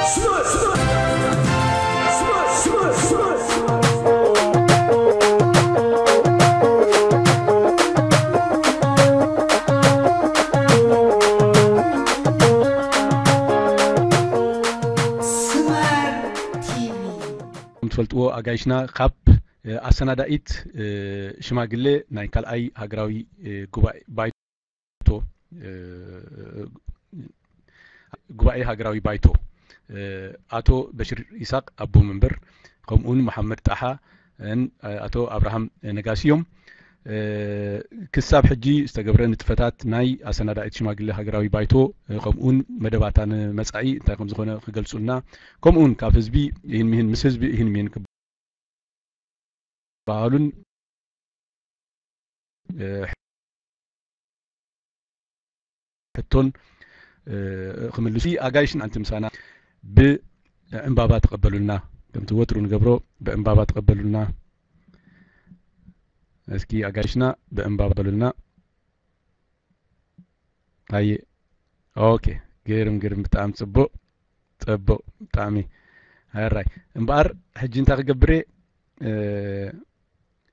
ከም ትፈልጥዎ ኣጋይሽና ካብ ኣሰናዳኢት ሽማግሌ ናይ ካልኣይ ሃገራዊ ጉባኤ ባይቶ ጉባኤ ሃገራዊ ባይቶ ኣቶ በሽር ይስሐቅ ኣቦ መንበር ከምኡውን መሓመድ ጣሓ ኣቶ ኣብርሃም ነጋሲ እዮም። ክሳብ ሕጂ ዝተገብረ ንጥፈታት ናይ ኣሰናዳኢት ሽማግሌ ሃገራዊ ባይቶ ከምኡውን መደባታ ንመጻኢ እንታይ ከም ዝኾነ ክገልጹልና ከምኡውን ካብ ህዝቢ ይህን ሚህን ምስ ህዝቢ ይህን ሚህን ክበሃሉን ሕቶን ክምልሱ ኣጋይሽን ኣንቲ ምሳና ብዕምባባ ተቐበሉልና። ከምቲ ወትሩ ንገብሮ ብዕምባባ ተቐበሉልና። እስኪ ኣጋይሽና ብዕምባባ ተቐበሉልና። ኣየ ኦኬ፣ ግርም ግርም፣ ብጣዕሚ ጽቡቕ ጽቡቕ፣ ብጣዕሚ ኣራይ። እምበኣር ሕጂ እንታይ ክገብር እየ?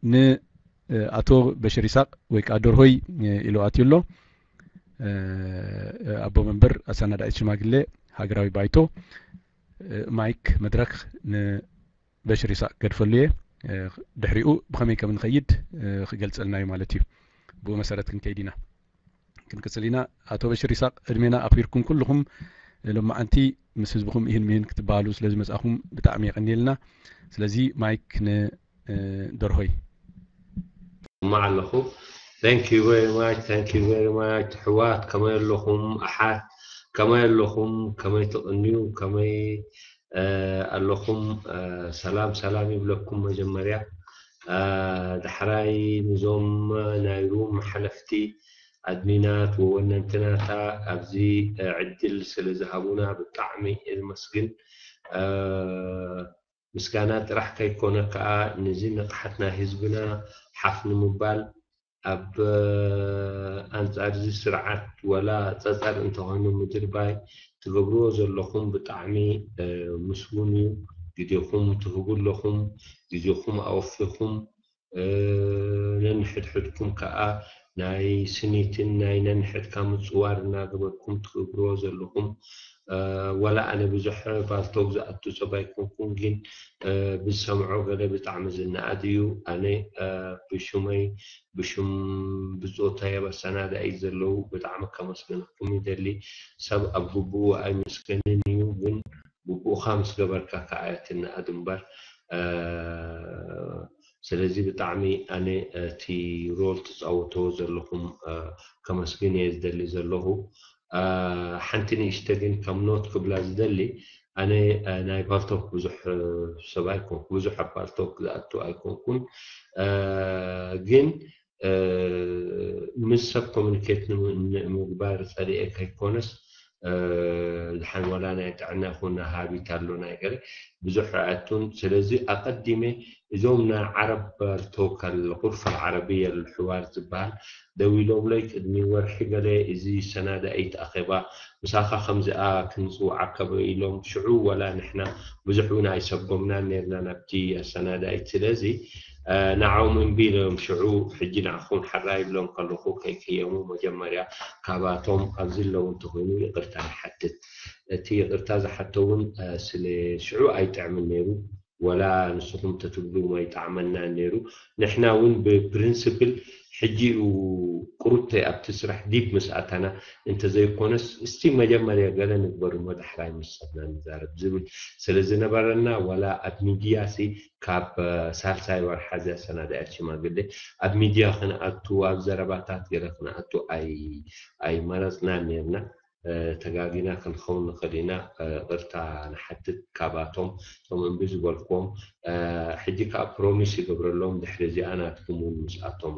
ንኣቶ በሽር ይስሐቅ ወይ ከዓ ደርሆይ ኢሉ ኣትዩ ኣሎ። ኣቦ መንበር ኣሰናዳኢት ሽማግሌ ሃገራዊ ባይቶ ማይክ መድረክ ንበሽር ይስሐቅ ገድፈሉ እየ። ድሕሪኡ ብኸመይ ከም ንኸይድ ክገልጸልና እዩ ማለት እዩ። ብኡ መሰረት ክንከይድ ኢና። ክንቅጽል ኢና። ኣቶ በሽር ይስሐቅ ዕድሜና ኣኽቢርኩም ኩልኹም ሎማዓንቲ ምስ ህዝብኹም ይህን ሚህን ክትበሃሉ ስለዝመጻኹም ብጣዕሚ የቐንየልና። ስለዚ ማይክ ንደርሆይ። እማ ኣለኹ። Thank you very much, thank you very much። ኣሕዋት ከመይ ኣለኹም? ኣሓት ከመይ ኣለኹም? ከመይ ትቕንዩ? ከመይ ኣለኹም? ሰላም ሰላም ይብለኩም መጀመርያ። ዳሕራይ ንዞም ናይ ሩም ሓለፍቲ ኣድሚናት ወወነንትናታ ኣብዚ ዕድል ስለ ዝሃቡና ብጣዕሚ እመስግን። ምስጋና ጥራሕ ከይኮነ ከዓ ነዚ ንቕሓት ናይ ህዝብና ሓፍ ንምባል ኣብ ኣንጻር እዚ ስርዓት ወላ ጸጸር እንተኾነ ምድርባይ ትገብርዎ ዘለኹም ብጣዕሚ ምስጉን እዩ። ግዜኹም ትህቡ ኣለኹም፣ ግዜኹም ኣወፊኹም ነንሕድሕድኩም ከዓ ናይ ስኒትን ናይ ነንሕድካ ምፅዋር እናገበርኩም ትገብርዎ ዘለኹም ወላ ኣነ ብዙሕ ፓልቶክ ዝኣቱ ሰብ ኣይኮንኩን፣ ግን ብዝሰምዖ ገለ ብጣዕሚ ዝነኣድ እዩ። ኣነ ብሹመይ ብሹም ብፆታይ ኣብ ኣሰናዳኢት ዘለዉ ብጣዕሚ ከመስግነኩም ይደሊ። ሰብ ኣብ ግቡኡ ኣይምስገንን እዩ፣ ግን ግቡእኻ ምስ ገበርካ ከዓ እያ ትነኣድ እምበር ስለዚ ብጣዕሚ ኣነ እቲ ሮል ትፃወተዎ ዘለኹም ከመስግን እየ ዝደሊ ዘለኹ። ሓንቲ ንእሽተ ግን ከም ኖት ክብላ ዝደሊ ኣነ ናይ ፓልቶክ ብዙሕ ሰብ ኣይኮንኩ ብዙሕ ኣብ ፓልቶክ ዝኣቱ ኣይኮንኩን ግን ምስ ሰብ ኮሚኒኬት ንምግባር ፀሊኤ ከይኮነስ ድሓን ዋላ ናይ ጥዕና ይኹን ሃቢት ኣሎ ናይ ገለ ብዙሕ ኣይኣቱን። ስለዚ ኣቐዲመ እዞም ናይ ዓረብ ኣልተወከል ቁርፍ ኣልዓረብየ ልሕዋር ዝበሃል ደዊሎምለይ ቅድሚ ወርሒ ገለ እዚ ሰናዳኢት ኣኼባ ምሳኻ ከምዚኣ ክንፅውዓካ ኢሎም ሽዑ ዋላ ንሕና ብዙሕ እውን ኣይሰጎምናን ነርና ናብቲ ኣሰናዳኢት። ስለዚ ንዓኦም እምቢ ኢሎም ሽዑ ሕጂ ንዓኹም ሓራ ይብሎም ከለኹ ከይቅየሙ መጀመርያ ካባቶም ኣብዚ ኣለዉ እንተኾይኑ ይቕርታ ንሓትት። እቲ ይቕርታ ዝሓቶ እውን ስለ ሽዑ ኣይጥዕምን ነይሩ ወላ ንስኹም ተትብሉ ኣይጠዓመናን ነይሩ። ንሕና እውን ብፕሪንስፕል ሕጂ እዩ ቁሩብተይ ኣብቲ ስራሕ ዲፕ ምስ ኣታና እንተዘይኮነስ እስቲ መጀመርያ ገለ ንግበር እሞ ዳሕራይ ምስ ሰብና ንዛረብ ዝብል ስለ ዝነበረና ዋላ ኣብ ሚድያ ሲ ካብ ሳልሳይ ወርሓ እዚኣ ሰናዳያት ሽማግሌ ኣብ ሚድያ ክንኣቱ ኣብ ዘረባታት ገለ ክንኣቱ ኣይመረፅናን ነርና። ተጋጊና ክንኸውን ንኽእል ኢና። ቅርታ ንሓትት ካባቶም እቶም እምቢ ዝበልክዎም ሕጂ ከዓ ፕሮሚስ ይገብረሎም ድሕሪ እዚኣ ናትኩም እውን ምስኣቶም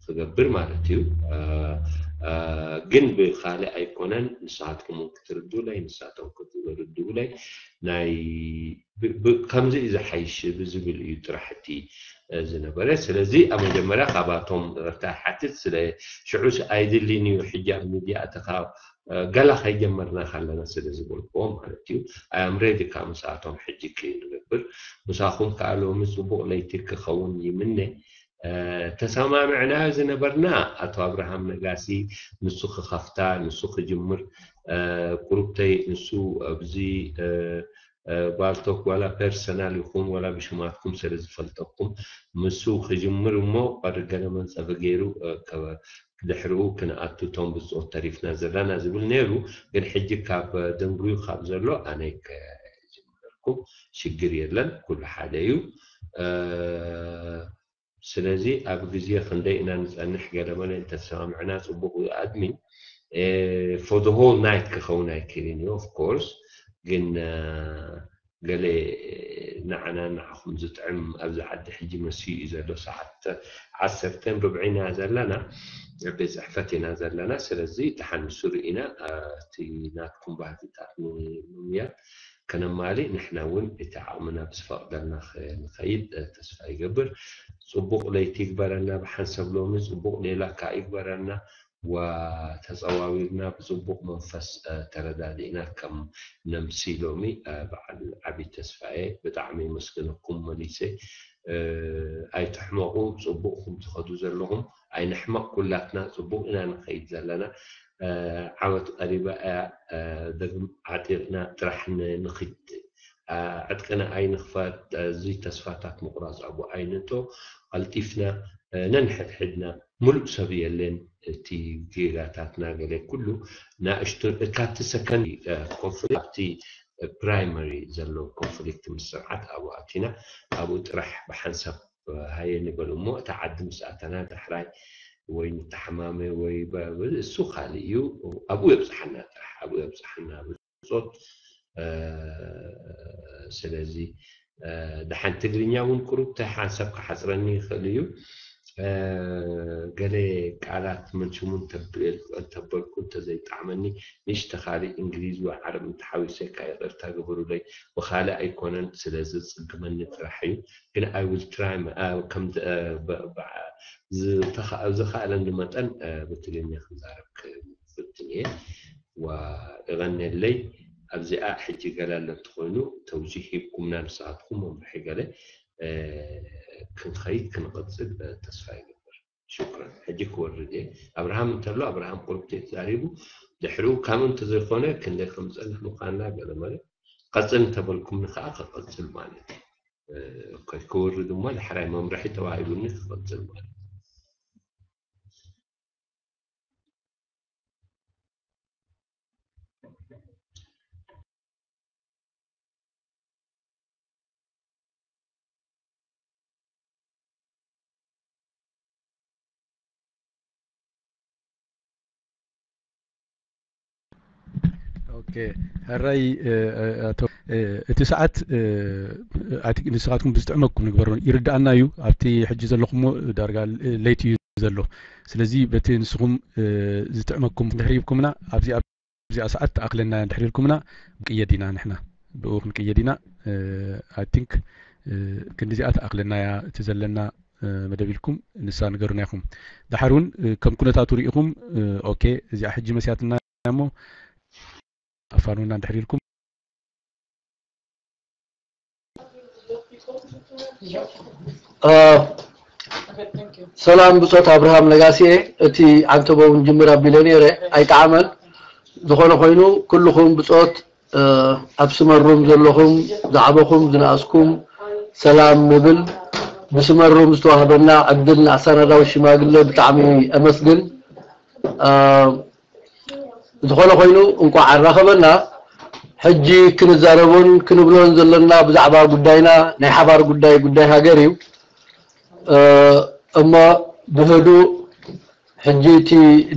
ክገብር ማለት እዩ። ግን ብካልእ ኣይኮነን ንስኻትኩም እውን ክትርድኡለይ ንሳቶም ክትርድኡለይ ናይ ከምዚ እዩ ዝሓይሽ ብዝብል እዩ ጥራሕ እቲ ዝነበረ። ስለዚ ኣብ መጀመርያ ካባቶም ይቕርታ ይሓትት። ስለ ሽዑስ ኣይድልን እዩ ሕጂ ኣብ ሚድያ ኣተኻ ገላ ከይጀመርና ከለና ስለ ዝበልክዎ ማለት እዩ። ኣይ ኣም ሬዲ ካብ ምስኣቶም ሕጂ ክንገብር ምሳኹም ከዓ ሎሚ ፅቡቕ ለይቲ ክኸውን ይምነ። ተሰማምዕና ዝነበርና ኣቶ ኣብርሃም ነጋሲ ንሱ ክኸፍታ ንሱ ክጅምር ቁሩብተይ ንሱ ኣብዚ ባልቶክ ዋላ ፐርሰናል ይኹን ዋላ ብሽማትኩም ስለ ዝፈልጠኩም ምሱ ክጅምር እሞ ቀሪ ገለ መንፀፊ ገይሩ ድሕሪኡ ክንኣቱ እቶም ብፆት ተሪፍና ዘለና ዝብል ነይሩ። ግን ሕጂ ካብ ደንጉዩ ካብ ዘሎ ኣነ ከጅምረልኩም ሽግር የለን፣ ኩሉ ሓደ እዩ። ስለዚ ኣብ ግዜ ክንደይ ኢና ንፀንሕ ገለመለ እንተተሰማምዕና ፅቡቅ እዩ። ኣድሚን for the whole night ክኸውን ኣይክእልን እዩ of course፣ ግን ገለ ንዓና ንዓኹም ዝጥዕም ኣብዚ ዓዲ ሕጂ መስዩ እዩ ዘሎ። ሰዓት ዓሰርተን ርብዒ ኢና ዘለና፣ ቤት ፅሕፈት ኢና ዘለና። ስለዚ ደሓን ንሱ ርኢና እቲ ናትኩም ባህግታት ንምምያል ከነማሊ ንሕና እውን እቲ ዓቕምና ብዝፈቕደልና ክንኸይድ ተስፋ ይገብር። ፅቡቕ ለይቲ ይግበረና። ብሓንሳብ ሎሚ ፅቡቕ ሌላ ከዓ ይግበረና። ተፀዋዊርና ብፅቡቕ መንፈስ ተረዳዲእና ከም ነምሲ ሎሚ በዓል ዓብይ ተስፋየ ብጣዕሚ የመስግነኩም መሊሰ። ኣይትሕመቑ፣ ፅቡቕ ኹም ትኸዱ ዘለኹም ኣይንሕመቕ፣ ኩላትና ፅቡቕ ኢና ንኸይድ ዘለና። ዓወት ቀሪባ እያ። ደግም ዓጢቕና ጥራሕ ንኽድ ዕጥቅና ኣይንኽፈት። እዚ ተስፋታት ምቑራፅ ኣብኡ ኣይንእቶ። ቀልጢፍና ነንሕድሕድና፣ ሙሉእ ሰብ የለን። እቲ ጌጋታትና ገለ ኩሉ ናእሽቱ ካብቲ ሰከንድ ኮንፍሊክት ኣብቲ ፕራይመሪ ዘሎ ኮንፍሊክት ምስ ስርዓት ኣብኡ ኣቲና ኣብኡ ጥራሕ ብሓንሳብ ሃየ ንበል እሞ እታ ዓዲ ምስ ኣተና ዳሕራይ ወይ ንተሓማመ ወይ እሱ ካልእ እዩ። ኣብኡ የብፅሓና ጥራሕ ኣብኡ የብፅሓና ብፆት። ስለዚ ደሓን ትግርኛ እውን ቁሩብ ሓንሳብ ክሓፅረኒ ይኽእል እዩ። ገለ ቃላት መንሽሙ እንተበልኩ እንተዘይጣዕመኒ ንእሽተ ካልእ እንግሊዝ ወይ ዓረብ እንተሓዊሰካ ይቕርታ ግበሩለይ። ብኻልእ ኣይኮነን ስለ ዝፅግመኒ ጥራሕ እዩ። ግን I will try ከም ዝኸኣለኒ መጠን ብትግርኛ ክዛረብ ክፍትን እየ። የቐንየለይ። ኣብዚኣ ሕጂ ገለ ኣሎ እንተኾይኑ ተውዚሕ ሂብኩምና ንስኻትኩም መምርሒ ገለ ክንኸይድ ክንቕፅል ተስፋ ይገብር። ሽኩራን። ሕጂ ክወርድ እየ። ኣብርሃም እንተሎ ኣብርሃም ቁርብቲ ተዛሪቡ ድሕሪኡ ከምኡ እንተዘይኮነ ክንደይ ከም ዝፀንሕ ምዃንና ገለ ማለት ቀፅል እንተበልኩምኒ ከዓ ክቐፅል ማለት እዩ። ክወርድ እሞ ዳሕራይ መምርሒ ተዋሂቡኒ ክቐፅል ማለት እዩ። ኦኬ፣ ሕራይ ኣቶ፣ እቲ ሰዓት ንስኻትኩም ብዝጥዕመኩም ንግበሮ። ይርድኣና እዩ፣ ኣብቲ ሕጂ ዘለኹሞ ዳርጋ ለይቲ እዩ ዘሎ። ስለዚ በቲ ንስኹም ዝጥዕመኩም ድሕሪ ሂብኩምና ኣብዚ ኣብዚኣ ሰዓት ትኣኽለና እያ እንድሕር ኢልኩምና፣ ክንቅየድ ኢና ንሕና። ብኡ ክንቅየድ ኢና። I think ክንዲዚኣ ትኣኽለና እያ እቲ ዘለና መደብ ኢልኩም ንሳ ንገሩና ኢኹም። ደሓር እውን ከም ኩነታቱ ርኢኹም፣ ኦኬ፣ እዚኣ ሕጂ መስያትና እያ እሞ ኣፋኑና እንድሕር ኢልኩም። ሰላም ብፆት ኣብርሃም ነጋሲኤ። እቲ ዓንተቦ እውን ጅምር ኣቢለ ነይረ ኣይጠዓመን። ዝኾነ ኮይኑ ኩልኹም ብፆት ኣብ ስመሩም ዘለኹም ዝዓበኹም ዝነኣስኩም ሰላም ንብል። ብስመሩም ዝተዋህበና ዕድል ንኣሳናዳዊ ሽማግለ ብጣዕሚ ኣመስግን። ዝኾነ ኮይኑ እንቋዕ ኣራኸበና። ሕጂ ክንዛረቦን ክንብሎን ዘለና ብዛዕባ ጉዳይና ናይ ሓባር ጉዳይ ጉዳይ ሃገር እዩ። እሞ ብህዱእ ሕጂ እቲ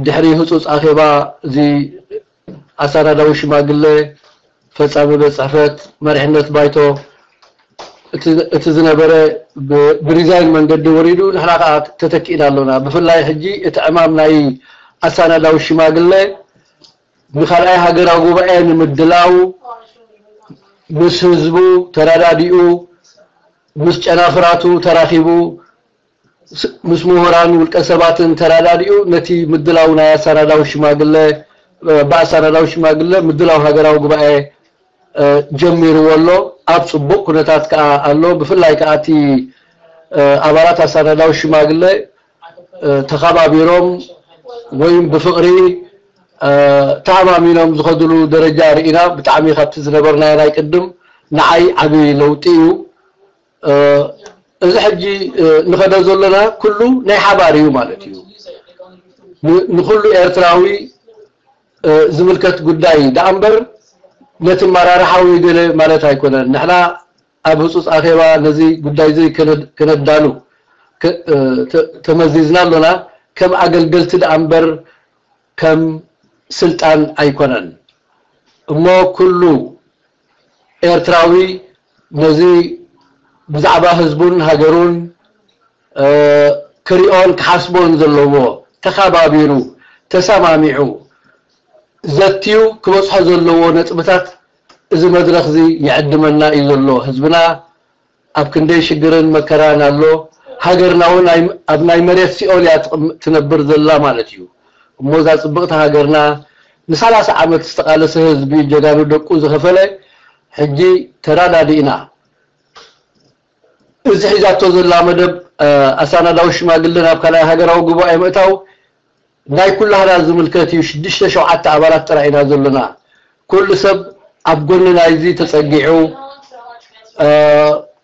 ድሕሪ ህፁፅ ኣኼባ እዚ ኣሳዳዳዊ ሽማግለ ፈፃሚ ቤት ፅሕፈት መሪሕነት ባይቶ እቲ ዝነበረ ብሪዛይን መንገዲ ወሪዱ ንሕና ከዓ ተተኪእና ኣሎና። ብፍላይ ሕጂ እቲ ዕማም ናይ ኣሳናዳዊ ሽማግለ ንካልኣይ ሃገራዊ ጉባኤ ንምድላው ምስ ህዝቡ ተረዳዲኡ ምስ ጨናፍራቱ ተራኺቡ ምስ ምሁራን ውልቀ ሰባትን ተረዳዲኡ ነቲ ምድላው ናይ ኣሳናዳዊ ሽማግለ ብኣሳናዳዊ ሽማግለ ምድላው ሃገራዊ ጉባኤ ጀሚርዎ ኣሎ። ኣብ ጽቡቕ ኩነታት ከኣ ኣሎ። ብፍላይ ከኣ እቲ ኣባላት ኣሳናዳዊ ሽማግለ ተኸባቢሮም ወይም ብፍቕሪ ተኣማሚኖም ዝኸድሉ ደረጃ ርኢና። ብጣዕሚ ካብቲ ዝነበርናዮ ናይ ቅድም ንዓይ ዓቢ ለውጢ እዩ። እዚ ሕጂ ንኸዶ ዘለና ኩሉ ናይ ሓባር እዩ ማለት እዩ። ንኩሉ ኤርትራዊ ዝምልከት ጉዳይ ደኣ እምበር ነቲ ኣመራርሓዊ ገለ ማለት ኣይኮነን። ንሕና ኣብ ህጹጽ ኣኼባ ነዚ ጉዳይ እዚ ከነዳሉ ተመዚዝና ኣሎና። ከም ኣገልገልቲ ደኣ እምበር ከም ስልጣን ኣይኮነን። እሞ ኩሉ ኤርትራዊ ነዚ ብዛዕባ ህዝቡን ሃገሩን ክሪኦን ክሓስቦን ዘለዎ ተኸባቢሩ ተሰማሚዑ ዘትዩ ክበጽሖ ዘለዎ ነጥብታት እዚ መድረኽ እዚ ይዕድመና እዩ ዘሎ። ህዝብና ኣብ ክንደይ ሽግርን መከራን ኣሎ። ሃገርና እውን ኣብ ናይ መሬት ሲኦል እያ ትነብር ዘላ ማለት እዩ። እሞ እዛ ጽብቕቲ ሃገርና ንሰላሳ ዓመት ዝተቓለሰ ህዝቢ ጀጋኑ ደቁ ዝኸፈለ ሕጂ ተራዳዲእና እዚ ሒዛቶ ዘላ መደብ ኣሳናዳዊ ሽማግለ ናብ ካልኣይ ሃገራዊ ጉባኤ ምእታው ናይ ኩላህና ዝምልከት እዩ። ሽዱሽተ ሸውዓተ ኣባላት ጥራይ ኢና ዘለና። ኩሉ ሰብ ኣብ ጎኒ ናይዚ ተጸጊዑ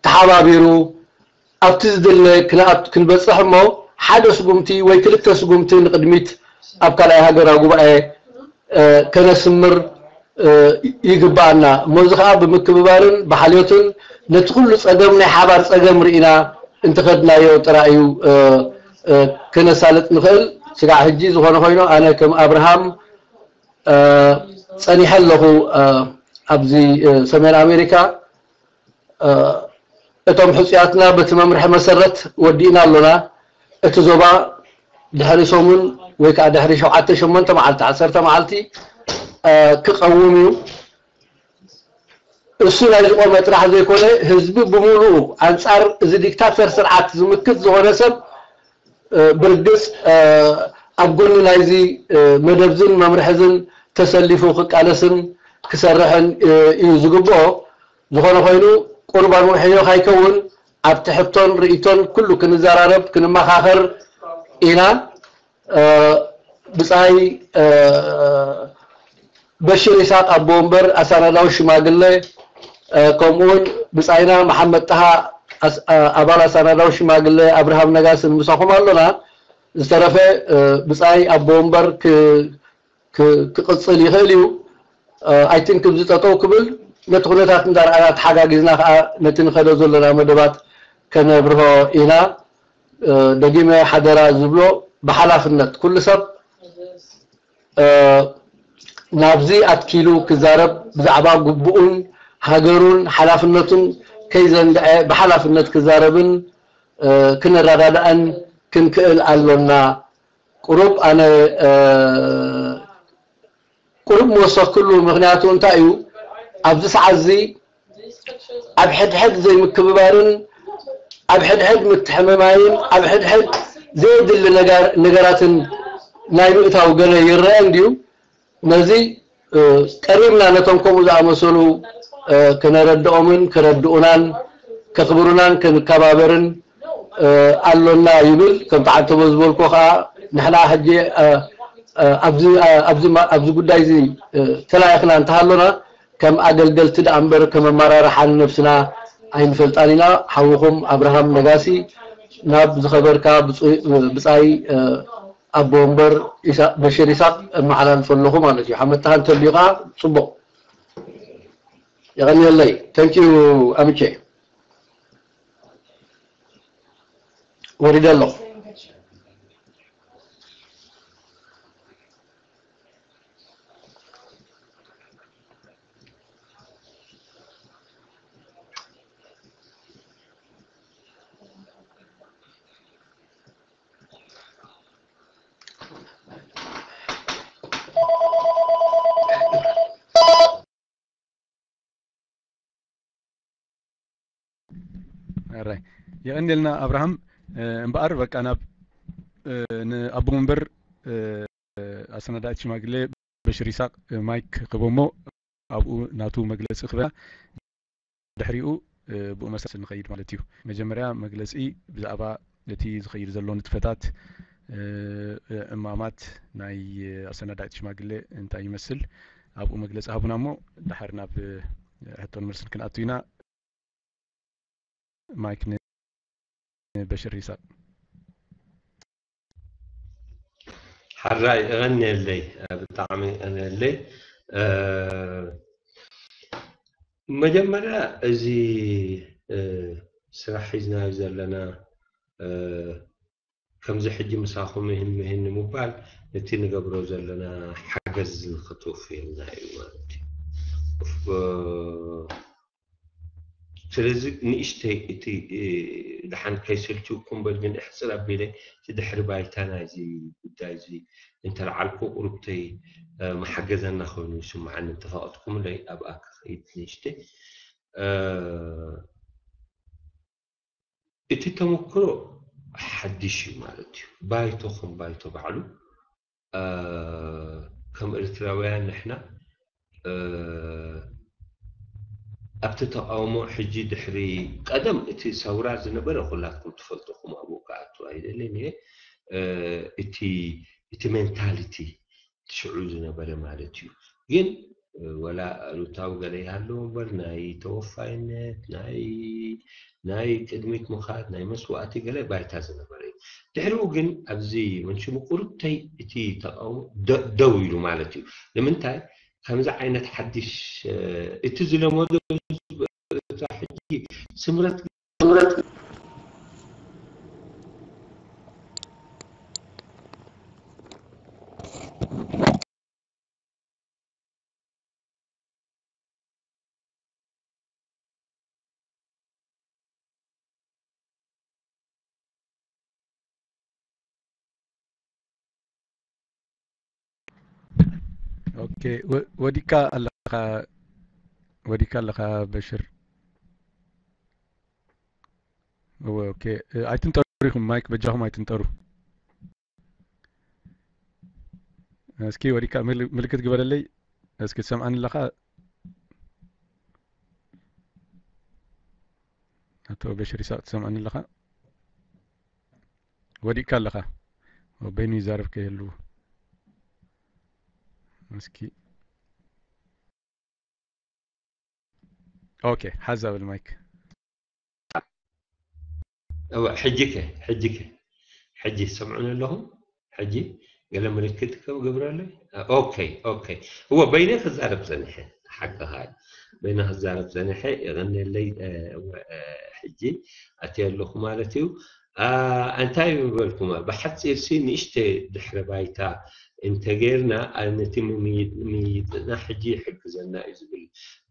ተሓባቢሩ ኣብቲ ዝድለ ክንበጽሕ እሞ ሓደ ስጉምቲ ወይ ክልተ ስጉምቲ ንቕድሚት ኣብ ካልኣይ ሃገራዊ ጉባኤ ከነስምር ይግባኣና። እሞ እዚ ኸኣ ብምክብባርን ብሓልዮትን ነቲ ኩሉ ጸገም ናይ ሓባር ጸገም ርኢና እንተኸድናዮ ጥራይ እዩ ከነሳልጥ ንኽእል። ስጋዕ ሕጂ ዝኾነ ኮይኑ ኣነ ከም ኣብርሃም ጸኒሐ ኣለኹ ኣብዚ ሰሜን ኣሜሪካ። እቶም ሕጹያትና በቲ መምርሒ መሰረት ወዲእና ኣሎና። እቲ ዞባ ድሕሪ ሰሙን ወይ ከዓ ድሕሪ ሸውዓተ ሸሞንተ መዓልቲ ዓሰርተ መዓልቲ ክቐውም እዩ። እሱ ናይ ዝቆመ ጥራሕ ዘይኮነ ህዝቢ ብምሉኡ ኣንጻር እዚ ዲክታተር ስርዓት ዝምክት ዝኾነ ሰብ ብርግጽ ኣብ ጎኒ ናይዚ መደብዝን መምርሕዝን ተሰሊፉ ክቃለስን ክሰርሕን እዩ ዝግብኦ። ዝኾነ ኮይኑ ቁርባን ውሕዮ ካይከውን ኣብቲ ሕቶን ርእይቶን ኩሉ ክንዘራረብ ክንመኻኸር ኢና። ብጻይ በሽር ይስሓቅ ኣቦ ወንበር ኣሳናዳዊ ሽማግለ ከምኡውን ብጻይና መሓመድ ጣሃ ኣባል ኣሳናዳዊ ሽማግለ ኣብርሃም ነጋስን ምሳኹም ኣሎና። ዝተረፈ ብጻይ ኣቦ ወንበር ክቕጽል ይኽእል እዩ። ኣይ ቲንክ እዚ ጠጠው ክብል ነቲ ኩነታት እንዳረኣና ተሓጋጊዝና ከዓ ነቲ ንኸዶ ዘለና መደባት ከነብርሆ ኢና። ደጊመ ሓደራ ዝብሎ ብሓላፍነት ኩሉ ሰብ ናብዚ ኣትኪሉ ክዛረብ ብዛዕባ ግቡኡን ሃገሩን ሓላፍነቱን ከይዘንግዐ ብሓላፍነት ክዛረብን ክነረዳዳእን ክንክእል ኣሎና። ቁሩብ ኣነ ቁሩብ ምወሰኽክሉ። ምኽንያቱ እንታይ እዩ ኣብዚ ሰዓት እዚ ኣብ ሕድሕድ ዘይምክብባርን ኣብ ሕድሕድ ምትሕምማይን ኣብ ሕድሕድ ዘየድሊ ነገራትን ናይ ምእታው ገለ ይረአ እንድዩ። ነዚ ቀሪብና ነቶም ከምኡ ዝኣመሰሉ ከነረድኦምን ከረድኡናን ከኽብሩናን ክንከባበርን ኣሎና ይብል። ከምቲ ዓንተቦ ዝበልኮ ከዓ ንሕና ሕጂ ኣብዚ ጉዳይ እዚ ተላኢኽና እንተሃሎና ከም ኣገልገልቲ ደኣ እምበር ከም ኣመራርሓ ንነብስና ኣይንፈልጣን ኢና። ሓውኹም ኣብርሃም ነጋሲ ናብ ዝኸበርካ ብጻይ ኣቦ ወንበር በሽር ይስሓቅ እመሓላልፎ ኣለኹ ማለት እዩ። ሓመድትኻ እንተልዩ ከዓ ጽቡቕ። የቐንየለይ። ተንኪዩ ኣምቼ። ወሪደ ኣለኹ። ኣራይ የቐንየልና ኣብርሃም። እምበኣር በቃ ናብ ንኣቦ መንበር ኣሰናዳእቲ ሽማግሌ በሽር ይስሐቅ ማይክ ክህቦ እሞ ኣብኡ ናቱ መግለጺ ክበና ድሕሪኡ ብኡ መሰረት ንኸይድ ማለት እዩ። መጀመርያ መግለጺ ብዛዕባ እቲ ዝኸይድ ዘሎ ንጥፈታት፣ እማማት ናይ ኣሰናዳኢት ሽማግሌ እንታይ ይመስል ኣብኡ መግለጺ ሃቡና እሞ ድሓር ናብ ሕቶን መልስን ክንኣቱ ኢና። ማይክ ንበሽር ይስሐቅ። ሓራይ እቐንየለይ፣ ብጣዕሚ እቐንየለይ። መጀመርያ እዚ ስራሕ ሒዝናዮ ዘለና ከምዚ ሕጂ ምሳኹም ይህን ምሂን ንምባል ነቲ ንገብሮ ዘለና ሓገዝ ንኸተውፍየልና እዩ ማለት እዩ። ስለዚ ንእሽተይ እቲ ደሓን ከይሰልችውኩም በል ግን እሕፅር ኣቢለ እቲ ድሕሪ ባይታ ናይዚ ጉዳይ እዚ እንተለዓልኩ ቁሩብተይ መሓገዘና ኮይኑ ይስምዓኒ እንተፈቐድኩምለይ ኣብኣ ክኸይድ ንእሽተይ እቲ ተመክሮ ሓድሽ እዩ ማለት እዩ። ባይቶ ከም ባይቶ ባዕሉ ከም ኤርትራውያን ንሕና ኣብቲ ተቃውሞ ሕጂ ድሕሪ ቀደም እቲ ሰውራ ዝነበረ ኩላትኩም ትፈልጥኹም ኣብኡ ክኣቱ ኣይደልን እየ እቲ እቲ ሜንታሊቲ ሽዑ ዝነበረ ማለት እዩ። ግን ወላ ኣሉታዊ ገለ ይሃለዎ እምበር ናይ ተወፋይነት ናይ ናይ ቅድሚት ምኻድ ናይ መስዋእቲ ገለ ባይታ ዝነበረ እዩ። ድሕሪኡ ግን ኣብዚ መንሽሙ ቁርተይ እቲ ተቃውሞ ደው ኢሉ ማለት እዩ። ንምንታይ ከምዚ ዓይነት ሓድሽ እቲ ዝለመዶ ሕጂ ስምረት ኦኬ፣ ወዲካ ኣለኻ፣ ወዲካ ኣለኻ በሽር። እወ፣ ኦኬ። ኣይትንጠሩ ኢኹም፣ ማይክ በጃኹም ኣይትንጠሩ። እስኪ ወዲካ ምልክት ግበረለይ። እስኪ ትሰምዓኒ ኣለኻ? ኣቶ በሽር ይስሐቅ ትሰምዓኒ ኣለኻ? ወዲእካ ኣለኻ? በይኑ ይዛረብ ከይህሉ እስኪ። ኦኬ፣ ሓዛ በል ማይክ። እወ፣ ሕጂ ከ፣ ሕጂ ከ፣ ሕጂ ትሰምዑኒ ኣለኹም? ሕጂ ገለ ምልክት ከም ገብረለይ? ኦኬ፣ ኦኬ። እወ፣ በይነ ክዛረብ ጸኒሐ፣ ሓቅኻ እዩ። በይነ ክዛረብ ጸኒሐ፣ የቐንየለይ። እወ፣ ሕጂ ኣትየ ኣለኹ ማለት እዩ። እንታይ ምበልኩማ? ብሓጺርሲ ንእሽተ ድሕረ ባይታ እንተጌርና፣ ነቲ ምምይጥና ሕጂ ይሕግዘና እዩ ዝብል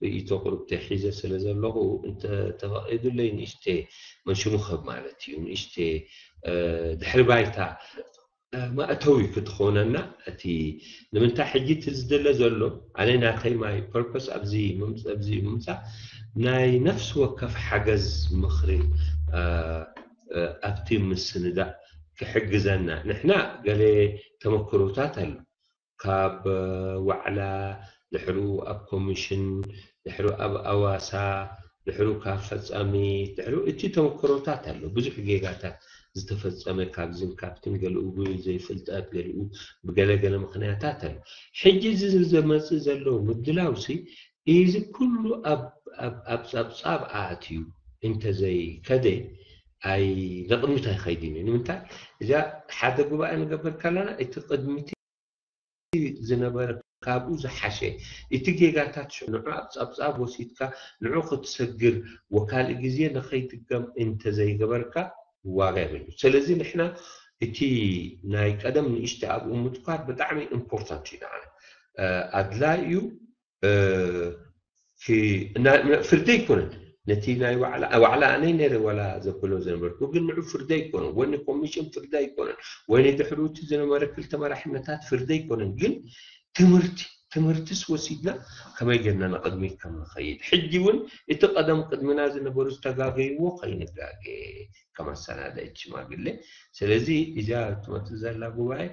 ርእይቶ ቁሩብ ተሒዘ ስለ ዘለኹ፣ እንተ ተፈቒዱለይ ንእሽተ መንሽሙ ክህብ ማለት እዩ። ንእሽተ ድሕሪ ባይታ መእተዊ ክትኾነና እቲ ንምንታይ ሕጂ እቲ ዝደለ ዘሎ ኣነ ናተይ ማይ ፐርፐስ ኣብዚ ኣብዚ ምምፃእ ናይ ነፍሲ ወከፍ ሓገዝ ምኽርን ኣብቲ ምስንዳእ ክሕግዘና ንሕና ገለ ተመክሮታት ኣሎ ካብ ዋዕላ ድሕሩ ኣብ ኮሚሽን ድሕሩ ኣብ ኣዋሳ ድሕሩ ካብ ፈፃሚ ድሕሩ እቲ ተመክሮታት ኣሎ ብዙሕ ጌጋታት ዝተፈፀመ ካብዝን ካብትን ገሊኡ ብዘይፍልጠት ገሊኡ ብገለገለ ምክንያታት ኣሎ ሕጂ እዚ ዘመፅእ ዘሎ ምድላውሲ እዚ ኩሉ ኣብ ጸብጻብ ኣእትዩ እንተዘይከደ ኣይ ንቕድሚት ኣይኸይድን እዩ ንምንታይ እዚኣ ሓደ ጉባኤ ንገብር ከለና እቲ ቅድሚቲ ዝነበረ ካብኡ ዝሓሸ እቲ ጌጋታት ሽዑ ንዑ ኣብ ጸብጻብ ወሲድካ ንዑ ክትሰግር ወካልእ ግዜ ንኸይድገም እንተዘይገበርካ ዋጋ የብሉ ስለዚ ንሕና እቲ ናይ ቀደም ንእሽተ ኣብኡ ምትኳር ብጣዕሚ ኢምፖርታንት እዩ ንዓና ኣድላይ እዩ ፍርዲ ኣይኮነን ነቲ ናይ ዋዕላ ዋዕላ ኣነይ ነረ ዋላ ዘብሎ ዝነበርኩ ግን ንዑ ፍርዲ ኣይኮነን ወኒ ኮሚሽን ፍርዲ ኣይኮነን ወኒ ድሕሩ እቲ ዝነበረ ክልተ መራሕነታት ፍርዲ ኣይኮነን ግን ትምህርቲ ትምህርትስ ወሲድና ከመይ ጌርና ንቕድሚት ከም ንኸይድ ሕጂ እውን እቲ ቀደም ቅድምና ዝነበሩ ዝተጋገይዎ ከይንጋገ ከም ኣሰናዳኢት ሽማግሌ ስለዚ እዚኣ ትመፅእ ዘላ ጉባኤ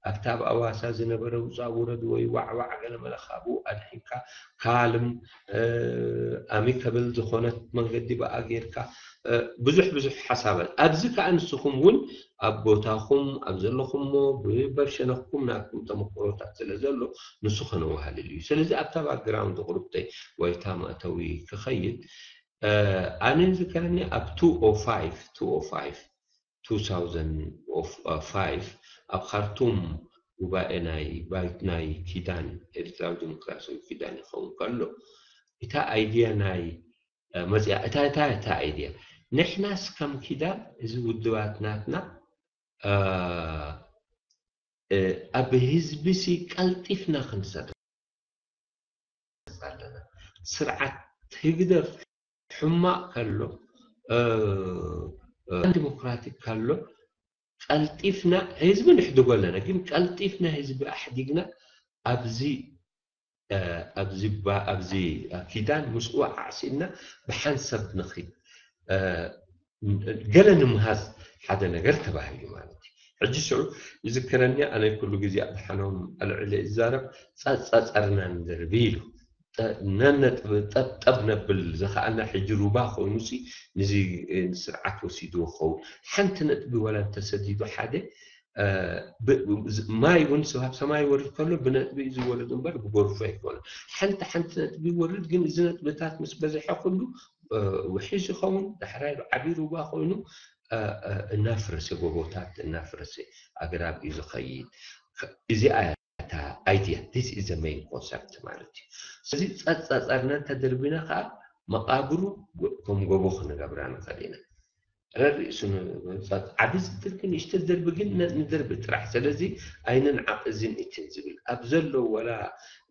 ኣብታ ኣብ ኣዋሳ ዝነበረ ውፃእ ውረድ ወይ ዋዕዋዕ ገለ መለ ካብኡ ኣድሒንካ ካልም ኣሚከብል ዝኾነት መንገዲ ብኣ ጌርካ ብዙሕ ብዙሕ ሓሳባት ኣብዚ ከዓ ንስኹም እውን ኣብ ቦታኹም ኣብ ዘለኹሞ ብበርሸነኩም ናትኩም ተመክሮታት ስለ ዘሎ ንሱ ከነዋህልል እዩ። ስለዚ ኣብታ ባክግራውንድ ቁርብተይ ወይ እታ መእተዊ ክኸይድ ኣነ ዝከረኒ ኣብ two oh five two oh five two thousand five ኣብ ካርቱም ጉባኤ ናይ ባይት ናይ ኪዳን ኤርትራዊ ዲሞክራሲያዊ ኪዳን ይኸውን ከሎ እታ ኣይድያ ናይ መፅያ እታ እታ እታ ኣይድያ ንሕናስ ከም ኪዳን እዚ ውድባት ናትና ኣብ ህዝቢ ሲ ቀልጢፍና ክንሰርሕ ኣለና። ስርዓት ህግደፍ ሕማቕ ከሎ ዲሞክራቲክ ከሎ ቀልጢፍና ህዝቢ ንሕድጎ ኣለና። ግን ቀልጢፍና ህዝቢ ኣሕዲግና ኣብዚ ኣብዚ ኣብዚ ኪዳን ምስኡ ዓዕሲልና ብሓንሰብ ንኺድ ገለ ንምሃዝ ሓደ ነገር ተባሂሉ ማለት እዩ። ሕጂ ሽዑ ይዝክረኒ ኣነ ኩሉ ግዜ ኣድሓኖም ኣልዕለ ይዛረብ ጸጸጸርና ንደርቢ ኢሉ ነነጥብ ጠብጠብ ነብል ዝኸኣልና ሕጂ ሩባ ኮይኑ ሲ ንዚ ስርዓት ወሲድዎ ክኸውን ሓንቲ ነጥቢ ወላ እንተሰዲዱ ሓደ ማይ እውን ስብ ኣብ ሰማይ ይወርድ ከሎ ብነጥቢ እዩ ዝወርድ እምበር ብጎርፎ ኣይኮነ። ሓንቲ ሓንቲ ነጥቢ ይወርድ ግን እዚ ነጥብታት ምስ በዝሐ ኩሉ ውሒስ ይኸውን ዳሕራይ ዓብዪ ሩባ ኮይኑ እናፍረሰ ጎቦታት እናፍረሰ ኣግራብ እዩ ዝኸይድ። እዚኣ እያ እታ idea this is the main concept ማለት እዩ። ስለዚ ጸጸጸርና እንተደርቢና ከዓ መቓብሩ ከም ጎቦ ክንገብራ ንኽእል ኢና። ረርእሱ ዓቢ ዝድርቢ ንእሽተ ዝደርቢ ግን ንደርቢ ጥራሕ ስለዚ ኣይንን ዓቕዝን እትን ዝብል ኣብ ዘሎ ወላ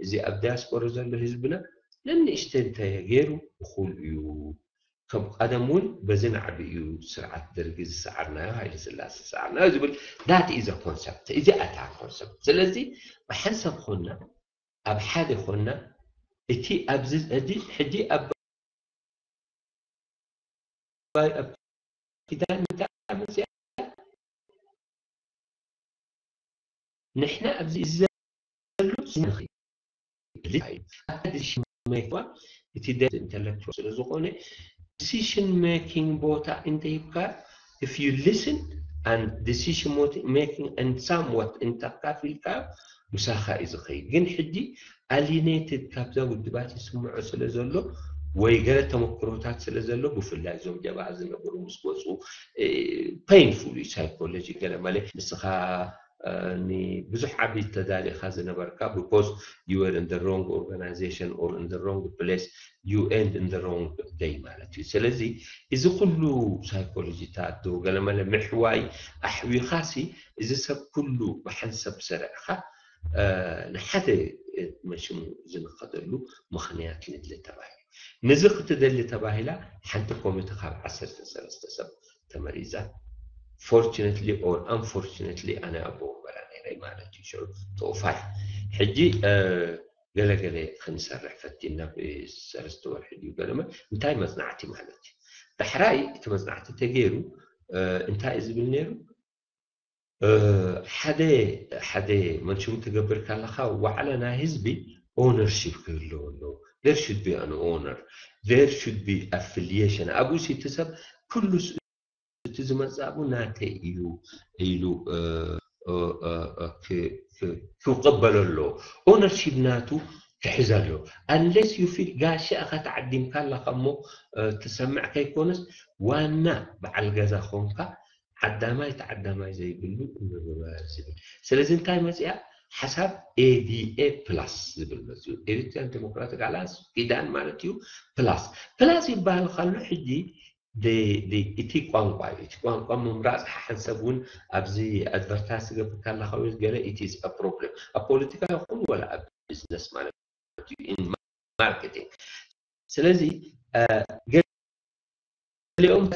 እዚ ኣብ ዲያስፖራ ዘሎ ህዝብና ነንእሽተ እንተገይሩ እኹል እዩ። ከም ቀደም እውን በዚ ናዕቢ እዩ ስርዓት ደርጊ ዝሰዓርናዮ ሃይለ ስላሴ ዝሰዓርናዮ ዝብል that is concept እዚ ኣታ ኮንሰፕት ስለዚ ብሓንሳብ ኮና ኣብ ሓደ ኮና እቲ ኣብዚ ሕጂ ኣብ ኪዳን እንታይ መፅያ ንሕና ኣብዚ ዘሎ ዝንኺ እቲ decision making ስለ ዝኾነ decision making ቦታ እንተሂብካ if you listen and decision making and somewhat እንተካፊልካ ምሳኻ እዩ ዝኸይድ ግን ሕጂ alienated ካብዛ ውድባት ይስምዖ ስለ ዘሎ ወይ ገለ ተመክሮታት ስለ ዘሎ ብፍላይ እዞም ጀብሃ ዝነበሩ ምስ ወፁ painful እዩ psychology ገለ ማለት ንስኻ ብዙሕ ዓቢ ተዳሊኻ ዝነበርካ because you were in the wrong organization or in the wrong place you end in the wrong day ማለት እዩ ስለዚ እዚ ኩሉ psychology ታት ዶ ገለመለ ምሕዋይ ኣሕዊኻሲ እዚ ሰብ ኩሉ ብሓንሰብ ሰሪዕኻ ንሓደ መሽሙ ዝንኸደሉ ምኽንያት ንድሊ ተባሂሉ ነዚ ክትደሊ ተባሂላ ሓንቲ ኮሚቴ ካብ ዓሰርተ ሰለስተ ሰብ ተመሪፃ fortunately or unfortunately ኣነ ኣቦ ወንበራ ነይረይ ማለት እዩ ሽዑ ተወፋይ ሕጂ ገለገለ ክንሰርሕ ፈቲና ብሰለስተ ወርሒ ድዩ ገለመ እንታይ መፅናዕቲ ማለት እዩ ዳሕራይ እቲ መፅናዕቲ ተገይሩ እንታይ እዩ ዝብል ነይሩ ሓደ ሓደ መንሽሙ ትገብር ካለካ ዋዕላ ናይ ህዝቢ ownership ክህልዎ ኣለዎ there should be an owner there should be affiliation ኣብኡ እቲ ሰብ ኩሉ እቲ ዝመፅእ ኣብኡ ናተይ እዩ ኢሉ ክቅበሎ ኣለዎ ownership ናቱ ክሕዝ ኣለዎ unless you feel ጋሻ ኢኻ ተዓዲምካ ኣለኻ እሞ ትሰምዕ ከይኮነስ ዋና በዓል ገዛ ኮንካ ዓዳማይ ተዓዳማይ ዘይብሉ ንግበር ዝብል ስለዚ እንታይ መፅኣ ሓሳብ ADA plus ዝብል መፅኡ Eritrean Democratic Alliance ኪዳን ማለት እዩ plus plus ይበሃል ካሎ ሕጂ እቲ ቋንቋ እዩ እቲ ቋንቋ ምምራፅ ሓንሰብ እውን ኣብዚ advertise ትገብር ካለካ ወይ ገለ it is a problem ኣብ ፖለቲካ ይኹን ወላ ኣብ business ማለት እዩ in marketing ስለዚ ገሊኦም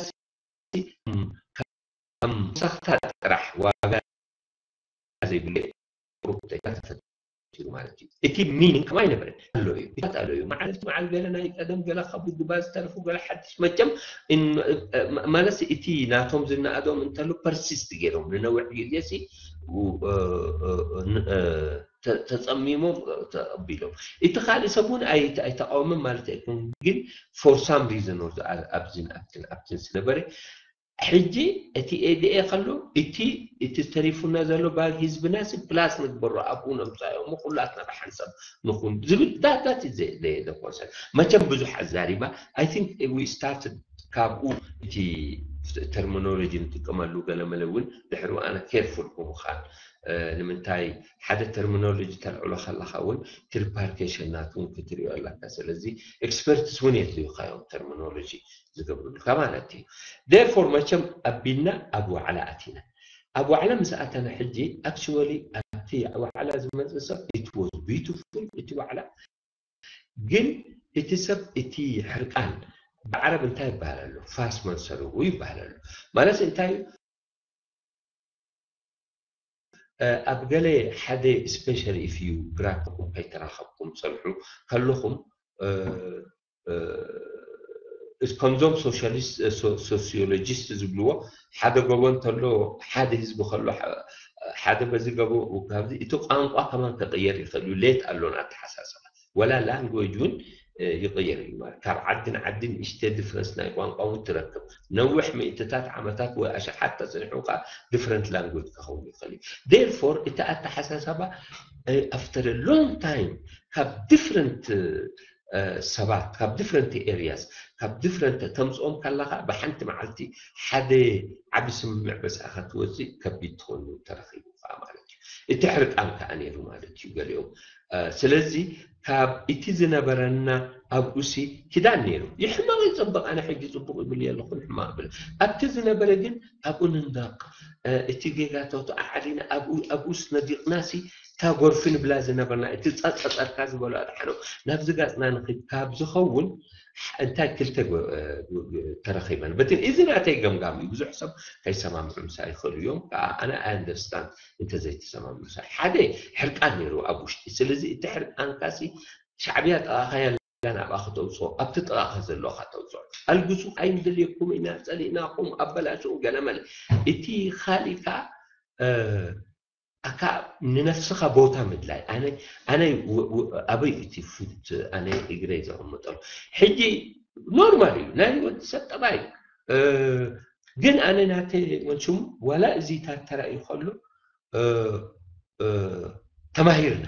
ከም ሳኽታ ጥራሕ ዋጋ ዘይብሉ ቁሩብ ተፈቲሩ ማለት እዩ እቲ meaning ከማይ ነበረ ኣሎ እዩ ታት ኣሎ እዩ መዓልቲ መዓል ገለ ናይ ቀደም ገለ ካብ ውድባ ዝተረፉ ገለ ሓድሽ መቸም ማለት እቲ ናቶም ዝነኣዶም እንተሉ persist ገይሮም ንነዊሕ ግዜ ሲ ተጸሚሞም ተቐቢሎም። እቲ ካልእ ሰብ እውን ኣይተቃወመም ማለት ኣይኮን፣ ግን for some reason ኣብዚን ኣብትን ኣብትን ስለ በረ ሕጂ እቲ ኤዲኤ ከሎ እቲ እቲ ተሪፉና ዘሎ ባግ ህዝብና ሲ ፕላስ ንግበሮ ኣብኡ ነምፃዮ እሞ ኩላትና ብሓንሳብ ንኹን ዝብል ዳዳት ዘየደኮሰ መቸም ብዙሕ ኣዛሪባ I think we started ካብኡ እቲ ተርሚኖሎጂ ንጥቀመሉ ገለመለ እውን ድሕሪ ኣነ ኬርፉል ብምዃን ንምንታይ ሓደ ተርሚኖሎጂ ተልዕሎ ከለካ እውን ትሪፓርኬሽን ናቱ ክትሪኦ ኣለካ ስለዚ ኤክስፐርትስ እውን የድልዩካ እዮም ተርሚኖሎጂ ዝገብሩልካ ማለት እዩ therefore መቸም ኣቢልና ኣብ ዋዕላ ኣቲና ኣብ ዋዕላ ምስ ኣተና ሕጂ actually ኣብቲ ዋዕላ ዝመፅእ ሰብ it was beautiful እቲ ዋዕላ ግን እቲ ሰብ እቲ ሕርቃን ብዓረብ እንታይ ይበሃል ኣሎ ፋስ መንሰሩ ይበሃል ኣሎ ማለት እንታይ ኣብ ገለ ሓደ specially if you ግራ ኮንኩም ከይተራኸብኩም ፀንሑ ከለኹም ከምዞም ሶሻሊስት ሶሲዮሎጂስት ዝብልዎ ሓደ ጎቦ እንተሎ ሓደ ህዝቢ ከሎ ሓደ በዚ ገቦ ካብዚ እቲ ቋንቋ ከማን ክቕየር ይኽእል እዩ ሌት ኣሎን ኣተሓሳሰባ ወላ ላንጉጅ እውን ይቕየር እዩ ማለት ካብ ዓዲ ንዓዲ ንእሽተ ዲፍረንስ ናይ ቋንቋ እውን ትረክብ ነዊሕ ምእትታት ዓመታት ወይ ኣሽሓት ተፅንሑ ከዓ ዲፍረንት ላንጉጅ ክኸውን ይኽእል እዩ therefore እቲ ኣተሓሳሰባ after a long time ካብ ዲፍረንት ሰባት ካብ ዲፍረንት ኤሪያስ ካብ ዲፍረንት ተምፅኦም ከለካ ብሓንቲ መዓልቲ ሓደ ዓቢ ስምምዕ በስኣኻ ትወፅእ ከቢድ ትኾኑ ተረኺቡ ከዓ ማለት እዩ እቲ ሕርቃን ከዓ ነይሩ ማለት እዩ ገሊኦም ስለዚ ካብ እቲ ዝነበረና ኣብኡሲ ኪዳን ነይሩ ይሕመቕ ይፅብቕ ኣነ ሕጂ ፅቡቕ ይብል የለኹን ሕማቕ ብል ኣብቲ ዝነበረ ግን ኣብኡ ንንዳቕ እቲ ጌጋታት ኣዓሊና ኣብኡስ ነዲቕናሲ እታ ጎርፊ ንብላ ዝነበርና እቲ ፃፀፀርካ ዝበሎ ኣድሓኖ ናብዚ ጋፅና ንኽድ ካብ ዝኸውን እንታይ ክልተ ተረኺበን በትን እዚ ናተይ ገምጋም እዩ ብዙሕ ሰብ ከይሰማምዑ ምሳ ይኽእሉ እዮም ከዓ ኣነ ኣይ ኣንደርስታንድ እንተዘይተሰማምዑ ምሳ ሓደ ሕርቃን ነይሩ ኣብ ውሽጢ ስለዚ እቲ ሕርቃንካሲ ሻዕብያ ጠቓኻያ ናብኣ ከተውፅኦ ኣብቲ ጥቓኻ ዘለኻ ተውፅኦ ኣልግሱ ኣይንደልየኩም ኢና ፀሊእናኹም ኣበላሽኡ ገለመለ እቲ ካሊእ ከዓ ኣካ ንነፍስኻ ቦታ ምድላይ ኣነ ኣነ ኣበይ እቲ ፉት ኣነ እግረይ ዘቐምጠሉ ሕጂ ኖርማል እዩ ናይ ወዲ ሰብ ጠባይ ግን ኣነ ናተ ወንሽሙ ዋላ እዚ ታተራ እዩ ከሎ ተማሂርና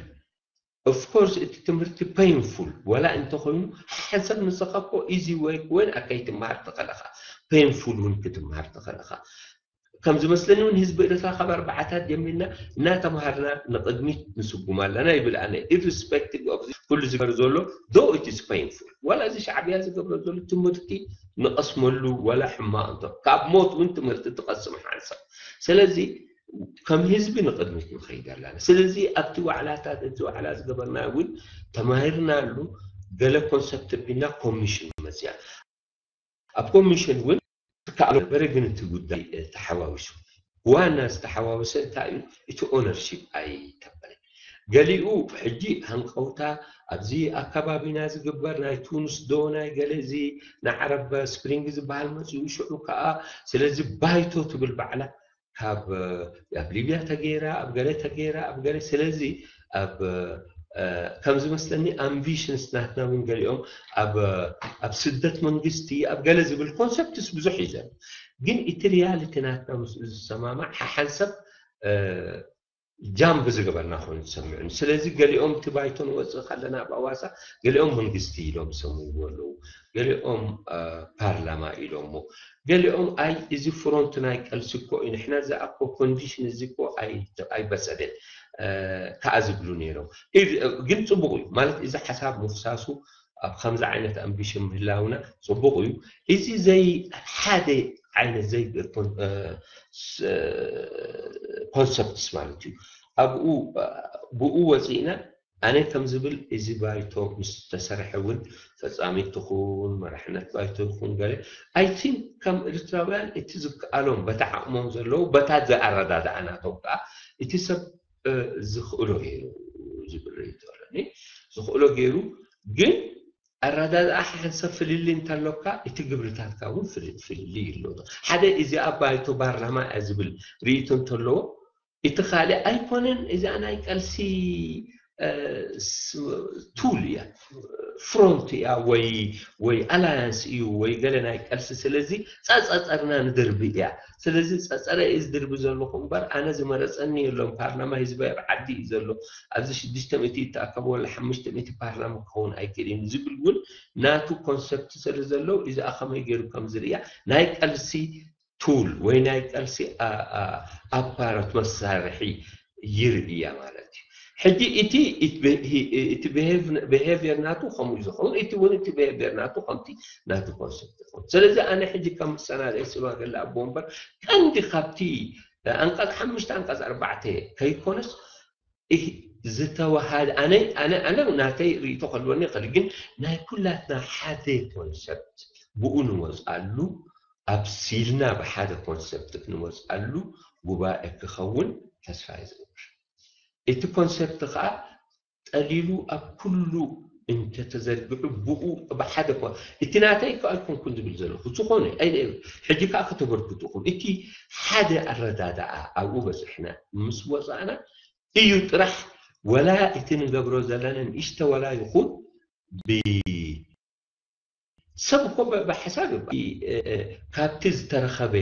ኦፍኮርስ እቲ ትምህርቲ ፔንፉል ዋላ እንተኮይኑ ሓንሰብ ንስኻ እኮ ኢዚ ወይ ክወን ኣካይ ትመሃር ተኸለኻ ፔንፉል እውን ክትመሃር ተኸለኻ ከም ዝመስለኒ እውን ህዝቢ ኤርትራ ካብ ኣርባዓታት ጀሚርና እናተምሃርና ንቕድሚት ንስጉም ኣለና ይብል ኣነ irrespective of ኩሉ ዝገር ዘሎ though it is painful ዋላ እዚ ሻዕብያ ዝገብሮ ዘሎ ትምህርቲ ንቐስመሉ ዋላ ሕማቕ እንተ ካብ ሞት እውን ትምህርቲ ትቐስም ሓንሳብ ስለዚ ከም ህዝቢ ንቕድሚት ንኸይድ ኣለና ስለዚ ኣብቲ ዋዕላታት እዚ ዋዕላ ዝገበርና እውን ተማሂርናሉ ገለ ኮንሰፕት ቢና ኮሚሽን መፅያ ኣብ ኮሚሽን እውን ትከኣሎ ነበረ ግን እቲ ጉዳይ ተሓዋዊሱ ዋና ዝተሓዋወሰ እንታይ እዩ እቲ ኦነርሺፕ ኣይተበለ ገሊኡ ሕጂ ሃንቀውታ ኣብዚ ኣከባቢና ዝግበር ናይ ቱንስ ዶ ናይ ገለ እዚ ንዓረብ ስፕሪንግ ዝበሃል መፅኡ ሽዑ ከዓ ስለዚ ባይቶ ትብል ባዕላ ካብ ኣብ ሊብያ ተገይራ ኣብ ገለ ተገይራ ኣብ ገለ ስለዚ ኣብ ከም ዝመስለኒ ኣምቢሽንስ ናትና እውን ገሊኦም ኣብ ኣብ ስደት መንግስቲ ኣብ ገለ ዝብል ኮንሰፕትስ ብዙሕ እዩ ዘሎ ግን እቲ ሪያሊቲ ናትና ምስ ዝሰማማዕ ሓሓንሰብ ጃምብ ዝገበርና ኮይኑ ዝሰምዑኒ ስለዚ ገሊኦም እቲ ባይቶ ንወፅእ ከለና ኣብ ኣዋሳ ገሊኦም መንግስቲ ኢሎም ዝሰምዎ ኣለዉ ገሊኦም ፓርላማ ኢሎሞ ገሊኦም ኣይ እዚ ፍሮንት ናይ ቀልሲ እኮ እዩ ንሕና ዝኣኮ ኮንዲሽን እዚ እኮ ኣይበሰደን ከዓ ዝብሉ ነይሮም ግን ፅቡቅ እዩ ማለት እዚ ሓሳብ ምፍሳሱ ኣብ ከምዚ ዓይነት ኣምቢሽን ምህላውና ፅቡቅ እዩ እዚ ዘይ ሓደ ዓይነት ዘይ ኮንሰፕትስ ማለት እዩ ኣብኡ ብኡ ወፂእና ኣነ ከም ዝብል እዚ ባይቶ ምስ ተሰርሐ እውን ፈፃሚት ትኹን መራሕነት ባይቶ ይኹን ገለ ኣይ ቲንክ ከም ኤርትራውያን እቲ ዝከኣሎም በታ ዓቕሞም ዘለዉ በታ ዘኣረዳድኣናቶም ከዓ እቲ ሰብ ዝኽእሎ ገይሩ ዝብል ርእይቶ ኣለኒ ዝኽእሎ ገይሩ ግን ኣረዳድኣ ሓንሳብ ፍልልይ እንተሎካ እቲ ግብርታትካ እውን ፍልልይ ይሎ ሓደ እዚ ኣብ ባይቶ ፓርላማ እያ ዝብል ርእይቶ እንተለዎ እቲ ካልእ ኣይኮነን። እዛ ናይ ቀልሲ ቱል እያ፣ ፍሮንት እያ፣ ወይ ወይ ኣላያንስ እዩ ወይ ገለ ናይ ቀልሲ። ስለዚ ጸጸርና ንድርቢ እያ። ስለዚ ጸጸረ እዩ ዝድርቢ ዘለኹ እምበር ኣነ ዝመረጸኒ የሎም። ፓርላማ ህዝባዊ ኣብ ዓዲ እዩ ዘሎ። ኣብዚ ሽዱሽተ ሚእቲ ይተኣከብ ወላ ሓሙሽተ ሚእቲ ፓርላማ ክኸውን ኣይክእል እዩ ዝብል እውን ናቱ ኮንሰፕት ስለ ዘለዉ እዚኣ ከመይ ገይሩ ከም ዝርእያ ናይ ቀልሲ ቱል ወይ ናይ ቀልሲ ኣፓራት መሳርሒ ይርእያ ማለት እዩ። ሕጂ እቲ እቲ ብሄቪየር ናቱ ከምኡ ዝኸውን እቲ እውን እቲ ብሄቪየር ናቱ ከምቲ ናቱ ኮንሰፕት ይኸውን። ስለዚ ኣነ ሕጂ ከም መሰናድኢ ሽማግለ ኣቦ ወንበር ቀንዲ ካብቲ ኣንቀጽ ሓሙሽተ ኣንቀጽ ኣርባዕተ ከይኮነስ ዝተዋሃደ ኣነ ኣነ ኣነ ናተይ ርእቶ ከልወኒ ይኽእል፣ ግን ናይ ኩላትና ሓደ ኮንሰፕት ብኡ ንወፅኣሉ ኣብሲልና ብሓደ ኮንሰፕት ክንወፅኣሉ ጉባኤ ክኸውን ተስፋ ይዝግብር። እቲ ኮንሰፕት ከዓ ጠሊሉ ኣብ ኩሉ እንተተዘርግሑ ብኡ ብሓደ ኮ እቲ ናተይ እኮ ኣይኮንኩን ዝብል ዘለኹ ዝኾነ ሕጂ ከዓ ከተበርክትኹም እቲ ሓደ ኣረዳድኣ ኣብኡ በፅሕና ምስ ወፃእና እዩ ጥራሕ ወላ እቲ ንገብሮ ዘለና ንእሽተ ወላ ይኹን ብ ሰብ እኮ ብሓሳብ ካብቲ ዝተረኸበ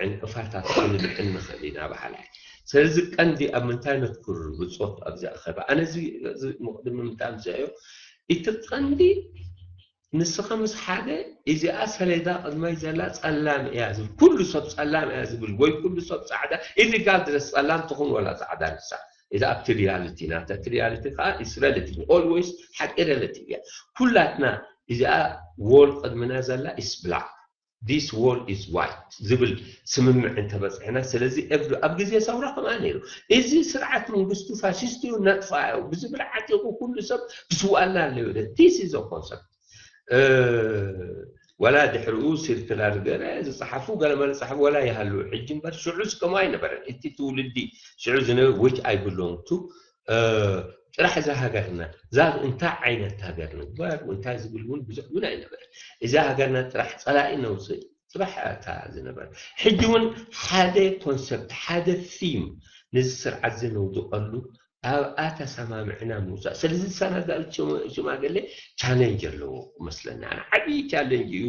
ዕንቅፋታት ክንልዕል ንኽእል ኢና በሃላይ። ስለዚ ቀንዲ ኣብ ምንታይ ነትኩር ብፆት ኣብዚ ኣኸባ ኣነ እዚ ምቕድሚ ምንታይ ኣምፅአዮ እቲ ቀንዲ ንስኻ ምስ ሓደ እዚኣ ሰሌዳ ቅድመይ ዘላ ፀላም እያ ዝብል ኩሉ ሰብ ፀላም እያ ዝብል ወይ ኩሉ ሰብ ፃዕዳ ኢሊጋል ድረስ ፀላም ትኹን ወላ ፃዕዳ ንሳ እዚ ኣብቲ ሪያሊቲ ናተ እቲ ሪያሊቲ ከዓ ኢስ ሬሌቲቭ ኦልዌይስ ሓቂ ሬሌቲቭ እያ። ኩላትና እዚኣ ዎል ቅድምና ዘላ ኢስ ብላክ this wall is white ዝብል ስምምዕ እንተበፅሕና ስለዚ ኣብ ግዜ ሰውራ ከምኣ ነይሩ። እዚ ስርዓት መንግስቱ ፋሽስት እዩ ነጥፋዮ ብዝብል ዓጢቑ ኩሉ ሰብ ክስዋኣልና ኣለዩ። This is a concept። ወላ ድሕሪኡ ሲርክላር ገለ ዝፀሓፉ ገለ መለ ፀሓፉ ወላ ይሃሉ ሕጂ እምበር ሽዑ ዝከምኡ ኣይነበረን። እቲ ትውልዲ ሽዑ ዝነበ which I belong to ጥራሕ እዛ ሃገርና እዛ እንታይ ዓይነት ሃገር ንግበር እንታይ ዝብል እውን ብዙሕ እውን ኣይነበረን። እዛ ሃገርና ጥራሕ ፀላኢ ነውፅእ ጥራሕ እታ ዝነበረ ሕጂ እውን ሓደ ኮንሰፕት ሓደ ቲም ነዚ ስርዓት እዚ ነውድቐሉ ኣብኣ ተሰማምዕና ምውፃእ። ስለዚ ዝሰናዳእ ሽማግሌ ቻሌንጅ ኣለዎ መስለኒ። ኣነ ዓብዪ ቻሌንጅ እዩ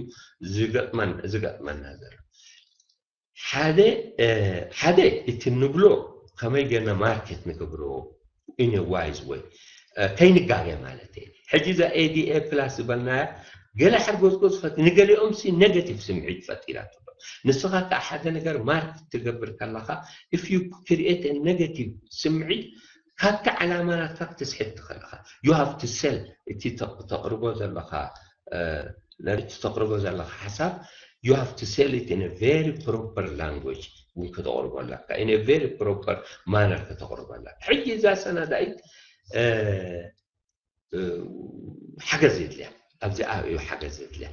ዝገጥመና ዘሎ። ሓደ ሓደ እቲ ንብሎ ከመይ ጌርና ማርኬት ንገብሮ ኢን ዋይዝ ወይ ከይንጋገ ማለት እየ። ሕጂ እዛ ኤዲኤ ፕላስ ዝበልናያ ገለ ሓርጎፅጎፅ ፈት ንገሊኦም ሲ ኔጋቲቭ ስምዒት ፈጢራ ትሎ። ንስኻ ከዓ ሓደ ነገር ማርኬት ትገብር ከለኻ if you create negative ስምዒት ካብቲ ዓላማ ናትካ ክትስሕት ትኽእል ኢኻ። You have to sell እቲ ተቕርቦ ዘለኻ ነቲ ተቕርቦ ዘለኻ ሓሳብ you have to sell it in a very proper language እውን ከተቕርቦ ኣለካ in a very proper manner ከተቕርቦ ኣለካ። ሕጂ እዛ ሰናዳኢት ሓገዝ የድልያ ኣብዚኣ እዩ ሓገዝ የድልያ።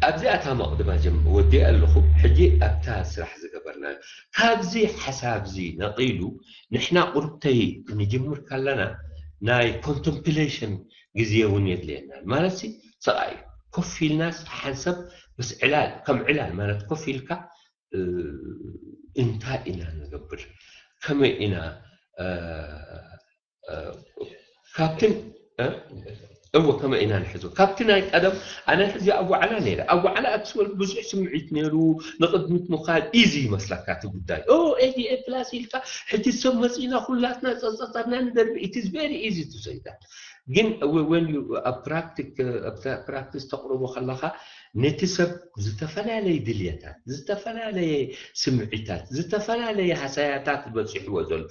ኣብዚኣ እታ መቕድማ ጀም ወዲኣ ኣለኹ። ሕጂ ኣብታ ስራሕ ዝገበርና ካብዚ ሓሳብዚ ነቒሉ ንሕና ቁርብተይ ክንጅምር ከለና ናይ ኮንተምፕሌሽን ግዜ እውን የድልየና ማለት ሲ ሰብኣይ ኮፍ ኢልናስ ሓንሰብ ምስ ዕላል ከም ዕላል ማለት ኮፍ ኢልካ እንታይ ኢና ንገብር ከመይ ኢና ካብትን እዎ ከመይ ኢና ንሕዞ ካብቲ ናይ ቀደም ኣነ ሕዚ ኣብ ዋዕላ ነይረ ኣብ ዋዕላ ኣክስወል ብዙሕ ስምዒት ነይሩ። ንቕድሚት ምዃድ ኢዚ ይመስለካ እቲ ጉዳይ ኤዲኤ ፕላስ ኢልካ ሕጂ ሰብ መፂና ኩላትና ፀፀጠርና ንደርቢ it is very easy to say that ግን when you ኣብ ፕራክቲክ ፕራክቲስ ተቕርቦ ከለካ ነቲ ሰብ ዝተፈላለየ ድልየታት ዝተፈላለየ ስምዒታት ዝተፈላለየ ሃሳያታት በፂሕዎ ዘሎ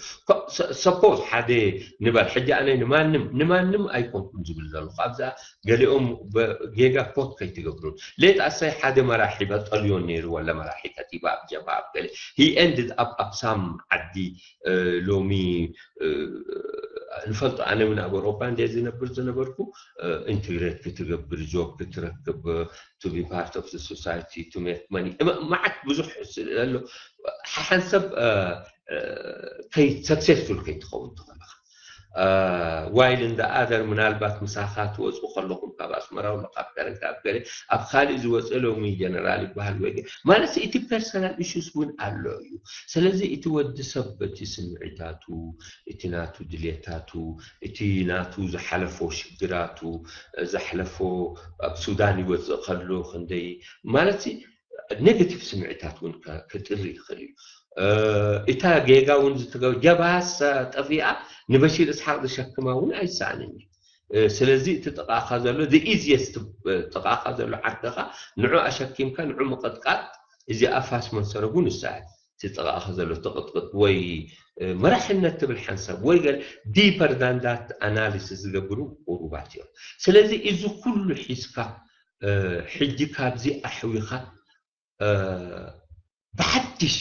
ሰፖዝ ሓደ ንበል ሕጂ ኣነ ንማንም ንማንም ኣይኮንኩን ዝብል ዘለኹ ኣብዛ ገሊኦም ጌጋ ኮት ከይትገብሩን ሌት ኣሳይ ሓደ መራሒ በጠልዮን ነይሩ ወለ መራሒ ከቲባ ኣብ ጀባ ኣብ ገለ he ended up ኣብ ሳም ዓዲ ሎሚ ንፈልጦ ኣነ እውን ኣብ ኣውሮፓ እንደ ዝነብር ዝነበርኩ ኢንትግሬት ክትገብር ጆብ ክትረክብ to be part of the society to make money መዓት ብዙሕ ኣሎ ሓሓንሰብ ከይ ሰክሴስፉል ከይትኸውን ትኽእልኻ while in the other ምናልባት ምሳኻ ትወፁ ከለኹም ካብ ኣስመራ ውሎ ካብ ከረን ካብ ገለ ኣብ ካልእ ዝወፀ ሎሚ ጀነራል ይበሃል ወይ ገ- ማለት እቲ personal issues እውን ኣሎ እዩ። ስለዚ እቲ ወዲ ሰብ በቲ ስምዒታቱ እቲ ናቱ ድሌታቱ እቲ ናቱ ዝሓለፎ ሽግራቱ ዘሕለፎ ኣብ ሱዳን ይወፅእ ከሎ ክንደይ ማለት negative ስምዒታት እውን ከጥሪ ይኽእል እዩ። እታ ጌጋ እውን ዝተገበ ጀብሃስ ጠፊኣ ንበሺር እስሓቅ ዝሸክማ እውን ኣይሰኣንን እዩ። ስለዚ እቲ ጥቃኻ ዘሎ the easiest ጥቃኻ ዘሎ ዓርክኻ ንዑ ኣሸኪምካ ንዑ ምቕጥቃጥ እዚኣ ፋስ መንሰረጉ ንሳ እቲ ጥቃኻ ዘሎ ትቕጥቅጥ ወይ መራሕነት ትብል ሓንሳብ ወይ ገለ deeper than that analysis ዝገብሩ ቁሩባት እዮም። ስለዚ እዚ ኩሉ ሒዝካ ሕጂ ካብዚ ኣሕዊኻ ብሓድሽ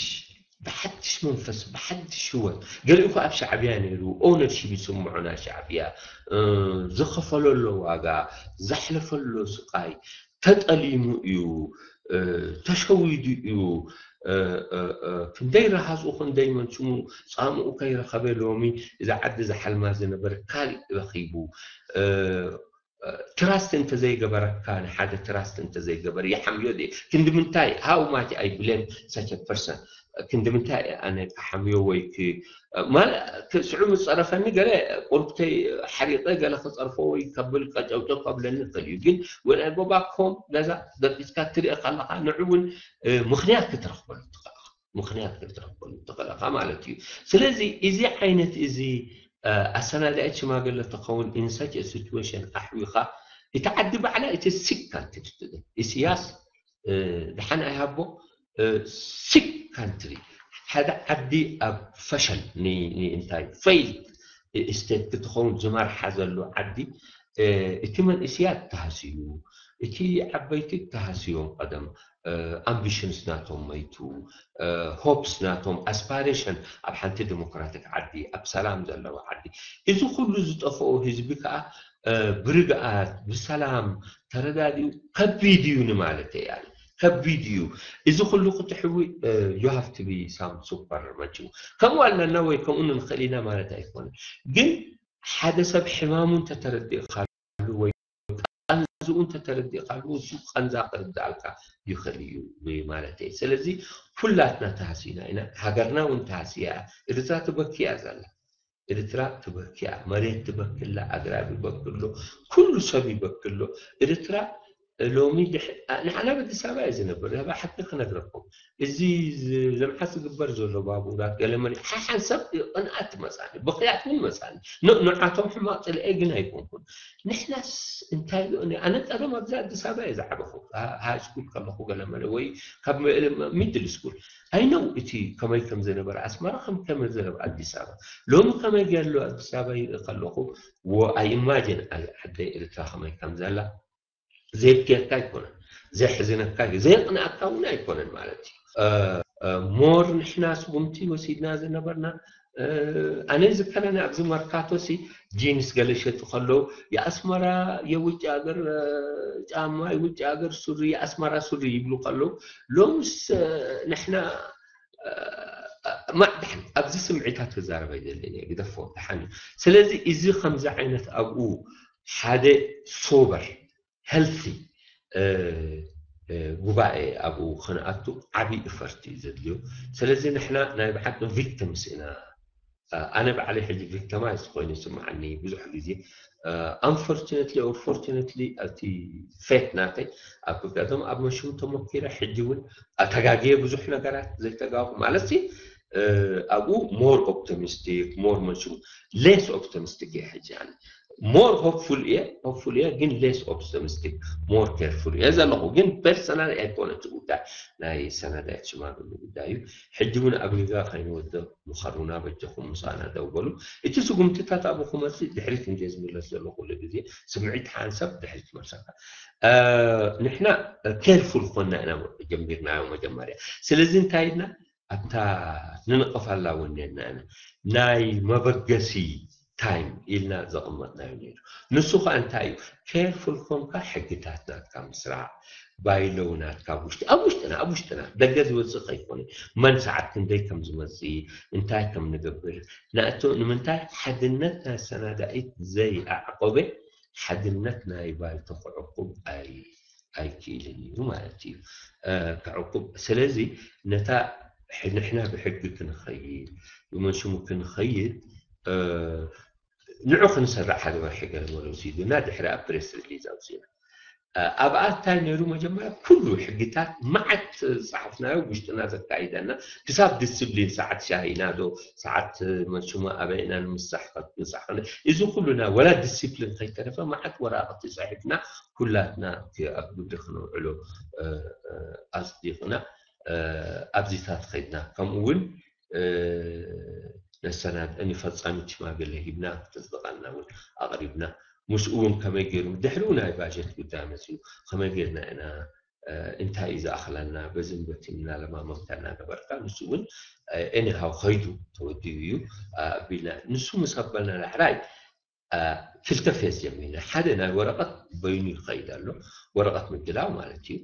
ብሓድሽ መንፈስ ብሓድሽ ህይወት ገሊኡ ኣብ ሻዕብያ ነይሩ ኦነርሺፕ ይስምዖ ናይ ሻዕብያ ዝኸፈለሎ ዋጋ ዘሕለፈሎ ስቃይ ተጠሊሙ እዩ ተሸዊዱ እዩ ክንደይ ረሃፁ ክንደይ መንሽሙ ፃምኡ ከይረኸበ ሎሚ እዚ ዓዲ ዝሓልማ ዝነበረ ካሊእ ረኺቡ ትራስት እንተዘይገበረካ ንሓደ ትራስት እንተዘይገበረ ይሓምዮ ድ ክንዲ ምንታይ how much I blame such a person ክንዲ ምንታይ ኣነ ክሓምዮ ወይ ስዑ ምስ ጸረፈኒ ገለ ቁርብተይ ሓሪቀ ገለ ክጸርፎ ወይ ከብል ቀጨውጨው ከብለኒ ይኽእል እዩ ግን when I go back home ገዛ ደቂስካ ትሪኦ ከለካ ንዑ እውን ምክንያት ክትረክበሉ ትኽእል ምክንያት ክትረክበሉ ትኽእል ማለት እዩ ስለዚ እዚ ዓይነት እዚ ኣሰናዳኢት ሽማግለ ተኸውን in such a situation ኣሕዊኻ እቲ ዓዲ ባዕላ እቲ sick country ኢስያስ ድሓን ኣይሃቦ sick country ሓደ ዓዲ ኣብ ፈሸል እንታይ failed state ክትኸውን ዝመርሓ ዘሎ ዓዲ እቲ መንእስያት ተሃስዩ እቲ ዓበይቲ ተሃስዮም ቀደም ኣምቢሽንስ ናቶም መይቱ ሆፕስ ናቶም ኣስፓሬሽን ኣብ ሓንቲ ዲሞክራቲክ ዓዲ ኣብ ሰላም ዘለዎ ዓዲ እዚ ኩሉ ዝጠፍኦ ህዝቢ ከዓ ብርግኣት ብሰላም ተረዳዲኡ ከቢድ እዩ ንማለት እያ ከቢድ እዩ እዚ ኩሉ ክትሕዊ you have to be some super መችሙ ከም ዋልናና ወይ ከምኡ ንኽእል ኢና ማለት ኣይኮነ ግን ሓደ ሰብ ሕማሙ እንተተረዲእካ ወይ ቃንዝኡ እንተተረዲእካሉ እሱ ቃንዛ ክርዳእልካ ይኽእል እዩ ማለት እዩ ስለዚ ኩላትና ተሃሲና ኢና ሃገርና እውን ተሃስያ እያ ኤርትራ ትበክያ ዘላ ኤርትራ ትበክያ መሬት ትበክላ ኣግራብ ይበክሎ ኩሉ ሰብ ይበክሎ ኤርትራ ሎሚ ንዓና ኣብ ኣዲስ ኣበባ እዩ ዝነብር ብ ሓቂ ክነግረኩም እዚ ልምዓት ዝግበር ዘሎ ባቡራት ገለመለ ሓሓን ሰብ ቅንኣት መፃኒ ብክያት እውን መፃኒ ንዓቶም ሕማቅ ፅልኤ ግን ኣይኮንኩን ንሕናስ እንታይ ኣነ ቀደም ኣብዚ ኣዲስ ኣበባ እየ ዝዓበኹ ሃይ ስኩል ከለኹ ገለመለ ወይ ካብ ሚድል ስኩል ኣይነው እቲ ከመይ ከም ዝነበረ ኣስመራ ከም ከመይ ዝነበረ ኣዲስ ኣበባ ሎሚ ከመይ ገሎ ኣዲስ ኣበባ ይርኢ ከለኹ I imagine ዓደይ ኤርትራ ከመይ ከም ዘላ ዘየብክየካ ኣይኮነን ዘየሕዝነካ እዩ ዘየቅንኣካ እውን ኣይኮነን ማለት እዩ more ንሕና ስጉምቲ ወሲድና ዝነበርና ኣነ ዝከረኒ ኣብዚ መርካቶ ሲ ጂንስ ገለ ሸጡ ከለዉ የኣስመራ የውጭ ሀገር ጫማ የውጭ ሀገር ሱሪ የኣስመራ ሱሪ ይብሉ ከለዉ ሎምስ ንሕና ማዕዳን ኣብዚ ስምዒታት ክዛረበ የለን እየ ግደፎ ደሓን እዩ ስለዚ እዚ ከምዚ ዓይነት ኣብኡ ሓደ sober healthy ጉባኤ ኣብኡ ክንኣቱ ዓብዪ effort እዩ ዘድልዮ ስለዚ ንሕና ናይ ብሓቂ victims ኢና ኣነ ባዕለይ ሕጂ victimize ኮይኑ ይስምዓኒ ብዙሕ ግዜ unfortunately or fortunately እቲ fate ናተይ ኣብ ቀደም ኣብ መሽሙ ተመኪረ ሕጂ እውን ኣተጋግየ ብዙሕ ነገራት ዘይተጋጉ ማለት ኣብኡ more optimistic more መሽሙ less optimistic እየ ሕጂ ኣነ more hopeful እየ hopeful እየ ግን less optimistic more careful እየ ዘለኹ ግን personal ኣይኮነ እቲ ጉዳይ ናይ ሰነዳት ሽማግሉ ጉዳይ እዩ ሕጂ እውን ኣብ ሪጋ ከይንወድቕ ምኸሩና በጀኹም ምሳና ደው በሉ እቲ ስጉምትታት ኣብኡ ክመፅእ ድሕሪት እንደ ዝምለስ ዘሎ ኩሉ ግዜ ስምዒት ሓንሳብ ድሕሪት መልሰካ ንሕና careful ኮና ኢና ጀሚርናዮ መጀመርያ ስለዚ እንታይ ኢልና ኣብታ ንንቐፋላ ወኒና ኢና ናይ መበገሲ time ኢልና ዘቐመጥናዮ ነይሩ። ንሱ ኸኣ እንታይ እዩ? Careful ኮንካ ሕግታት ናትካ ምስራዕ፣ by law ናትካ ኣብ ውሽጢ፣ ኣብ ውሽጥና፣ ኣብ ውሽጥና፣ ደገ ዝወጽእ ከይኮነ፣ መን ሰዓት ክንደይ ከም ዝመጽእ፣ እንታይ ከም ንገብር፣ ናእቶ ንምንታይ ሓድነት ናይ ኣሰናዳኢት ዘይኣዕቆበ ሓድነት ናይ ባይቶ ክዕቁብ ኣይ ኣይክእልን እዩ ማለት እዩ። እ፣ ክዕቁብ ስለዚ ነታ ሕ- ንሕና ብሕጊ ክንኸይድ ብመን ሽሙ ክንኸይድ እ፣ ንዑ ክንሰርዕ ሓደ ወርሒ ገለ መለ ወሲዱና ድሕሪ ኣብ ፕሬስ ሪሊዝ ኣውፅና ኣብኣ እንታይ ነይሩ መጀመርያ ኩሉ ሕግታት መዓት ዝፀሓፍናዮ ውሽጥና ዘካይደና ክሳብ ዲስፕሊን ሰዓት ሻሂና ዶ ሰዓት መን ሽሙ ኣበይ ኢና ንምሳሕ ምሳሕ እዚ ኩሉና ወላ ዲስፕሊን ከይተረፈ መዓት ወራቕቲ ፅሒፍና ኩላትና ኣብ ግብሪ ክነውዕሎ ኣፅዲቕና ኣብዚታት ከይድና ከምኡ እውን ነሰናድ ንፈፃሚት ሽማግለ ሂብና ክተፅድቐልና እውን ኣቕሪብና ምስኡ እውን ከመይ ገይሩ ድሕሪኡ ናይ ባጀት ጉዳይ መፅኡ ከመይ ገይርና ኢና እንታይ እዩ ዝኣኽለና በዝን በትን እናለማመንካ እናገበርካ ንሱ እውን ኤኒሃው ከይዱ ተወዲኡ እዩ ኣቢልና ንሱ ምስ ኣበልና ዳሕራይ ክልተ ፌዝ ጀሚርና ሓደ ናይ ወረቐት በይኑ ይኸይድ ኣሎ ወረቐት ምድላው ማለት እዩ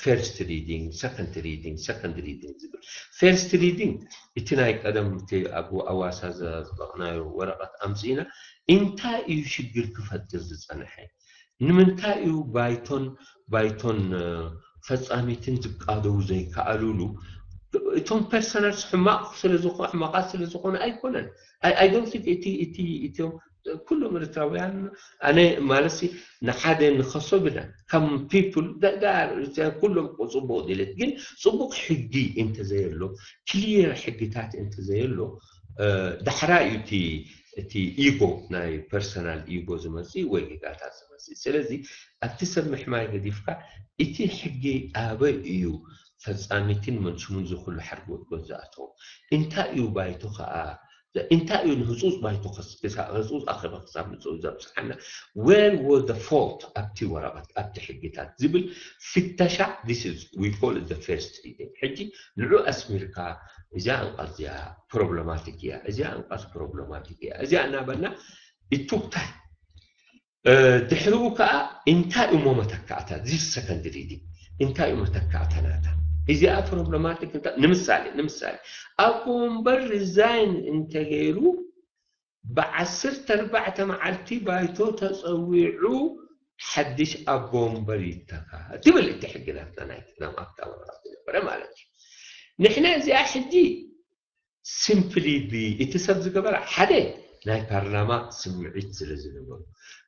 first reading second reading second reading ዝብል first reading እቲ ናይ ቀደም እቲ ኣብ ኣዋሳ ዘጥበቕናዮ ወረቐት ኣምፅእና እንታይ እዩ ሽግር ክፈጥር ዝፀንሐ ንምንታይ እዩ ባይቶን ባይቶን ፈፃሚትን ዝቃደው ዘይከኣሉሉ እቶም ፐርሰናልስ ሕማቕ ስለዝኾ ሕማቓት ስለዝኾነ ኣይኮነን I don't think እቲ እቲ እቶም ኩሎም ኤርትራውያን ኣነ ማለትሲ ንሓደ ንኸሶ ብለን ከም people ኩሎም ጽቡቕ ድሌት ግን ጽቡቕ ሕጊ እንተዘየሎ ክሊየር ሕግታት እንተዘየሎ ዳሕራይ እዩ እቲ እቲ ኢጎ ናይ ፐርሰናል ኢጎ ዝመጽእ ወይ ጌጋታት ዝመጽእ ስለዚ ኣብቲ ሰብ ምሕማይ ገዲፍካ እቲ ሕጊ ኣበይ እዩ ፈጻሚትን መንሽሙን ዝኹሉ ሓርጎት ጎዛእቶም እንታይ እዩ ባይቶ ከኣ እንታይ እዩ ንህጹጽ ባይቶ ህጹጽ ኣኼባ ክሳብ ምጽኡ ዘብጽሓና where was the fault ኣብቲ ወረቐት ኣብቲ ሕግታት ዝብል ፍተሻ this is we call it the first reading ሕጂ ንዑ ኣስሚርካ እዚኣ ኣንቀጽ እዚኣ ፕሮብለማቲክ እያ እዚኣ ኣንቀጽ ፕሮብለማቲክ እያ እዚኣ እናበልና it took time ድሕሪኡ ከዓ እንታይ እሞ መተካእታ this second reading እንታይ እዩ መተካእታ ናታ እዚኣ ፕሮብለማቲክ ንምሳሌ ንምሳሌ ኣቦ ወንበር ሪዛይን እንተገይሩ ብዓሰርተ ኣርባዕተ መዓልቲ ባይቶ ተፀዊዑ ሓድሽ ኣቦ ወንበር ይተካ ትብል እቲ ሕጊ ናትና ናይ ቅዳም ኣብታ ወረቐት ዝነበረ ማለት እዩ ንሕና እዚኣ ሕጂ simply ብ እቲ ሰብ ዝገበረ ሓደ ናይ ፓርላማ ስምዒት ስለ ዝነበሩ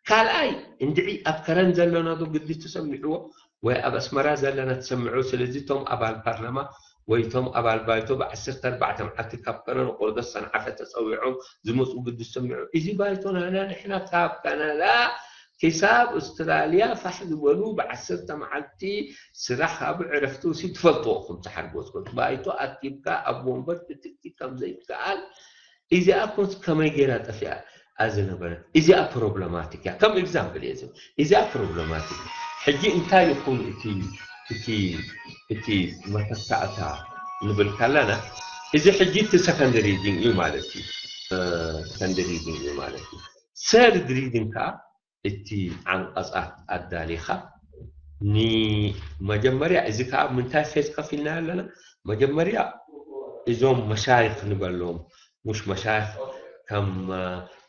ካልኣይ እንድዒ ኣብ ከረን ዘለና ዶ ግዲ ተሰሚዕዎ ወይ ኣብ ኣስመራ ዘለና ተሰምዑ ስለዚ እቶም ኣባል ፓርላማ ወይ እቶም ኣባል ባይቶ ብ ዓሰርተ ኣርባዕተ መዓልቲ ካብ ከረን ቆርዶ ሰንዓፈ ተፀዊዖም ዝመፁ ግዲ ዝሰምዑ እዚ ባይቶ ናና ንሕና ካብ ካናዳ ክሳብ ኣውስትራልያ ፋሕ ዝበሉ ብዓሰርተ መዓልቲ ስራሕ ኣብ ዕረፍቲ ውሲ ትፈልጥዎ ኢኹም ተሓርጎት ባይቶ ኣኪብካ ኣብ ወንበር ክትኪ ከም ዘይከኣል እዚኣ ኮንስ ከመይ ገይራ ጠፊኣ ኣዝነበረት እዚኣ ፕሮብለማቲክ እያ ከም ኤግዛምፕል እየ ዝብ እዚኣ ፕሮብለማቲክ ሕጂ እንታይ ይኹን እቲ እቲ እቲ መተካእታ ንብል ካለና እዚ ሕጂ እቲ ሰከንድ ሪዲንግ እዩ ማለት እዩ ሰከንድ ሪዲንግ እዩ ማለት እዩ ሰርድ ሪዲንግ ከዓ እቲ ዓንቐፃት ኣዳሊኻ ንመጀመርያ እዚ ከዓ ምንታይ ፌዝ ከፊልና ኣለና መጀመርያ እዞም መሻይኽ ንበሎም ሙሽ መሻይኽ ከም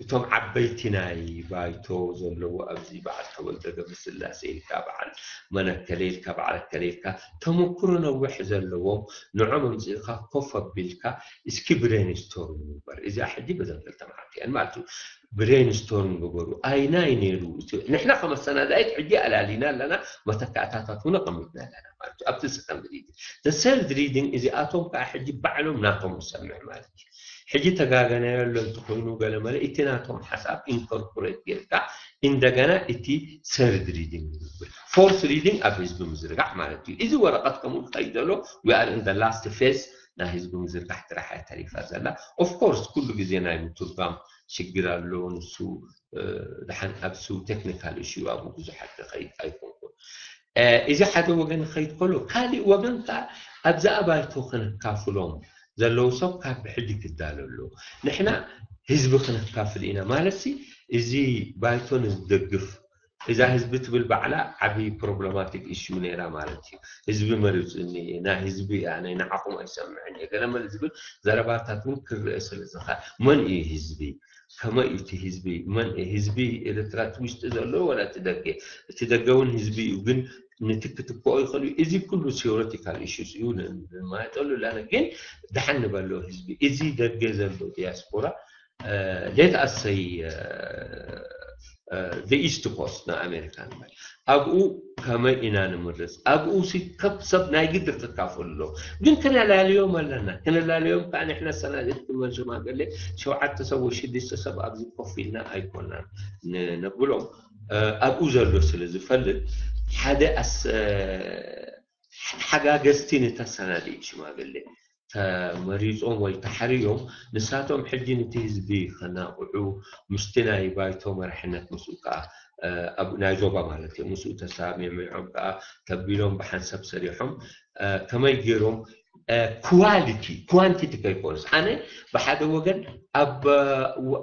እቶም ዓበይቲ ናይ ባይቶ ዘለዎ ኣብዚ በዓል ተወልደ ገብረስላሴ ኢልካ በዓል መነከለ ኢልካ በዓል ከለ ኢልካ ተመክሮ ነዊሕ ዘለዎም ንዖም ኣምፅእካ ኮፍ ኣቢልካ እስኪ ብሬንስቶርም ንግበር እዚኣ ሕጂ በዘን ክልተ መዓልቲ እየን ማለት እዩ ብሬንስቶርም ግበሩ ኣይናይ ነይሩ ንሕና ከመሰናዳይት ሕጂ ኣላሊና ኣለና መተካእታታት እውን ኣቐሚጥና ኣለና ማለት እዩ ኣብቲ ሰከንድ ሪዲንግ the third reading እዚኣቶም ከዓ ሕጂ ባዕሎም ናቶም ዝሰምዕ ማለት እዩ ሕጂ ተጋገናዮ ኣሎ እንተኮይኑ ገለመለ እቲ ናቶም ሓሳብ ኢንኮርፖሬት ጌርካ እንደገና እቲ third reading ዝብል fourth reading ኣብ ህዝቢ ምዝርጋሕ ማለት እዩ እዚ ወረቐት ከምኡ ዝኸይድ ዘሎ we are in the last phase ናይ ህዝቢ ምዝርጋሕ ጥራሕ እያ ተሪፋ ዘላ of course ኩሉ ግዜ ናይ ምትርጓም ሽግር ኣሎ ንሱ ደሓን ኣብሱ ቴክኒካል እሹ ኣብኡ ብዙሓት ዝኸይድ ኣይኮንኩን እዚ ሓደ ወገን ክኸይድ ከሎ ካሊእ ወገን ከዓ ኣብዛ ኣባይቶ ከነካፍሎም ዘለዉ ሰብ ካብ ብሕጂ ክዳለሉ ንሕና ህዝቢ ክነካፍል ኢና ማለት ሲ፣ እዚ ባይቶ ንዝደግፍ፣ እዛ ህዝቢ ትብል ባዕላ ዓቢ ፕሮብለማቲክ ኢሹ ነይራ ማለት እዩ። ህዝቢ መሪፁኒ፣ ናይ ህዝቢ እያ፣ ናይ ንዓኹም ኣይሰምዕን እየ፣ ገለመለ ዝብል ዘረባታት እውን ክረአ ስለ ዝኸ-፣ መን እዩ ህዝቢ? ከመይ እዩ እቲ ህዝቢ? መን እዩ ህዝቢ? ኤርትራ እቲ ውሽጢ ዘሎ ወላ እቲ ደገ? እቲ ደገ እውን ህዝቢ እዩ፣ ግን ንትክትክኦ ይኽእል እዩ። እዚ ኩሉ ቴዎሬቲካል ኢሹስ እዩ ን-፣ ንማይጠሉ ላነ፣ ግን ደሓን ንበሎ ህዝቢ። እዚ ደገ ዘሎ ዲያስፖራ፣ እ፣ ሌት ኣሰይ፣ እ፣ እ፣ the East Coast ንኣሜሪካ ንበል። ኣብኡ ከመይ ኢና ንምርፅ? ኣብኡ ሲ ከም ሰብ ናይ ግድር ክካፈሉ ኣለዎ። ግን ክነላልዮም ኣለና። ክነላልዮም ከዓ ንሕና ሰናድቲ መን ሽማግሌ ሸውዓተ ሰብ ወይ ሽዱሽተ ሰብ ኣብዚ ኮፍ ኢልና ኣይኮናን ን-፣ ነብሎም። እ፣ ኣብኡ ዘሎ ስለ ዝፈልጥ ሓደ ኣስ-፣ እ፣ ሓጋገዝቲ ነታ ሰናድኢት ሽማግሌ ተመሪጾም ወይ ተሓርዮም፣ ንሳቶም ሕጂ ነቲ ህዝቢ ከናቕሑ፣ ምስቲ ናይ ባይቶ መራሕነት ምስኡ ከኣ፣ እ፣ ኣብ ናይ ዞባ ማለት እዩ፣ ምስኡ ተሰማሚዖም ከኣ ተቢሎም ብሓንሳብ ሰሪሖም፣ እ፣ ከመይ ገይሮም፣ እ፣ ኳሊቲ፣ ኳንቲቲ ከይኮነስ፣ ኣነ ብሓደ ወገን ኣብ፣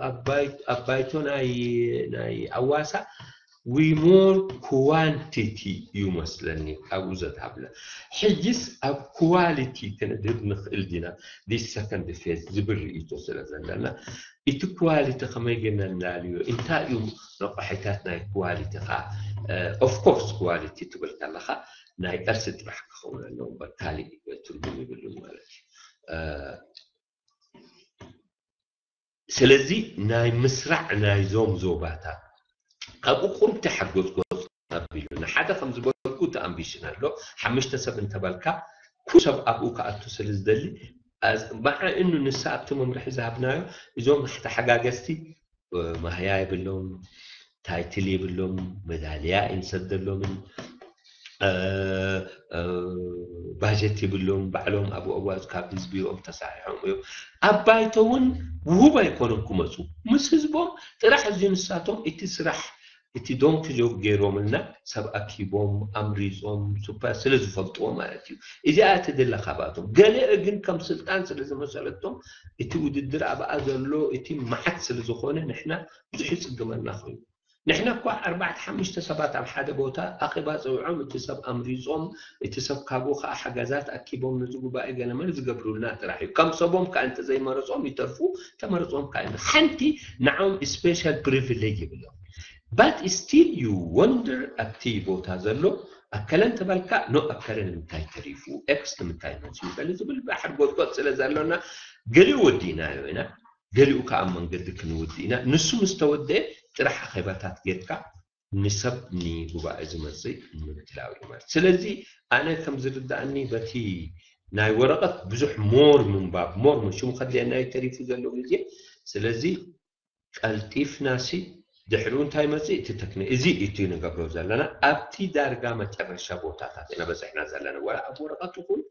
ኣብ ባይ-፣ ኣብ ባይቶ ናይ፣ ናይ ኣዋሳ we more quantity እዩ መስለኒ ካብኡ ዘትሃብለ። ሕጂስ ኣብ ኳሊቲ ክንድህብ ንኽእል ዲና? This second phase ዝብል ርእይቶ ስለ ዘለና፣ እቲ ኳሊቲ ከመይ ጌርና ንላልዮ? እንታይ እዩ ረቋሒታት ናይ ኳሊቲ ኸዓ? ኦፍ ኮርስ ኳሊቲ ትብል ከለኻ ናይ ቅርሲ ጥራሕ ክኸውን ኣለዎ እምበር ካሊእ ትርጉም ይብሉን ማለት እዩ። እ፣ ስለዚ ናይ ምስራዕ ናይዞም ዞባታት ካብኡ ቁሩብ ተሓጎጽጎጽ ኣቢሉ፣ ንሓደ ከም ዝበልኩ እቲ ኣምቢሽን ኣሎ። ሓሙሽተ ሰብ እንተበልካ፣ ኩሉ ሰብ ኣብኡ ክኣቱ ስለ ዝደሊ፣ ኣዝ-፣ መዓ እኑ ንሳ ኣብቲ መምርሒ ዝሃብናዮ፣ እዞም ተሓጋገዝቲ፣ እ፣ ማህያ የብሎም፣ ታይትል የብሎም፣ መዳልያ ኣይንሰደሎምን፣ እ፣ እ፣ ባጀት የብሎም፣ ባዕሎም ኣብኡ ኣዋፅ ካብ ህዝቢ እዮም ተሳሒሖም እዮም። ኣብ ባይቶ እውን ውሁብ ኣይኮነን ክመፁ። ምስ ህዝቦም ጥራሕ እዚ ንሳቶም እቲ ስራሕ፣ እቲ ዶንኪ ጆብ ገይሮምልና፣ ሰብ ኣኪቦም፣ ኣምሪጾም፣ ሱፐር ስለ ዝፈልጥዎ ማለት እዩ። እዚኣ ትድለ ካብኣቶም። ገለ ግን ከም ስልጣን ስለ ዝመሰለቶም፣ እቲ ውድድር ኣብኣ ዘሎ፣ እቲ መዓት ስለ ዝኾነ፣ ንሕና ብዙሕ ይጽግመና ኮይኑ። ንሕና እኳ ኣርባዕተ ሓሙሽተ ሰባት ኣብ ሓደ ቦታ ኣኼባ ጸዊዖም፣ እቲ ሰብ ኣምሪጾም፣ እቲ ሰብ ካብኡ ኸኣ ሓገዛት ኣኪቦም፣ ነዚ ጉባኤ ገለመለ ዝገብሩልና ጥራሕ እዩ። ከም ሰቦም ከኣ እንተዘይመረጾም ይተርፉ፣ ተመረጾም ከኣ ይነ-፣ ሓንቲ ንዓኦም ስፔሻል ፕሪቪሌጅ ይብሎም። But still you wonder ኣብቲ ቦታ ዘሎ ኣከለ እንተበልካ፣ ኖ ኣከለ ንምንታይ ተሪፉ፣ ኤክስ ንምንታይ መጽኡ፣ ገለ ዝብል ባሕር ጎጥጎጥ ስለ ዘሎና፣ ገሊኡ ወዲእናዮ ኢና፣ ገሊኡ ከኣ ኣብ መንገዲ ክንውድእ ኢና። ንሱ ምስ ተወደአ ጥራሕ ኣኼባታት ጌርካ ንሰብ ንጉባኤ ዝመጽእ ምድላው እዩ ማለት። ስለዚ ኣነ ከም ዝርድኣኒ በቲ ናይ ወረቐት ብዙሕ ሞር ምንባብ፣ ሞር ምን ሽሙ ከድልየና እዩ ተሪፉ ዘሎ ግዜ። ስለዚ ቀልጢፍናሲ ድሕሪኡ እንታይ መጽእ? እቲ ተክኒ-፣ እዚ እቲ ንገብሮ ዘለና ኣብቲ ዳርጋ መጨረሻ ቦታታት ኢና በጺሕና ዘለና። ወላ ኣብ ወረቐት ይኹን፣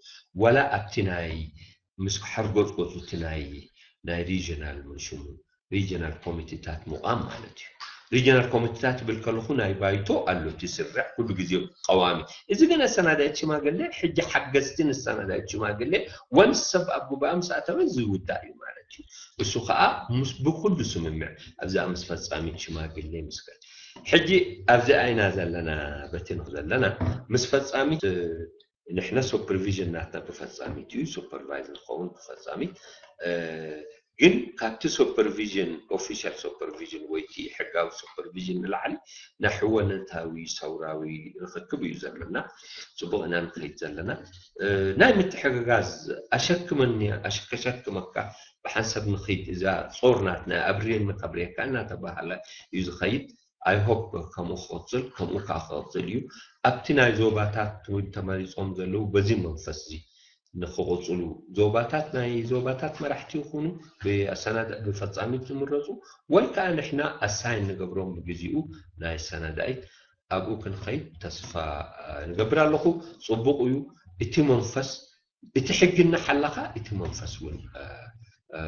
ወላ ኣብቲ ናይ ምስ ሓርጎጽጎጹ እቲ ናይ፣ ናይ ሪጅናል ምን ሽሙ ሪጅናል ኮሚቴታት ምቋም ማለት እዩ። ሪጅናል ኮሚቴታት ይብል ከለኹ ናይ ባይቶ ኣሎ እቲ ስርዕ ኩሉ ግዜ ቀዋሚ። እዚ ግን ኣሰናዳይት ሽማግሌ ሕጂ ሓገዝቲ ንኣሰናዳይት ሽማግሌ ወንስ ሰብ ኣብ ጉባኤ ምስ ኣተወ ዝውዳእ እዩ ማለት እዩ። እሱ ኸኣ ምስ ብኩሉ ስምምዕ ኣብዚኣ ምስ ፈጻሚት ሽማግሌ ምስ ገ-፣ ሕጂ ኣብዚኣ ኢና ዘለና በቲ ንኽ ዘለና ምስ ፈጻሚት ንሕና ሱፐርቪዥን ናትና ብፈጻሚት እዩ፣ ሱፐርቫይዝ ንኸውን ብፈጻሚት። እ፣ ግን ካብቲ ሱፐርቪዥን፣ ኦፊሻል ሱፐርቪዥን ወይ እቲ ሕጋዊ ሱፐርቪዥን ንላዕሊ ናይ ሕወነታዊ ሰውራዊ ርኽክብ እዩ ዘለና። ጽቡቕ ኢና ንኸይድ ዘለና። እ፣ ናይ ምትሕግጋዝ ኣሸክመኒ፣ ኣሸ-፣ ከሸክመካ ብሓንሳብ ንኸይድ፣ እዛ ጾር ናትና ኣብርየኒ ከብርየካ እናተባህለ እዩ ዝኸይድ። I hope ከምኡ ክቕጽል፣ ከምኡ ከኣ ክቕጽል እዩ። ኣብቲ ናይ ዞባታት እውን ተመሪጾም ዘለዉ በዚ መንፈስ እዚ ንኽቕጽሉ፣ ዞባታት፣ ናይ ዞባታት መራሕቲ ይኹኑ፣ ብኣሰናዳ-፣ ብፈጻሚት ዝምረጹ፣ ወይ ከኣ ንሕና ኣሳይን ንገብሮም ብግዜኡ ናይ ኣሰናዳኢት፣ ኣብኡ ክንኸይድ ተስፋ፣ እ፣ ንገብር ኣለኹ። ጽቡቕ እዩ። እቲ መንፈስ እቲ ሕጊ እናሓለኻ እቲ መንፈስ እውን፣ እ፣ እ፣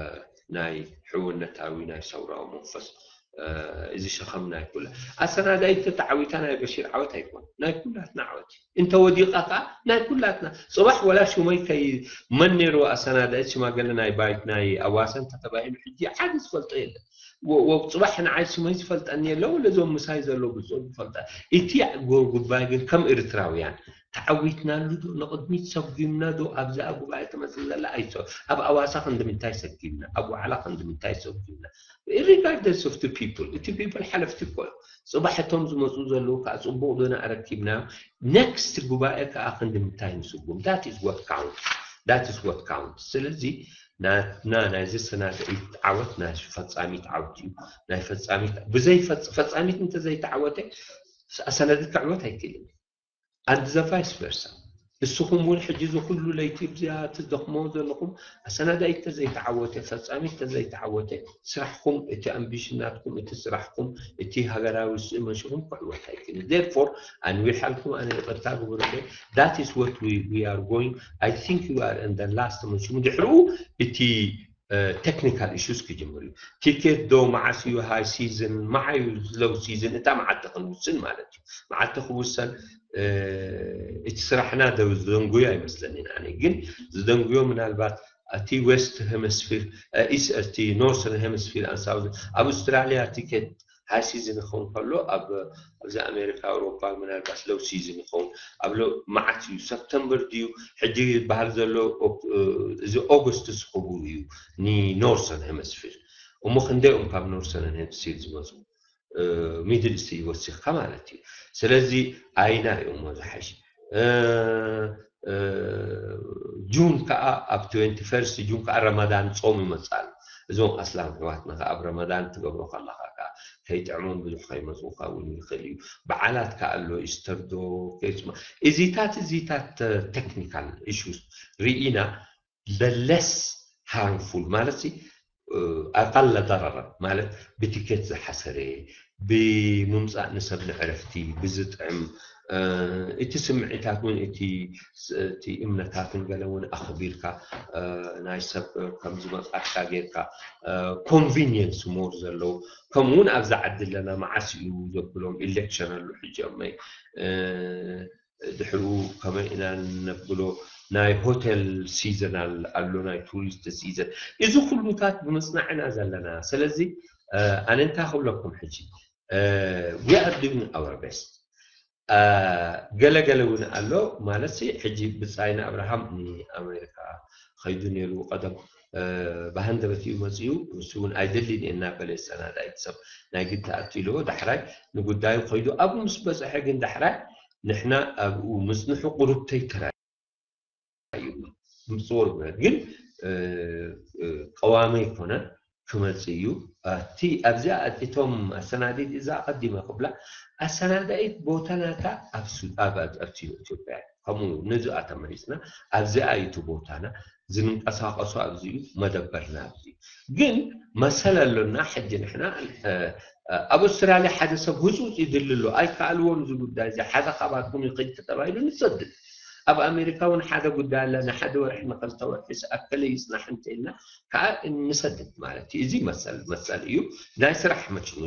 ናይ ሕውነታዊ ናይ ሰውራዊ መንፈስ እዚ ሸኸም ናይ ኩላ ኣሰናዳኢት ተተዓዊታ ናይ በሽር ዓወት ኣይኮን፣ ናይ ኩላትና ዓወት እዩ። እንተወዲቓ ከዓ ናይ ኩላትና። ፅባሕ ወላ ሽመይ ከይ መን ነይሩ ኣሰናዳኢት ሽማገለ ናይ ባይት ናይ ኣዋሰን ተተባሂሉ ሕጂ ሓደ ዝፈልጦ የለን። ጽባሕ ንዓይ ሽመይ ዝፈልጠኒ የለ ወለዞም ምሳይ ዘሎ ብፁዕ ዝፈልጠ እቲ ጉባኤ ግን ከም ኤርትራውያን ተዓዊትናሉ ዶ ንቕድሚት ሰጉምና ዶ ኣብዛ ጉባኤ ትመስል ዘላ ኣይሶ ኣብ ኣዋሳ ክንዲ ምንታይ ሰጊምና ኣብ ዋዕላ ክንዲ ምንታይ ሰጉምና regardless of the people እቲ people ሓለፍቲ እኮ እዮም። ጽባሕ እቶም ዝመፁ ዘለዉ ከዓ ፅቡቕ ዶ ኣረኪብና next ጉባኤ ከዓ ክንዲ ምንታይ ንስጉም that is what count that is what count ስለዚ ናትና ናይዚ ሰናድዒት ዓወት ናይ ፈጻሚት ዓወት እዩ ናይ ፈጻሚት ብዘይ ፈጻሚት እንተዘይተዓወተ ኣሰናድት ክዕወት ኣይክእልን and the vice versa ንስኹም እውን ሕጂ እዚ ኩሉ ለይቲ ብዚኣ ትደኽሞ ዘለኹም ኣሰናዳኢት ተዘይተዓወተ ፈጻሚት ተዘይተዓወተ ስራሕኩም እቲ ኣምቢሽን ናትኩም እቲ ስራሕኩም እቲ ሃገራዊ ስእመሽኹም ክዕወት ኣይክእልን therefore ኣንዊሓልኩም ኣነ ይቕርታ ግበሩለይ that is what we, we are going I think you are in the last መሽሙ ድሕሩ እቲ technical issues ክጅምር እዩ። ቲኬት ዶ መዓስ እዩ high season መዓዩ low season እታ መዓልቲ ክንውስን ማለት እዩ። መዓልቲ ክውሰን እቲ ስራሕና ዝደንጉዮ ኣይመስለንን ኣነ ግን ዝደንጉዮ ምናልባት እቲ west hemisphere እቲ northern hemisphere and south ኣብ ኣውስትራሊያ ቲኬት high season ይኸውን ከሎ ኣብዚ ኣሜሪካ ኣውሮፓ ምናልባት low season ይኸውን ኣብ መዓት እዩ ሰፕተምበር ድዩ ሕጂ ዝበሃል ዘሎ እዚ ኦገስት ዝኽቡ እዩ ን northern hemisphere እሞ ክንደይኦም ካብ northern hemisphere ዝመፁ middle east ይወሲኽካ ማለት እዩ ስለዚ ኣይና እዮም ዝሓሽ ጁን ከዓ ኣብ twenty first ጁን ከዓ ረመዳን ፆም ይመፅእ ኣሎ እዞም ኣስላም ኣሕዋትና ከዓ ኣብ ረመዳን ትገብሮ ከለካ ከዓ ከይጥዕሞም ብዙሕ ከይመፁካ እውን ይኽእል እዩ በዓላት ከዓ ኣሎ ኢስተር ዶ ከይፅማ እዚታት እዚታት technical issues ርኢና the less harmful ማለት ኣቃለ ضررا ማለት ብቲኬት ዝሓሰረ ብምምፃእ ንሰብ ንዕረፍቲ ብዝጥዕም እቲ ስምዒታት እውን እቲ እቲ እምነታትን ገለ እውን ኣኽቢርካ ናይ ሰብ ከም ዝመፅኣካ ጌርካ convenience more ዘለዎ ከምኡ እውን ኣብዚ ዓዲ ኣለና መዓስ እዩ ዘብሎም election ኣሎ ሕጂ እመይ ድሕሩ ከመይ ኢና ነብሎ ናይ hotel seasonal ኣሎ ናይ tourist season እዚ ኩሉታት ብምፅናዕ ኢና ዘለና ስለዚ ኣነ እንታይ ክብለኩም ሕጂ we are doing our best ገለገለ እውን ኣሎ ማለት ሕጂ ብፃይና ኣብርሃም ንኣሜሪካ ከይዱ ነይሩ ቀደም ብሃንደበት እዩ መፅኡ ንሱ እውን ኣይደልን እየ እናበለ ሰናዳይት ሰብ ናይ ግዲ ኣቱ ኢልዎ ዳሕራይ ንጉዳዩ ከይዱ ኣብኡ ምስ በፅሐ ግን ዳሕራይ ንሕና ኣብኡ ምፅንሑ ቁሩብተይ ተራ እዩ ምፅወር ግን ቀዋሚ ኣይኮነን ክመፅእ እዩ እቲ ኣብዚኣ እቶም ኣሰናዲድ እዛ ኣቀዲመ ክብላ ኣሰናዳኢት ቦታ ናታ ኣብ ኢትዮጵያ ከምኡ ነዚኣ ተመሪፅና ኣብዚኣ እዩ ቦታና ዝንቀሳቀሱ ኣብዚኡ መደበርና ኣብዚ ግን መሰል ኣሎና ሕጂ ንሕና ኣብ ኣውስትራልያ ሓደ ሰብ ህፁፅ ይድሊ ኣሎ ኣይከኣልዎም እዚ ጉዳይ እዚ ሓደ ካባትኩም ይኸይድ ተባሂሉ ንሰድድ ኣብ ኣሜሪካ እውን ሓደ ጉዳይ ኣለ ንሓደ ወርሒ ንክልተ ወርሒ ኣከለ ይፅናሕ እንተኢልና ከዓ ንሰድድ ማለት እዩ እዚ መሰል መሰል እዩ ናይ ስራሕ መችኑ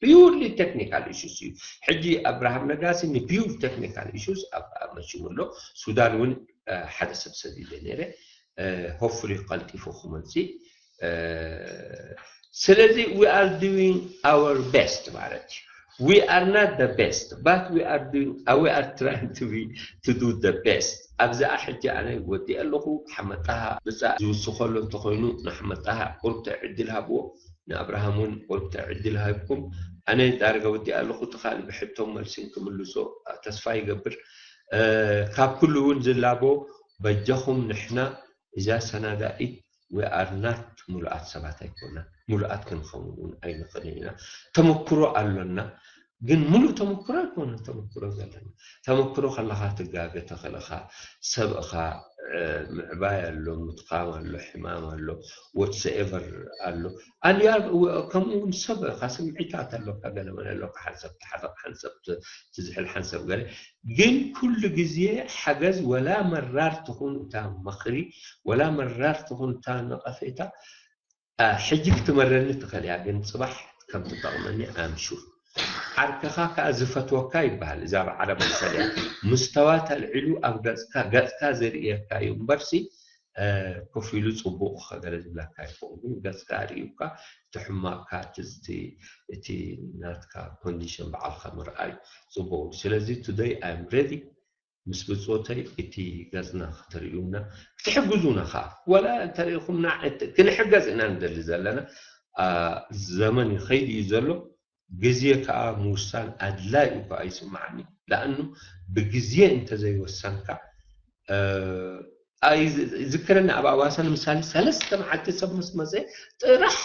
purely technical issues እዩ ሕጂ ኣብርሃም ነጋሲ ን pure technical issues ኣብ መችሙ ኣሎ ሱዳን እውን ሓደ ሰብ ሰዲደ ነይረ hopefully ቀልጢፉ ክመፅእ ስለዚ we are doing our best ማለት እዩ we are not the best but we are doing we are trying to be to do the best ኣብዚኣ ሕጂ ኣነ ወዲአ ኣለኹ ሓመጣሃ ብፃ ዝውስኸሉ እንተኮይኑ ንሓመጣሃ ቁርብቲ ዕድል ሃብዎ ንኣብርሃም እውን ቁርብቲ ዕድል ሃብኩም ኣነ ዳርጋ ወዲአ ኣለኹ እቲ ካልእ ብሕቶም መልሲን ክምልሶ ተስፋ ይገብር ካብ ኩሉ እውን ዝላቦ በጃኹም ንሕና እዛ ሰናዳኢት we are not ሙሉኣት ሰባት ኣይኮና ሙሉኣት ክንኸውን እውን ኣይንኽእልን ኢና ተመክሮ ኣሎና ግን ሙሉእ ተመክሮ ኣይኮነን ተመክሮ ዘለና ተመክሮ ከለካ ትጋገ ተኽእልኻ ሰብ እኻ ምዕባይ ኣሎ ምትኻም ኣሎ ሕማም ኣሎ whatsoever ኣሎ ኣልያ ከምኡ እውን ሰብ እኻ ስምዒታት ኣሎካ ገለመለ ኣሎካ ሓንሰብ ትሓፍቕ ሓንሰብ ትዝሕል ሓንሰብ ገለ ግን ኩሉ ግዜ ሓገዝ ወላ መራር ትኹን እታ ምኽሪ ወላ መራር ትኹን እታ ነቐፌታ ሕጂ ክትመረኒ ትኽእል እያ ግን ፅባሕ ከም ትጠቕመኒ ኣምሹር። ዓርከኻ ከኣ ዝፈትወካ ይበሃል። እዛ ብዓረብ መሰል እያ። ምስተዋ ተልዒሉ ኣብ ገጽካ ገጽካ ዘርእየካ እዩ እምበርሲ ኮፍ ኢሉ ጽቡቕ ከገለ ዝብለካ ይኸውን፣ ግን ገጽካ ርእዩካ እቲ ሕማቕካ እቲ ናትካ ኮንዲሽን ባዕልካ ምርኣይ ጽቡቕ። ስለዚ ቱደይ ኣም ሬዲ ምስ ብጾተይ እቲ ገጽና ክትርእዩና ክትሕግዙና ከዓ ወላ እንተሪኢኹምና ክንሕገዝ ኢና ንደሊ ዘለና። ዘመን ይኸይድ እዩ ዘሎ። ግዜ ከዓ ምውሳን ኣድላይ እኳ ኣይስምዓኒ። ዳኣኑ ብግዜ እንተዘይወሰንካ ዝክረኒ ኣብ ኣዋሳ ንምሳሌ ሰለስተ መዓልቲ ሰብ ምስ መፀ ጥራሕ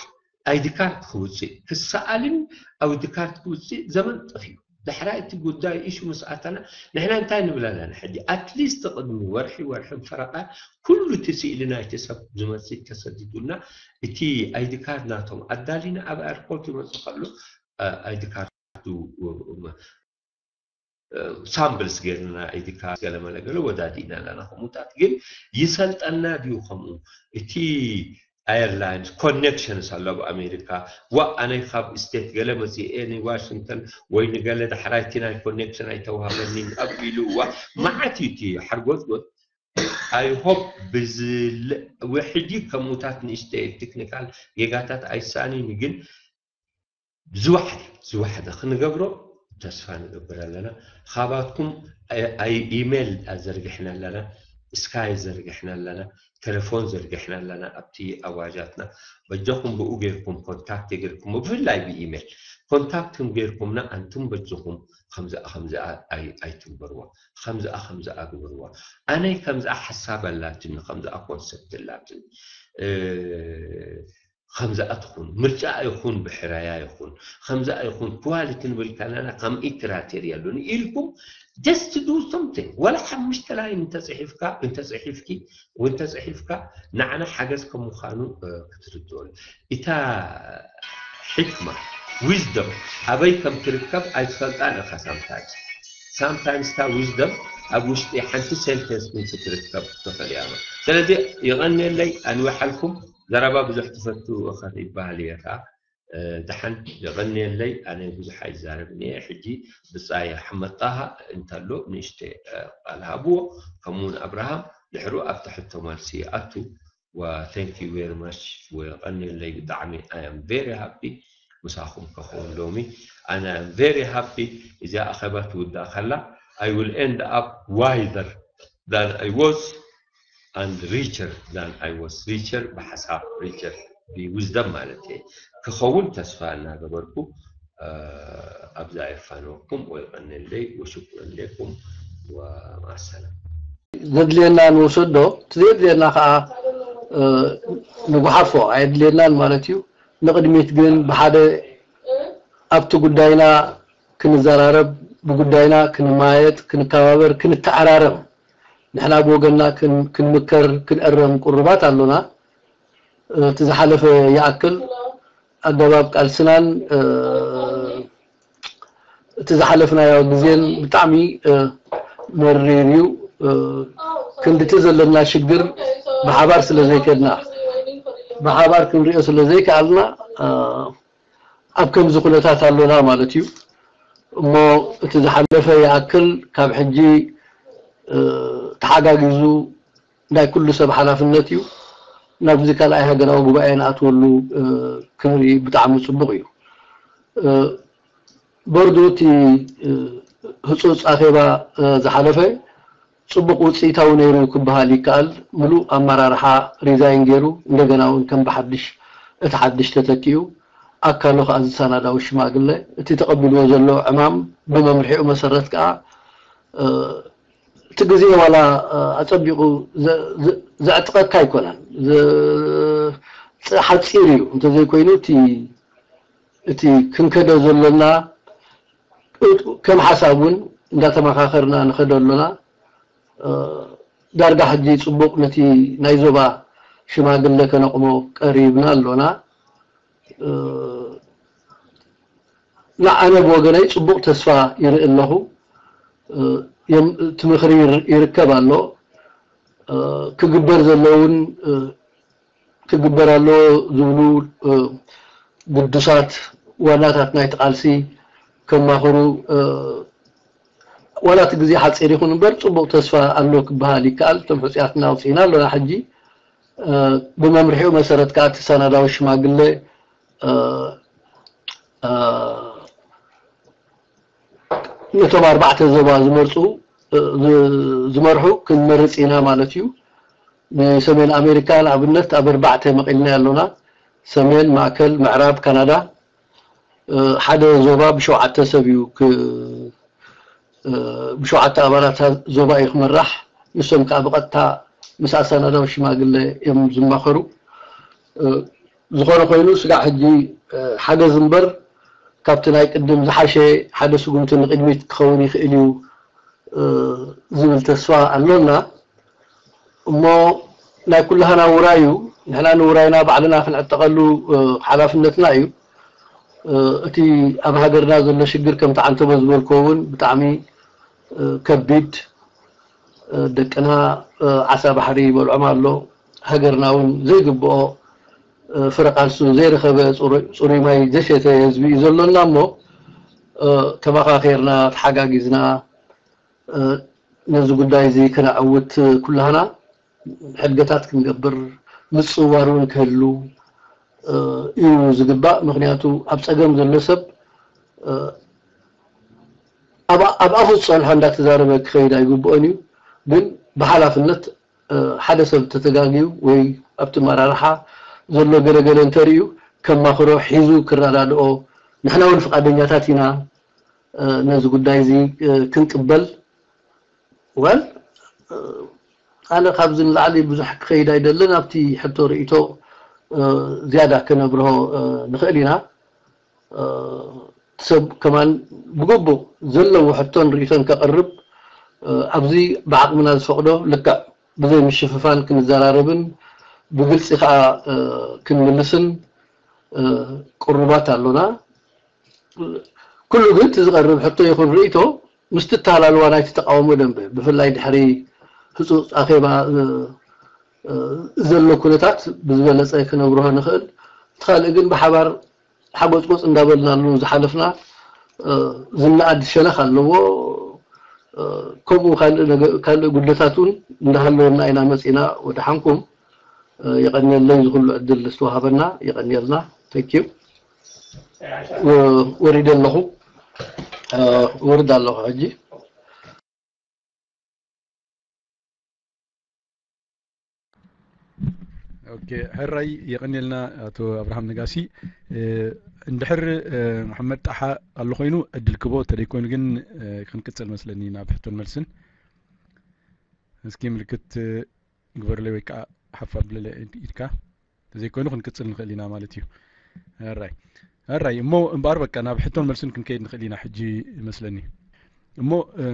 ኣይዲ ካርድ ክውፅእ ክሰኣልን ኣይዲ ካርድ ክውፅእ ዘመን ጠፊኡ። ዳሕራይ እቲ ጉዳይ ኢሹ ምስ ኣተና ንሕና እንታይ ንብል ኣለና ሕጂ ኣትሊስት ቅድሚ ወርሒ ወርሕን ፈረቃ ኩሉ እቲ ስእሊ ናይቲ ሰብ ዝመፅእ ተሰዲዱልና እቲ ኣይዲ ካርድ ናቶም ኣዳሊና ኣብ ኤርፖርት ይመፅእ ከሎ ኣይዲ ካርድ ሳምፕልስ ገርና ኢቲካ ገለመለ ገለ ወዳዲእና ኣለና። ከምኡታት ግን ይሰልጠና ድዩ ከምኡ እቲ ኤርላይንስ ኮኔክሽንስ ኣሎ ኣብ ኣሜሪካ። ዋ ኣነ ካብ ስቴት ገለ መፅኤ ንዋሽንግተን ወይ ንገለ ዳሕራይቲ ናይ ኮኔክሽን ኣይተዋሃበኒን ኣብ ኢሉ ዋ መዓት እዩ እቲ ሓርጎፅጎፅ። ኣይ ሆፕ ብዝል ሕጂ ከምኡታት ንእሽተ ቴክኒካል ጌጋታት ኣይሳኒን ግን ዝወሓደ ዝወሓደ ክንገብሮ ተስፋ ንገብር ኣለና። ካባትኩም ኢሜል ዘርጊሕና ኣለና፣ ስካይ ዘርጊሕና ኣለና፣ ቴሌፎን ዘርጊሕና ኣለና። ኣብቲ ኣዋጃትና በጃኹም ብኡ ጌርኩም ኮንታክት ጌርኩም ብፍላይ ብኢሜል ኮንታክት ጌርኩምና ኣንቱም በጃኹም ከምዚኣ ከምዚኣ ኣይትንበርዋ፣ ከምዚኣ ከምዚኣ ግበርዋ። ኣነይ ከምዚኣ ሓሳብ ኣላትኒ፣ ከምዚኣ ኮንሰፕት ኣላትኒ ከምዚኣ ትኹን ምርጫ ይኹን ብሕራያ ይኹን ከምዚኣ ይኹን ኳሊቲ ንብል ከለና ከም ኢክራቴር የሉን ኢልኩም just do something ወላ ሓሙሽተ ላይን እንተፅሒፍካ እንተፅሒፍኪ ወይ እንተፅሒፍካ ንዓና ሓገዝ ከም ምዃኑ ክትርድኦሉ እታ ሕክማ wisdom ኣበይ ከም ትርከብ ኣይትፈልጣን ኢኻ sometimes sometimes እታ wisdom ኣብ ውሽጢ ሓንቲ ሴንተንስ ምንጭ ትርከብ ትኽእል እያ። ስለዚ ይቐንየለይ ኣንዊሓልኩም ዘረባ ብዙሕ ትፈቱ ኢኻ ይበሃል እየ ከዓ ደሓን የቐንየለይ ኣነ ብዙሕ ኣይዛረብን እየ። ሕጂ ብጻይ ኣሕመድ ጣሃ እንተሎ ንእሽተ ቃል ሃብዎ ከምኡውን ኣብርሃም ድሕሩ ኣብቲ ሕቶ መልሲ ይኣቱ። Thank you very much ወየቐንየለይ ብጣዕሚ I am very happy ምሳኹም ከኸውን ሎሚ ኣነ I am very happy። እዚኣ ኣኼባ ትውዳእ ከላ I will end up wiser than I was and richer than I was richer ብሓሳብ richer ብwisdom ማለት እየ ክኸውን ተስፋ እናገበርኩ ኣብዛ የፋንወኩም ወይቐንለይ ወሽኩረን ለኩም ወማሰላም። ዘድልየና ንውሰዶ እቲ ዘድልየና ከዓ ንጉሓፎ ኣየድልየናን ማለት እዩ። ንቕድሚት ግን ብሓደ ኣብቲ ጉዳይና ክንዘራረብ፣ ብጉዳይና ክንማየጥ፣ ክንከባበር፣ ክንተዓራረም ንሕና ብወገንና ክንምከር፣ ክንእረም ቁሩባት ኣሎና። እቲ ዝሓለፈ ይኣክል ኣገባብ ቃልስናን እቲ ዝሓለፍናዮ ግዜን ብጣዕሚ መሪር እዩ። ክንድቲ ዘለና ሽግር ብሓባር ስለ ዘይከድና ብሓባር ክንሪኦ ስለ ዘይከኣልና ኣብ ከምዚ ኩነታት ኣሎና ማለት እዩ። እሞ እቲ ዝሓለፈ ይኣክል ካብ ሕጂ ተሓጋጊዙ ናይ ኩሉ ሰብ ሓላፍነት እዩ። ናብዚ ካልኣይ ሃገራዊ ጉባኤ ንኣትወሉ ክንርኢ ብጣዕሚ ፅቡቕ እዩ። ቦርዱ እቲ ህፁፅ ኣኼባ ዝሓለፈ ፅቡቕ ውፅኢታዊ ነይሩ ክበሃል ይከኣል። ምሉእ ኣመራርሓ ሪዛይን ገይሩ እንደገና እውን ከም ብሓድሽ እቲ ሓድሽ ተተኪኡ ኣካሉ ከዓ ዝሰናዳዊ ሽማግለ እቲ ተቐቢልዎ ዘሎ ዕማም ብመምርሒኡ መሰረት ከዓ እቲ ግዜ ዋላ ኣፀቢቑ ዘዕጥቐካ ኣይኮነን። ሓፂር እዩ እንተዘይኮይኑ እቲ ክንከዶ ዘሎና ከም ሓሳብ እውን እንዳተመኻኸርና ንኸዶ ኣሎና። ዳርጋ ሕጂ ፅቡቕ ነቲ ናይ ዞባ ሽማግለ ከነቕሞ ቀሪብና ኣሎና። ንኣነ ብወገነይ ፅቡቕ ተስፋ ይርኢ ኣለኹ። እቲ ምኽሪ ይርከብ ኣሎ። ክግበር ዘለውን ክግበር ኣለዎ ዝብሉ ግዱሳት ዋናታት ናይቲ ቃልሲ ከማኽሩ፣ እ፣ ዋላ እቲ ግዜ ሓፂር ይኹን እምበር ፅቡቕ ተስፋ ኣሎ ክበሃል ይከኣል። እቶም ሕፁያትና ኣውፂእና ኣሎና። ሕጂ፣ እ፣ ብመምርሒኡ መሰረት ከዓ እቲ ሰናዳዊ ሽማግለ፣ እ፣ እ፣ ነቶም ኣርባዕተ ዞባ ዝመርፁ፣ እ፣ ዝ-፣ ዝመርሑ ክንመርፅ ኢና ማለት እዩ። ንሰሜን ኣሜሪካ ንኣብነት ኣብ ኣርባዕተ መቒልና ኣሎና። ሰሜን፣ ማእከል፣ ምዕራብ ካናዳ። እ፣ ሓደ ዞባ ብሸውዓተ ሰብ እዩ ክ-፣ እ፣ ብሸውዓተ ኣባላት ዞባ እዩ ክመራሕ። ንሶም ከዓ ብቐጥታ ምስ ኣሰናዳዊ ሽማግለ እዮም ዝማኸሩ። እ፣ ዝኾነ ኮይኑ ስጋዕ ሕጂ፣ እ፣ ሓገዝ እምበር ካብቲ ናይ ቅድም ዝሓሸ ሓደ ስጉምቲ ንቕድሚት ክኸውን ይኽእል እዩ፣ እ፣ ዝብል ተስፋ ኣሎና። እሞ ናይ ኩላህና ውራይ እዩ። ንሕና ንውራይና ባዕልና ክንዕጠቐሉ፣ እ፣ ሓላፍነትና እዩ። እ፣ እቲ ኣብ ሃገርና ዘሎ ሽግር ከምቲ ዓንተቦ ዝበልክዎ እውን ብጣዕሚ፣ እ፣ ከቢድ፣ እ፣ ደቅና፣ እ፣ ዓሳ ባሕሪ ይበልዖም ኣሎ። ሃገርና እውን ዘይግብኦ፣ እ፣ ፍረ ቃልሱ ዘይረኸበ፣ ፅሩ-፣ ፅሩይ ማይ ዘሸተ ህዝቢ እዩ ዘሎና። እሞ፣ እ፣ ተመኻኺርና፣ ተሓጋጊዝና፣ እ፣ ነዚ ጉዳይ እዚ ከነዕውት ኩላህና ሕድገታት ክንገብር፣ ምጽውዋር እውን ክህሉ፣ እ፣ እዩ ዝግባእ። ምኽንያቱ ኣብ ጸገም ዘሎ ሰብ፣ እ፣ ኣብ፣ ኣብ ኣፉ ዝጸንሖ እንዳተዛረበ ክኸይድ ኣይግብኦን እዩ። ግን ብሓላፍነት፣ እ፣ ሓደ ሰብ ተተጋግዩ ወይ ኣብቲ መራርሓ ዘሎ ገለገለ እንተርእዩ ከማኽሮ፣ ሒዙ ክረዳድኦ፣ ንሕና እውን ፍቓደኛታት ኢና፣ እ፣ ነዚ ጉዳይ እዚ፣ እ፣ ክንቅበል። ወል፣ እ፣ ኣነ ካብዚ ንላዕሊ ብዙሕ ክኸይድ ኣይደልን። ኣብቲ ሕቶ ርእይቶ፣ እ፣ ዝያዳ ከነብርሆ፣ እ፣ ንኽእል ኢና። እ፣ ሰብ ከማን ብግቡእ ዘለዎ ሕቶን ርእይቶን ከቕርብ፣ እ፣ ኣብዚ ብዓቕምና ዝፈቕዶ ልክዕ ብዘይ ምሽፍፋን ክንዘራረብን ብግልጺ ከኣ፣ እ፣ ክንምልስን፣ እ፣ ቅሩባት ኣሎና። ኩሉ ግን እቲ ዝቐርብ ሕቶ ይኹን ርእይቶ ምስቲ ኣተሃላልዋ ናይቲ ተቃውሞ ደንበ፣ ብፍላይ ድሕሪ ህጹጽ ኣኼባ፣ እ፣ እ፣ ዘሎ ኩነታት ብዝበለጸ ክነብርሆ ንኽእል። እቲ ካልእ ግን ብሓባር ሓጎጽጎጽ እንዳበልናሉ ዝሓለፍና፣ እ፣ ዝነኣድ ሸነኽ ኣለዎ። እ፣ ከምኡ ካልእ ነገ-፣ ካልእ ጉድለታት እውን እንዳሃለወና ኢና መጺና ወደ ሓንኩም። እ፣ የቐንየለይ ዝኹሉ ዕድል ዝተዋሃበና፣ የቐንየልና። Thank you። ወ-፣ ወሪደ ኣለኹ። እ፣ ወርድ ኣለኹ ሕጂ። ኦኬ፣ ሕራይ የቐንየልና ኣቶ ኣብርሃም ነጋሲ። እ፣ እንድሕር፣ እ፣ መሓመድ ጣሓ ኣሎ ኮይኑ ዕድል ክቦ፣ እንተደይኮይኑ ግን፣ እ፣ ክንቅጽል መስለኒ ናብ ሕቶን መልስን። እስኪ ምልክት፣ እ፣ ግበርለይ ወይ ከዓ ሓፍ ኣብለለ ኢድካ። እንተዘይኮይኑ ክንቅጽል ንኽእል ኢና ማለት እዩ። ሕራይ። ሕራይ። እሞ እምበኣር በቃ ናብ ሕቶን መልስን ክንከይድ ንኽእል ኢና ሕጂ ይመስለኒ። እሞ፣ እ፣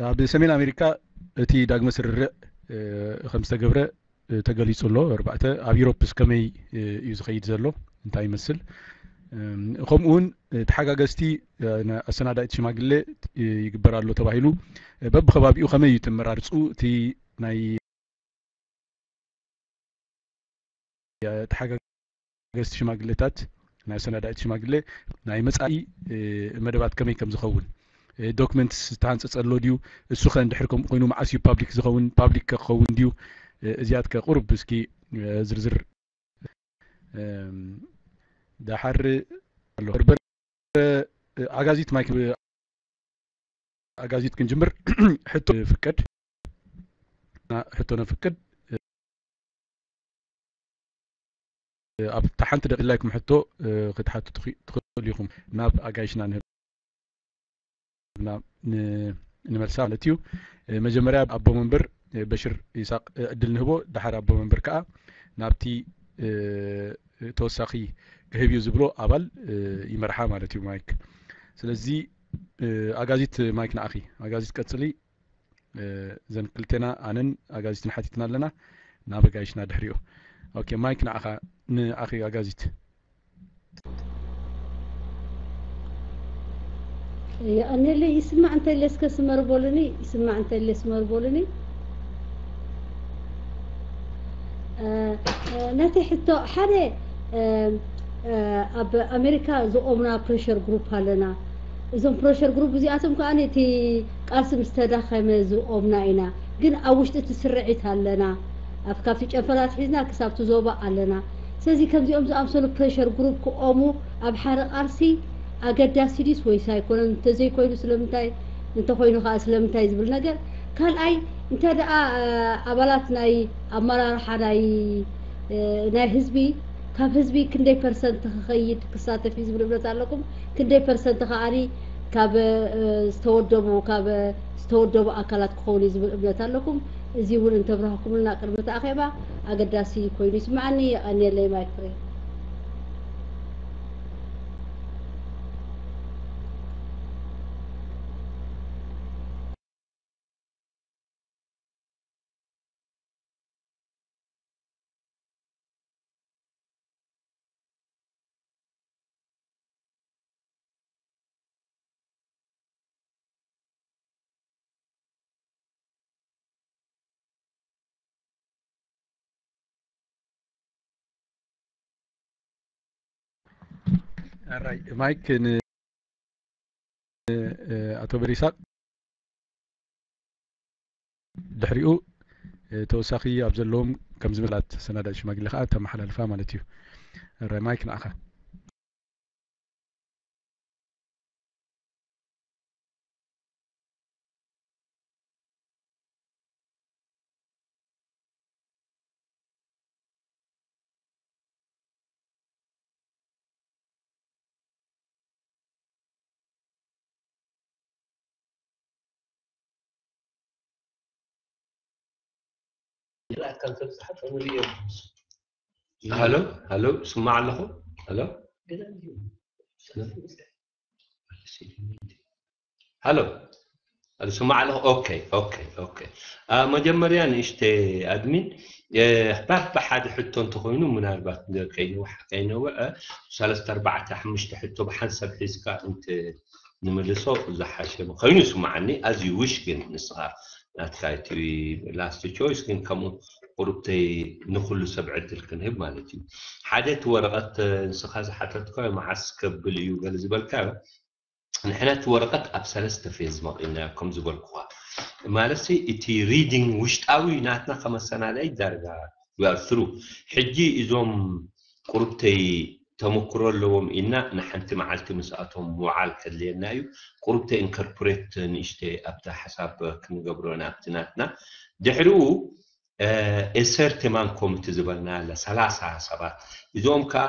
ኣብ ሰሜን ኣሜሪካ እቲ ዳግመ ስርርዕ፣ እ፣ ከም ዝተገብረ፣ እ፣ ተገሊጹ ኣሎ። ኣርባዕተ፣ ኣብ ዩሮፕስ ከመይ፣ እ፣ እዩ ዝኸይድ ዘሎ? እንታይ ይመስል? እም፣ ከምኡ እውን፣ እ፣ ተሓጋገዝቲ፣ እ፣ ን-፣ ኣሰናዳኢት ሽማግሌ፣ እ፣ ይግበር ኣሎ ተባሂሉ፣ እ፣ በብኸባቢኡ ከመይ እዩ እቲ ኣመራርጹ? እቲ ናይ ተሓጋገዝቲ ሽማግሌታት፣ ናይ ኣሰናዳኢት ሽማግሌ ናይ መጻኢ፣ እ፣ መደባት ከመይ ከም ዝኸውን፣ እ፣ ዶክመንትስ ዝተሃንጸጸ ኣሎ ድዩ? እሱ ኸ እንድሕር ከምኡ ኮይኑ መዓስ እዩ ፓብሊክ ዝኸውን? ፓብሊክ ከ ክኸውን ድዩ? እ፣ እዚኣት ከ ቁሩብ እስኪ፣ እ፣ ዝርዝር፣ እም፣ ደሓር ኣሎ። በርበረ፣ እ፣ ኣጋዚት ማይክ፣ ኣጋዚት ክንጅምር። ሕቶ ፍቀድ። ሕቶ ነፍቅድ። ኣብ ሓንቲ ደቂቕ ኢልኩም ሕቶ፣ እ፣ ክትሓቱ ትኽ-፣ ትኽእሉ ኢኹም። ናብ ኣጋይሽና ንህብ-፣ ና-፣ ን-፣ ንመልሳ ማለት እዩ። እ፣ መጀመርያ ኣቦ መንበር፣ እ፣ በሽር ይስሐቅ፣ እ፣ ዕድል ንህቦ፣ ደሓር ኣቦ መንበር ከኣ ናብቲ፣ እ፣ ተወሳኺ ክህብ እዩ ዝብሎ ኣባል፣ እ፣ ይመርሓ ማለት እዩ ማይክ። ስለዚ፣ እ፣ ኣጋዚት ማይክ ንዓኺ። ኣጋዚት ቀጽሊ። እ፣ እዘን ክልቴና ኣነን ኣጋዚትን ሓቲትና ኣለና። ናብ ኣጋይሽና ድሕሪኡ። ኦኬ፣ ማይክ ንዓኻ፣ ንዓኺ ኣጋዚት። የቐንየለይ። ይስማዕ እንተልየ እስከ ስመር በሉኒ፣ ይስማዕ እንተልየ ስመር በሉኒ። እ፣ እ፣ ነቲ ሕቶ ሓደ፣ እ፣ ኣብ ኣሜሪካ ዝቆምና ፕሬሸር ግሩፕ ኣለና። እዞም ፕሬሸር ግሩፕ እዚኣቶም ከዓ እቲ ቃልሲ ምስ ተዳኸመ ዝቆምና ኢና። ግን ኣብ ውሽጢ እቲ ስርዒት ኣለና። ኣብ ካብቲ ጨንፈር ኣትሒዝና ክሳብቲ ዞባ ኣለና። ስለዚ ከምዚኦም ዝኣምሰሉ ፕሬሸር ግሩፕ ክቆሙ ኣብ ሓደ ቃልሲ ኣገዳሲ ድዩስ ወይስ ኣይኮነን? እንተዘይኮይኑ ስለምንታይ፣ እንተኮይኑ ከዓ ስለምንታይ ዝብል ነገር። ካልኣይ እንተ ደኣ ኣባላት ናይ ኣመራርሓ ናይ ናይ ህዝቢ ካብ ህዝቢ ክንደይ ፐርሰንት ክኸይድ ክሳተፍ እዩ ዝብል እምነት ኣለኩም? ክንደይ ፐርሰንት ከዓኒ ካብ ዝተወደቡ ካብ ዝተወደቡ ኣካላት ክኸውን እዩ ዝብል እምነት ኣለኩም? እዚ እውን እንተብረህኩምልና ቅድሚ እቲ ኣኼባ ኣገዳሲ ኮይኑ ይስምዓኒ። የቐንየለይ ማይክ ፍሬ። ኣራይ ማይክ ን ኣቶ በሪሳቅ ድሕሪኡ ተወሳኺ ኣብ ዘለዎም ከም ዝመላት ሰናዳይ ሽማግሌ ከዓ ተመሓላልፋ ማለት እዩ። ኣራይ ማይክ ንዓኻ። ሃሎ ሃሎ፣ ስማዕ ኣለኹ። ሃሎ ሃሎ፣ ስማዕ ኣለኹ። ኦኬ ኦኬ ኦኬ። መጀመርያ ንእሽተ ኣድሚን ባብ ብሓደ ሕቶ እንተኮይኑ፣ ምናልባት ከይነውሕ ከይነውዕ ሰለስተ ኣርባዕተ ሓሙሽተ ሕቶ ብሓንሳብ ሒዝካ እንተ ንምልሶ ዝሓሸ ኮይኑ ይስምዓኒ። ኣዝዩ ዊሽ ግን ንስኻ ናትካ እቲ ላስት ቾይስ ግን ከምኡ ቁሩብተይ ንኩሉ ሰብ ዕድል ክንህብ ማለት እዩ። ሓደ እቲ ወረቐት ንስኻ ዝሓተትካዮ መዓስ ከብል እዩ ገለ ዝበልካዮ፣ ንሕና እቲ ወረቐት ኣብ ሰለስተ ፌዝ መቒልናዮ ከም ዝበልኩኻ። ማለትሲ እቲ ሪዲንግ ውሽጣዊ ናትና ከመሰናዳኢ ዳርጋ we are through። ሕጂ እዞም ቁሩብተይ ተመክሮ ኣለዎም ኢልና ንሓንቲ መዓልቲ ምስኣቶም ምውዓል ከድልየና እዩ። ቁሩብተይ ኢንኮርፖሬት ንእሽተይ ኣብቲ ሓሳብ ክንገብሮ ኢና ኣብቲ ናትና። ድሕሪኡ ኤሰርቴማን ኮሚቲ ዝበልና ኣለ ሰላሳ ሰባት እዚኦም ከኣ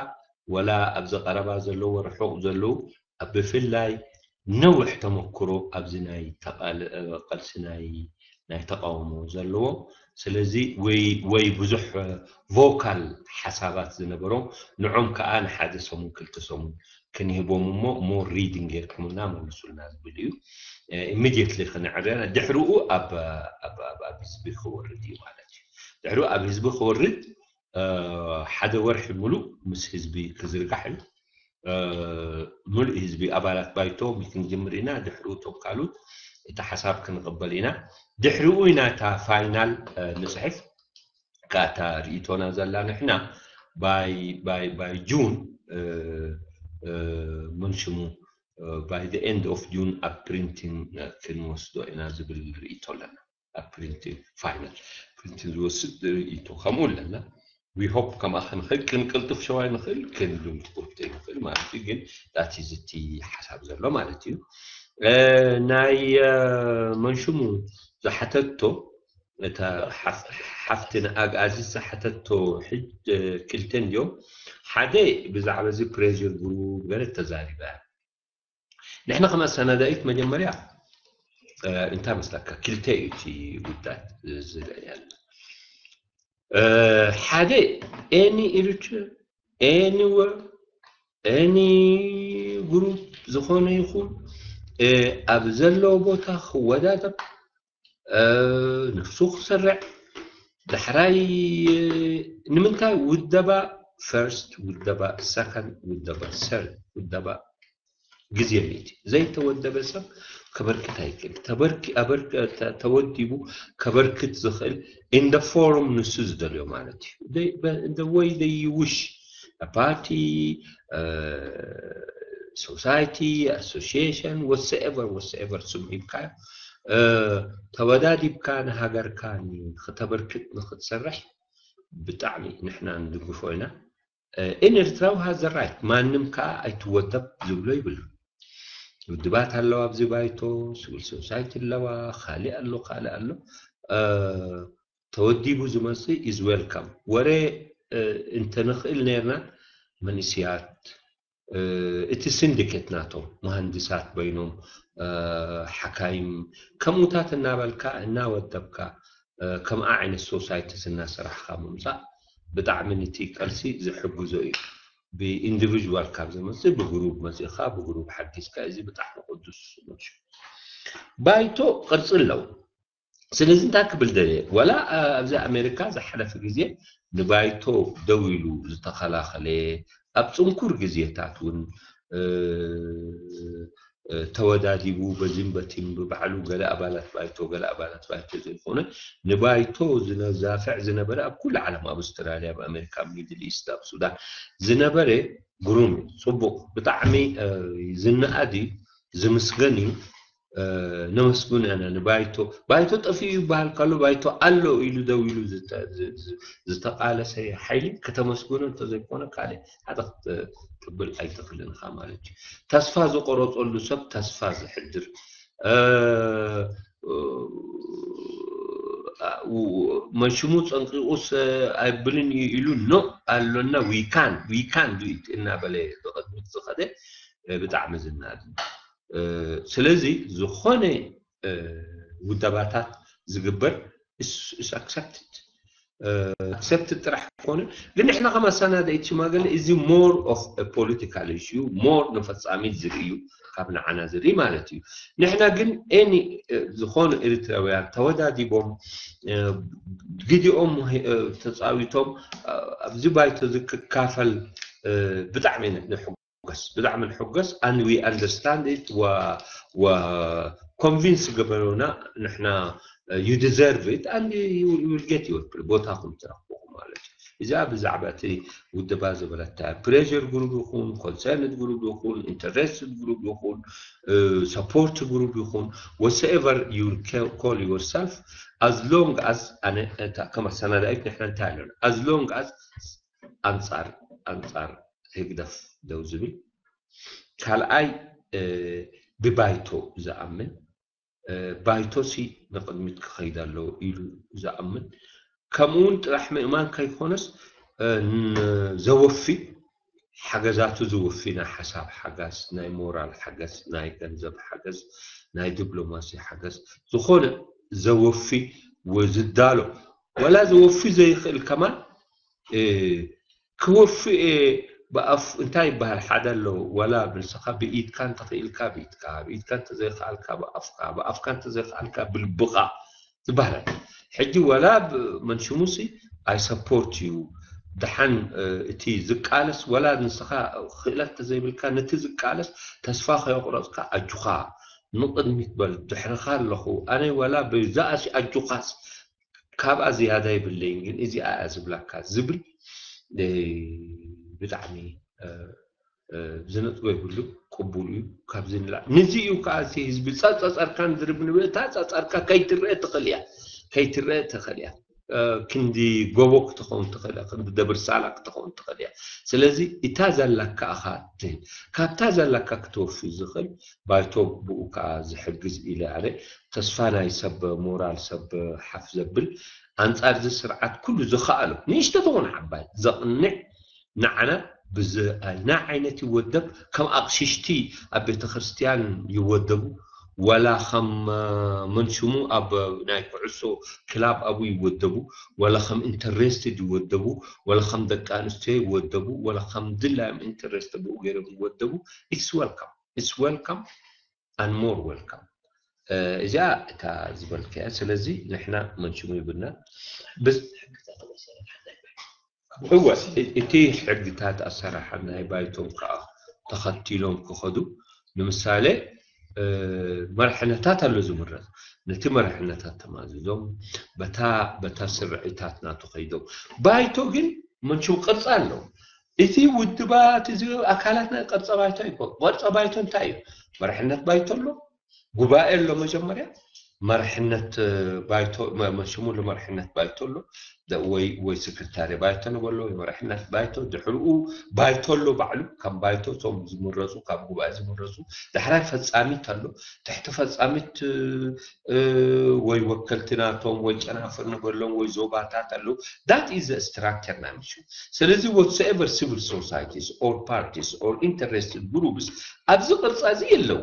ወላ ኣብዚ ቀረባ ዘለዉ ርሑቕ ዘለዉ ኣብ ብፍላይ ነዊሕ ተመክሮ ኣብዚ ናይ ተቓል- ቃልሲ ናይ ናይ ተቃውሞ ዘለዎ ስለዚ ወይ ወይ ብዙሕ ቮካል ሓሳባት ዝነበሮም ንዖም ከኣ ንሓደ ሰሙን ክልተ ሰሙን ክንህቦም እሞ ሞር ሪዲንግ ጌርኩምልና መልሱልና ዝብል እዩ። ኢሚድየትሊ ክነዕርያ ድሕርኡ ኣብ ኣብ ኣብ ኣብ ህዝቢ ክወርድ እዩ ማለት እዩ። ድሕርኡ ኣብ ህዝቢ ክወርድ ሓደ ወርሒ ሙሉእ ምስ ህዝቢ ክዝርጋሕ እዩ። ሙሉእ ህዝቢ ኣባላት ባይቶ ክንጅምር ኢና። ድሕርኡ እቶም ካልኡት እቲ ሓሳብ ክንቕበል ኢና። ድሕርኡ ኢና እታ ፋይናል ንፅሕፍ። ካታ ርእቶና ዘላ ንሕና ባይ ባይ ባይ ጁን መንሽሙ ባይ the end of June ኣብ ፕሪንቲንግ ክንወስዶ ኢና ዝብል ርእቶ ኣለና። ኣብ ፕሪንቲንግ ፋይናል ፕሪንቲንግ ዝወስድ ርእቶ ከምኡ ኣለና። We hope ከምኣ ክንኽእል ክንቅልጥፍ ሸዋይ ንኽእል ክንልም ትቁርተ ንኽእል ማለት እዩ። ግን that is እቲ ሓሳብ ዘሎ ማለት እዩ። ናይ መንሽሙ ዝሓተቶ እታ ሓፍቲ ንኣግኣዚ ዝሓተቶ ሕጅ ክልተ እንድዮም ሓደ ብዛዕባ እዚ ፕሬር ግሩፕ ገለ ተዛሪባ ንሕና ከም ኣሰናዳኢት መጀመርያ እንታይ መስለካ ክልተ እዩ እቲ ጉዳይ ዝለያል ሓደ any Eritrea anywhere any group ዝኾነ ይኹን ኣብ ዘለዎ ቦታ ክወዳደር ነፍሱ ክሰርዕ ዳሕራይ ንምንታይ ውደባ first ውደባ second ውደባ third ውደባ ግዜ ሚእቲ ዘይተወደበ ሰብ ከበርክት ኣይክእል ተወዲቡ ከበርክት ዝኽእል in the form ንሱ ዝደልዮ ማለት እዩ the way they wish ፓርቲ፣ ሶሳይቲ፣ ኣሶሲሽን፣ ወሰኤቨር ወሰኤቨር ስም ሂብካዮ፣ ተወዳዲብካ ንሃገርካ ንክተበርክት ንክትሰርሕ ብጣዕሚ ንሕና ንድግፎ ኢና። ኢን ኤርትራዊ ሃዘ ራይት፣ ማንም ከዓ ኣይትወደብ ዝብሎ ይብሉ። ውድባት ኣለዋ ኣብዚ ባይቶ፣ ስቪል ሶሳይቲ ኣለዋ፣ ካሊእ ኣሎ፣ ካልእ ኣሎ። ተወዲቡ ዝመፅእ ኢዝ ዌልካም። ወረ እንተንኽእል ነርና መንእስያት፣ እቲ ሲንዲኬት ናቶም መሃንድሳት በይኖም፣ ሓካይም፣ ከምኡታት እናበልካ እናወደብካ ከምኣ ዓይነት ሶሳይቲስ እናሰራሕካ ምምፃእ ብጣዕሚ ንቲ ቀልሲ ዝሕግዞ እዩ። ብኢንዲቪዥዋል ካብ ዝመፅእ ብግሩብ መፂእካ ብግሩብ ሓጊዝካ እዚ ብጣዕሚ ቅዱስ መሹ። ባይቶ ቅርፂ ኣለዎ። ስለዚ እንታይ ክብል ደልየ፣ ዋላ ኣብዚ ኣሜሪካ ዝሓለፈ ግዜ ንባይቶ ደው ኢሉ ዝተኸላኸለ፣ ኣብ ፅንኩር ግዜታት እውን ተወዳዲቡ በዚም በቲም ብባዕሉ ገለ ኣባላት ባይቶ ገለ ኣባላት ባይቶ ዘይኮነ ንባይቶ ዝነዛፍዕ ዝነበረ ኣብ ኩሉ ዓለም ኣብ ኣውስትራልያ ኣብ ኣሜሪካ ኣብ ሚድል ኢስት ኣብ ሱዳን ዝነበረ ግሩም እዩ። ፅቡቕ ብጣዕሚ ዝነኣድ እዩ። ዝምስገን እዩ። ነመስግኖ ኢና ንባይቶ። ባይቶ ጠፊኡ ይበሃል ከሎ ባይቶ ኣሎ ኢሉ ደው ኢሉ ዝተቃለሰ ሓይሊ ከተመስግኖ እንተዘይኮነ ካልእ ሓደ ክትቅብል ኣይትኽልን ኢኻ ማለት እዩ። ተስፋ ዝቆረፀሉ ሰብ ተስፋ ዘሕድር መንሽሙ ፀንቂቑስ ኣይብልን እዩ ኢሉ ኖ ኣሎና ዊካን ዊካን ዱኢት እናበለ ብቕድሚት ዝኸደ ብጣዕሚ ዝናድ ስለዚ ዝኾነ ውደባታት ዝግበር ኣክሰፕትድ ጥራሕ ኮነ ግን ንሕና ከም ኣሰናዳኢት ሽማግለ እዚ more of a political issue more ንፈፃሚት ዝርእዩ ካብ ንዓና ዝርኢ ማለት እዩ። ንሕና ግን any ዝኾኑ ኤርትራውያን ተወዳዲቦም ግዲኦም ተፃዊቶም ኣብዚ ባይቶ ዝክካፈል ብጣዕሚ ንሕጎስ ብጣዕሚ ንሕጎስ and we understand it ወ convince ገበሩና ንሕና you deserve it and you will get your ቦታኹም ትረኽብኹም ማለት እዩ። እዚኣ ብዛዕባ እቲ ውድባ ዝበለታ pressure group ይኹን concerned group ይኹን interested group ይኹን support group ይኹን whatsoever you call yourself as long as ኣነ ከም ኣሰናዳኢት ንሕና እንታይ ኣለና as long as ኣንፃር ኣንፃር ህግደፍ ደው ዝብል ካልኣይ ብባይቶ ዝኣምን ባይቶሲ ንቕድሚት ክኸይድ ኣለዎ ኢሉ ዝኣምን ከምኡውን ጥራሕ ምእማን ከይኮነስ ዘወፊ ሓገዛቱ ዝወፊ ናይ ሓሳብ ሓገዝ ናይ ሞራል ሓገዝ ናይ ገንዘብ ሓገዝ ናይ ዲፕሎማሲ ሓገዝ ዝኾነ ዘወፊ ዝዳሎ ወላ ዘወፊ ዘይኽእል ከማን ክወፍእ ብኣፍ እንታይ ይበሃል ሓደ ኣሎ ወላ ንስኻ ብኢድካ እንተኽኢልካ ብኢድካ ብኢድካ እንተዘይከኣልካ ብኣፍካ ብኣፍካ እንተዘይከኣልካ ብልብኻ ዝበሃል ሕጂ ወላ መንሽሙሲ ኣይ ሰፖርት እዩ ደሓን እቲ ዝቃለስ ወላ ንስኻ ክእለት ተዘይብልካ ነቲ ዝቃለስ ተስፋ ከየቁረፅካ ኣጁኻ ንቕድሚት በል ድሕርኻ ኣለኹ ኣነ ወላ ብዛኣሲ ኣጁኻስ ካብኣ ዝያዳ ይብለይን ግን እዚኣ እያ ዝብላካ ዝብል ብጣዕሚ ዝነጥጎ ይብሉ ቅቡል እዩ። ካብዚ ንላዕ ንዚ እዩ ከዓ እቲ ህዝቢ ጸጸጸርካ ንዝርብ ንብል እታ ጸጸርካ ከይትረአ ትኽእል እያ ከይትረአ ትኽእል እያ ክንዲ ጎቦ ክትኸውን ትኽእል እያ ክንዲ ደብር ሳላ ክትኸውን ትኽእል እያ። ስለዚ እታ ዘላካ እኻ ትህብ ካብታ ዘላካ ክትወፊ ዝኽእል ባይቶ ብኡ ከዓ ዝሕግዝ ኢለ ኣነ ተስፋ ናይ ሰብ ሞራል ሰብ ሓፍ ዘብል ኣንጻር እዚ ስርዓት ኩሉ ዝኸኣሎ ንእሽቶ ትኹን ዓባይ ዘቕንዕ ንዓና ብዝኣልና ዓይነት ይወደብ ከም ኣቕሽሽቲ ኣብ ቤተ ክርስትያን ይወደቡ ወላ ከም መንሽሙ ኣብ ናይ ኩዕሶ ክላብ ኣብኡ ይወደቡ ወላ ከም ኢንተሬስትድ ይወደቡ ወላ ከም ደቂ ኣንስትዮ ይወደቡ ወላ ከም ድላዮም ኢንተሬስት ብኡ ገይሮም ይወደቡ it's welcome it's welcome and more welcome እዚኣ እታ ዝበልካያ ስለዚ ንሕና መንሽሙ ይብልና እወ እቲ ሕግታት ኣሰራርሓ ናይ ባይቶም ከዓ ተኸቲሎም ክኸዱ ንምሳሌ መርሕነታት ኣሎ ዝምረፅ ነቲ መርሕነታት ተማዝዞም በታ በታ ስርዒታት ናቱ ከይዶም ባይቶ ግን መንሽሙ ቅርፂ ኣለዎም እቲ ውድባት እዚ ኣካላት ናይ ቅርጸ ባይቶ ይኮን። ቅርጸ ባይቶ እንታይ እዩ? መርሕነት ባይቶ ኣሎ፣ ጉባኤ ኣሎ። መጀመርያ መርሕነት ባይቶ መ- መሽሙሉ መርሕነት ባይቶ ኣሎ፣ ደ- ወይ ወይ ስክርታሪ ባይቶ ንበሎ፣ ወይ መርሕነት ባይቶ። ድሕርኡ ባይቶ ኣሎ ባዕሉ፣ ከም ባይቶ እቶም ዝምረጹ፣ ካብ ጉባኤ ዝምረጹ። ዳሕራይ ፈጻሚት ኣሎ፣ ትሕቲ ፈጻሚት እ፣ ወይ ወከልቲ ናቶም ወይ ጨናፍር ንበሎም ወይ ዞባታት ኣለዉ። That is the structure ናይ ምሹ። ስለዚ whatsoever civil societies or parties or interested groups ኣብዚ ቅርጻ እዚ የለዉ።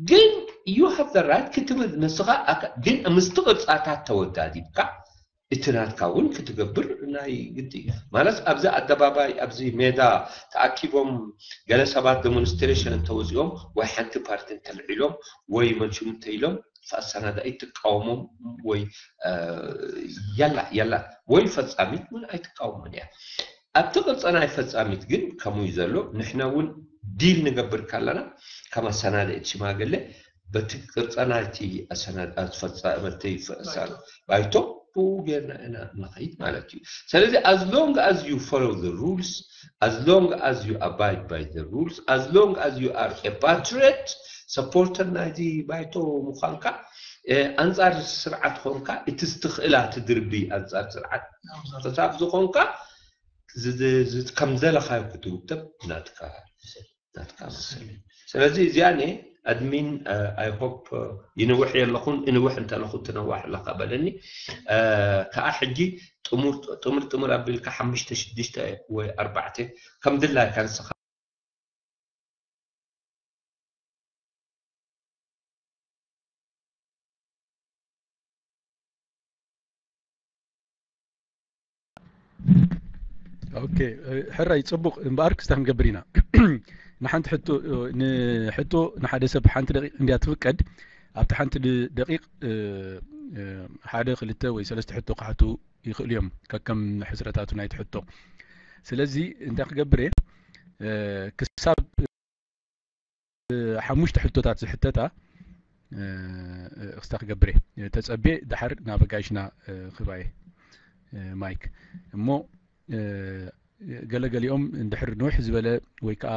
ግን you have the right ክትብል ንስኻ ኣካ- ግን ምስቲ ቅርጻታት ተወዳዲብካ እቲ ናትካ እውን ክትገብር ናይ ግዲ እዩ። ማለት ኣብዚ ኣደባባይ ኣብዚ ሜዳ ተኣኪቦም ገለ ሰባት ዴሞንስትሬሽን እንተወፂኦም ወይ ሓንቲ ፓርቲ እንተልዒሎም ወይ መንሽም እንተኢሎም ኣሰናዳኢት ትቃወሞም ወይ ያላ ያላ ወይ ፈፃሚት እውን ኣይትቃወምን እያ። ኣብቲ ቅርፀ ናይ ፈፃሚት ግን ከምኡ እዩ ዘሎ። ንሕና እውን ዲል ንገብር ካለና ከም ኣሰናዳኢት ሽማግለ በቲ ቅርፀ ናይቲ ኣሰናዳኢት ፈፃመቲ ባይቶ ብኡ ጌርና ኢና ንኸይድ ማለት እዩ። ስለዚ as long as you follow the rules, as long as you abide by the rules, as long as you are a patriot supporter ናይዚ ባይቶ ምዃንካ፣ ኣንፃር ስርዓት ኾንካ እቲ ዝትኽእላ ትድርቢ ኣንፃር ስርዓት ክሳብ ዝኾንካ ከም ዘለኻዮ ክትውተብ ናትካ ናትካ መሰል። ስለዚ እዚኣ ነ ኣድሚን I hope ይንውሕ የለኹን። እንውሕ እንተለኹ ትነዋሕ ኣለካ በለኒ። ከዓ ሕጂ ጥሙር ጥሙር ጥሙር ኣቢልካ ሓሙሽተ ሽዱሽተ ወይ ኣርባዕተ ከም ድላይካ ንስኻ ኦኬ፣ ሕራይ ጽቡቕ። እምበኣር ክስታ ክንገብር ኢና። ንሓንቲ ሕቶ ንሕቶ ንሓደ ሰብ ሓንቲ ደቂቕ እንድያ ትፍቀድ። ኣብቲ ሓንቲ ደቂቕ ሓደ ክልተ ወይ ሰለስተ ሕቶ ክሓቱ ይኽእሉ እዮም፣ ከከም ሕጽረታቱ ናይቲ ሕቶ። ስለዚ እንታይ ክገብር እየ፣ ክሳብ ሓሙሽተ ሕቶታት ዝሕተታ ክስታ ክገብር እየ። ተጸቤ ድሓር ናብ ኣጋይሽና ክባየ ማይክ እሞ ገለገሊኦም እንድሕር ንውሕ ዝበለ ወይ ከዓ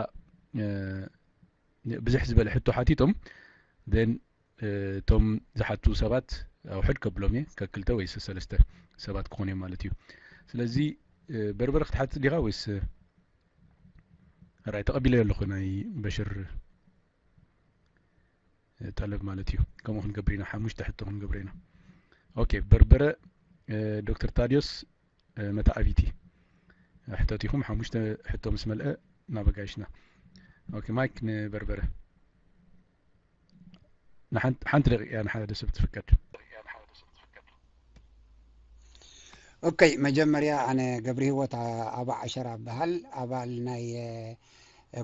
ብዙሕ ዝበለ ሕቶ ሓቲቶም then እቶም ዝሓቱ ሰባት ኣውሕድ ከብሎም እየ። ከክልተ ወይ ሰለስተ ሰባት ክኾኑ እዮም ማለት እዩ። ስለዚ በርበረ ክትሓትት ዲኻ ወይስ ራይ ተቐቢለዮ ኣለኹ ናይ በሽር ጠለብ ማለት እዩ። ከምኡ ክንገብር ኢና፣ ሓሙሽተ ሕቶ ክንገብር ኢና። ኦኬ በርበረ ዶክተር ታዲዮስ መተዓቢቲ ሕተት ኢኹም። ሓሙሽተ ሕቶ ምስ መልአ ናብ ኣጋይሽና። ኦኬ ማይክ ንበርበረ ሓንቲ ደቂቃ ንሓደ ሰብ ትፍቀድ። ኦኬ መጀመርያ ኣነ ገብሪ ህይወት ኣባ ዓሸራ እበሃል፣ ኣባል ናይ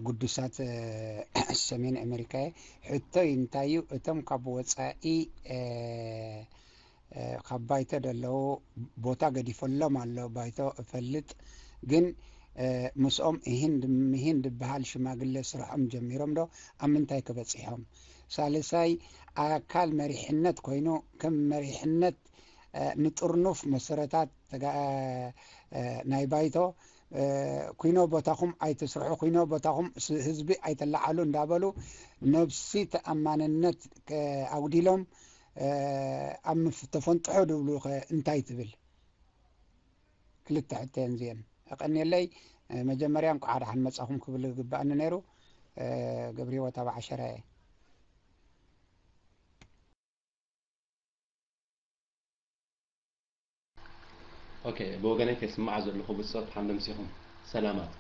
ግዱሳት ሰሜን ኣሜሪካ እየ። ሕቶይ እንታይ እዩ፣ እቶም ካብ ወፃኢ ካብ ባይቶ ደለዉ ቦታ ገዲፈሎም ኣሎ። ባይቶ እፈልጥ ግን ምስኦም እሂን ምሂን ዝበሃል ሽማግለ ስርሖም ጀሚሮም ዶ ኣብ ምንታይ ክበፂሖም? ሳልሳይ ኣካል መሪሕነት ኮይኑ ከም መሪሕነት ንጥርኑፍ መሰረታት ናይ ባይቶ ኩኖ ቦታኹም ኣይትስርሑ፣ ኩኖ ቦታኹም ህዝቢ ኣይተላዓሉ እንዳበሉ ነብሲ ተኣማንነት ኣጉዲሎም ኣብ ተፈንጥሖ ድብሉ ከ እንታይ ትብል? ክልተ ሕቶ እየን እዚአን። ኣቐንየለይ። መጀመርያ እንኳዕ ደሓን መጻኹም ክብል ዝግባኣኒ ነይሩ። ገብረ ህይወት ኣብ ዓሸራ እየ። ኦኬ፣ ብወገነይ ከይስምዓ ዘለኹ ብጾት ሓንደምሲኹም ሰላማት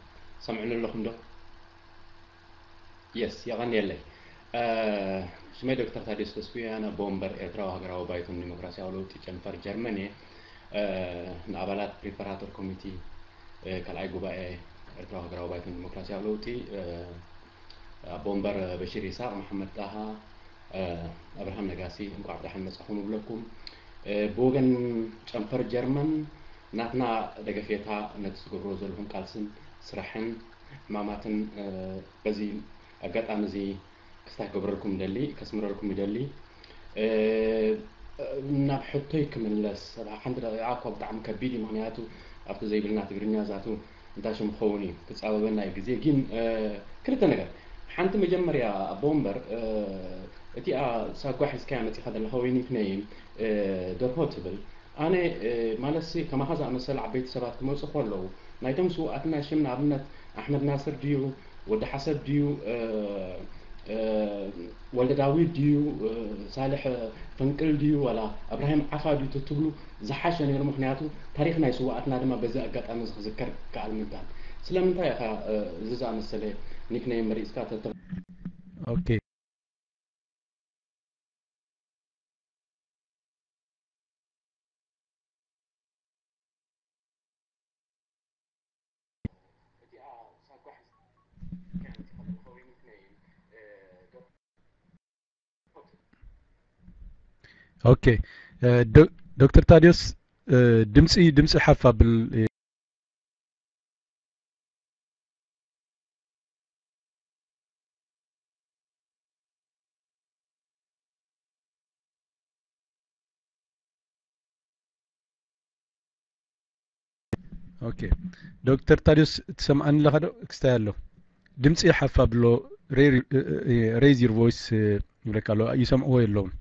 ሰምዕኒ ኣለኹም ዶ? የስ፣ የቐንየለይ። ሽመይ ዶክተር ታዲዮስ ተስፉ ኣነ ኣቦ ወንበር ኤርትራዊ ሃገራዊ ባይቶን ዲሞክራሲያዊ ለውጢ ጨንፈር ጀርመን እየ። ንኣባላት ፕሪፓራቶር ኮሚቲ ካልኣይ ጉባኤ ኤርትራዊ ሃገራዊ ባይቶን ዲሞክራሲያዊ ለውጢ ኣቦ ወንበር በሽር ይስሃቅ፣ መሓመድ ጣሃ፣ ኣብርሃም ነጋሲ እንኳዕ ብደሓን መጻኹም እብለኩም። ብወገን ጨንፈር ጀርመን ናትና ደገፌታ ነቲ ዝገብርዎ ዘለኹም ቃልስን ስራሕን ዕማማትን በዚ ኣጋጣሚ እዚ ክስታ ክገብረልኩም ይደሊ፣ ከስምረልኩም ይደሊ። ናብ ሕቶይ ክምለስ፣ ሓንቲ ደቂቃ እኳ ብጣዕሚ ከቢድ እዩ፣ ምኽንያቱ ኣብቲ ዘይብልና ትግርኛ ዛቱ እንታይ ሽሙ ክኸውን እዩ ክጻበበና እዩ ግዜ። ግን ክልተ ነገር፣ ሓንቲ መጀመርያ ኣቦ ወንበር፣ እቲኣ ሳጓ ሒዝካያ መጺኻ ዘለኻ ወይ ኒክነይም ደርሆ ትብል፣ ኣነ ማለትሲ ከማኻ ዝኣመሰለ ዓበይቲ ሰባት ክመፁ ከለዉ ናይቶም ስውኣትና ሽም ንኣብነት ኣሕመድ ናስር ድዩ፣ ወዲ ሓሰብ ድዩ፣ ወልደ ዳዊት ድዩ፣ ሳልሕ ፈንቅል ድዩ፣ ዋላ እብራሂም ዓፋ ድዩ ተትብሉ ዝሓሸ ነይሩ። ምክንያቱ ታሪኽ ናይ ስውኣትና ድማ በዚ ኣጋጣሚ እዚ ክዝከር ክከኣል ምንታን። ስለምንታይ ኢኻ እዚ ዝኣመሰለ ኒክነይም መሪፅካ ተተ- ኦኬ። ኦኬ። ዶክተር ታዲዮስ፣ ድምፂ ድምፂ ሓፍ ኣብል። ኦኬ። ዶክተር ታዲዮስ፣ ትሰምዓኒ ኣለኻ ዶ? ክስታይ ኣሎ። ድምፂ ሓፍ ኣብሎ። Raise your voice ይብለካ ኣሎ። ይሰምዕዎ የለውን።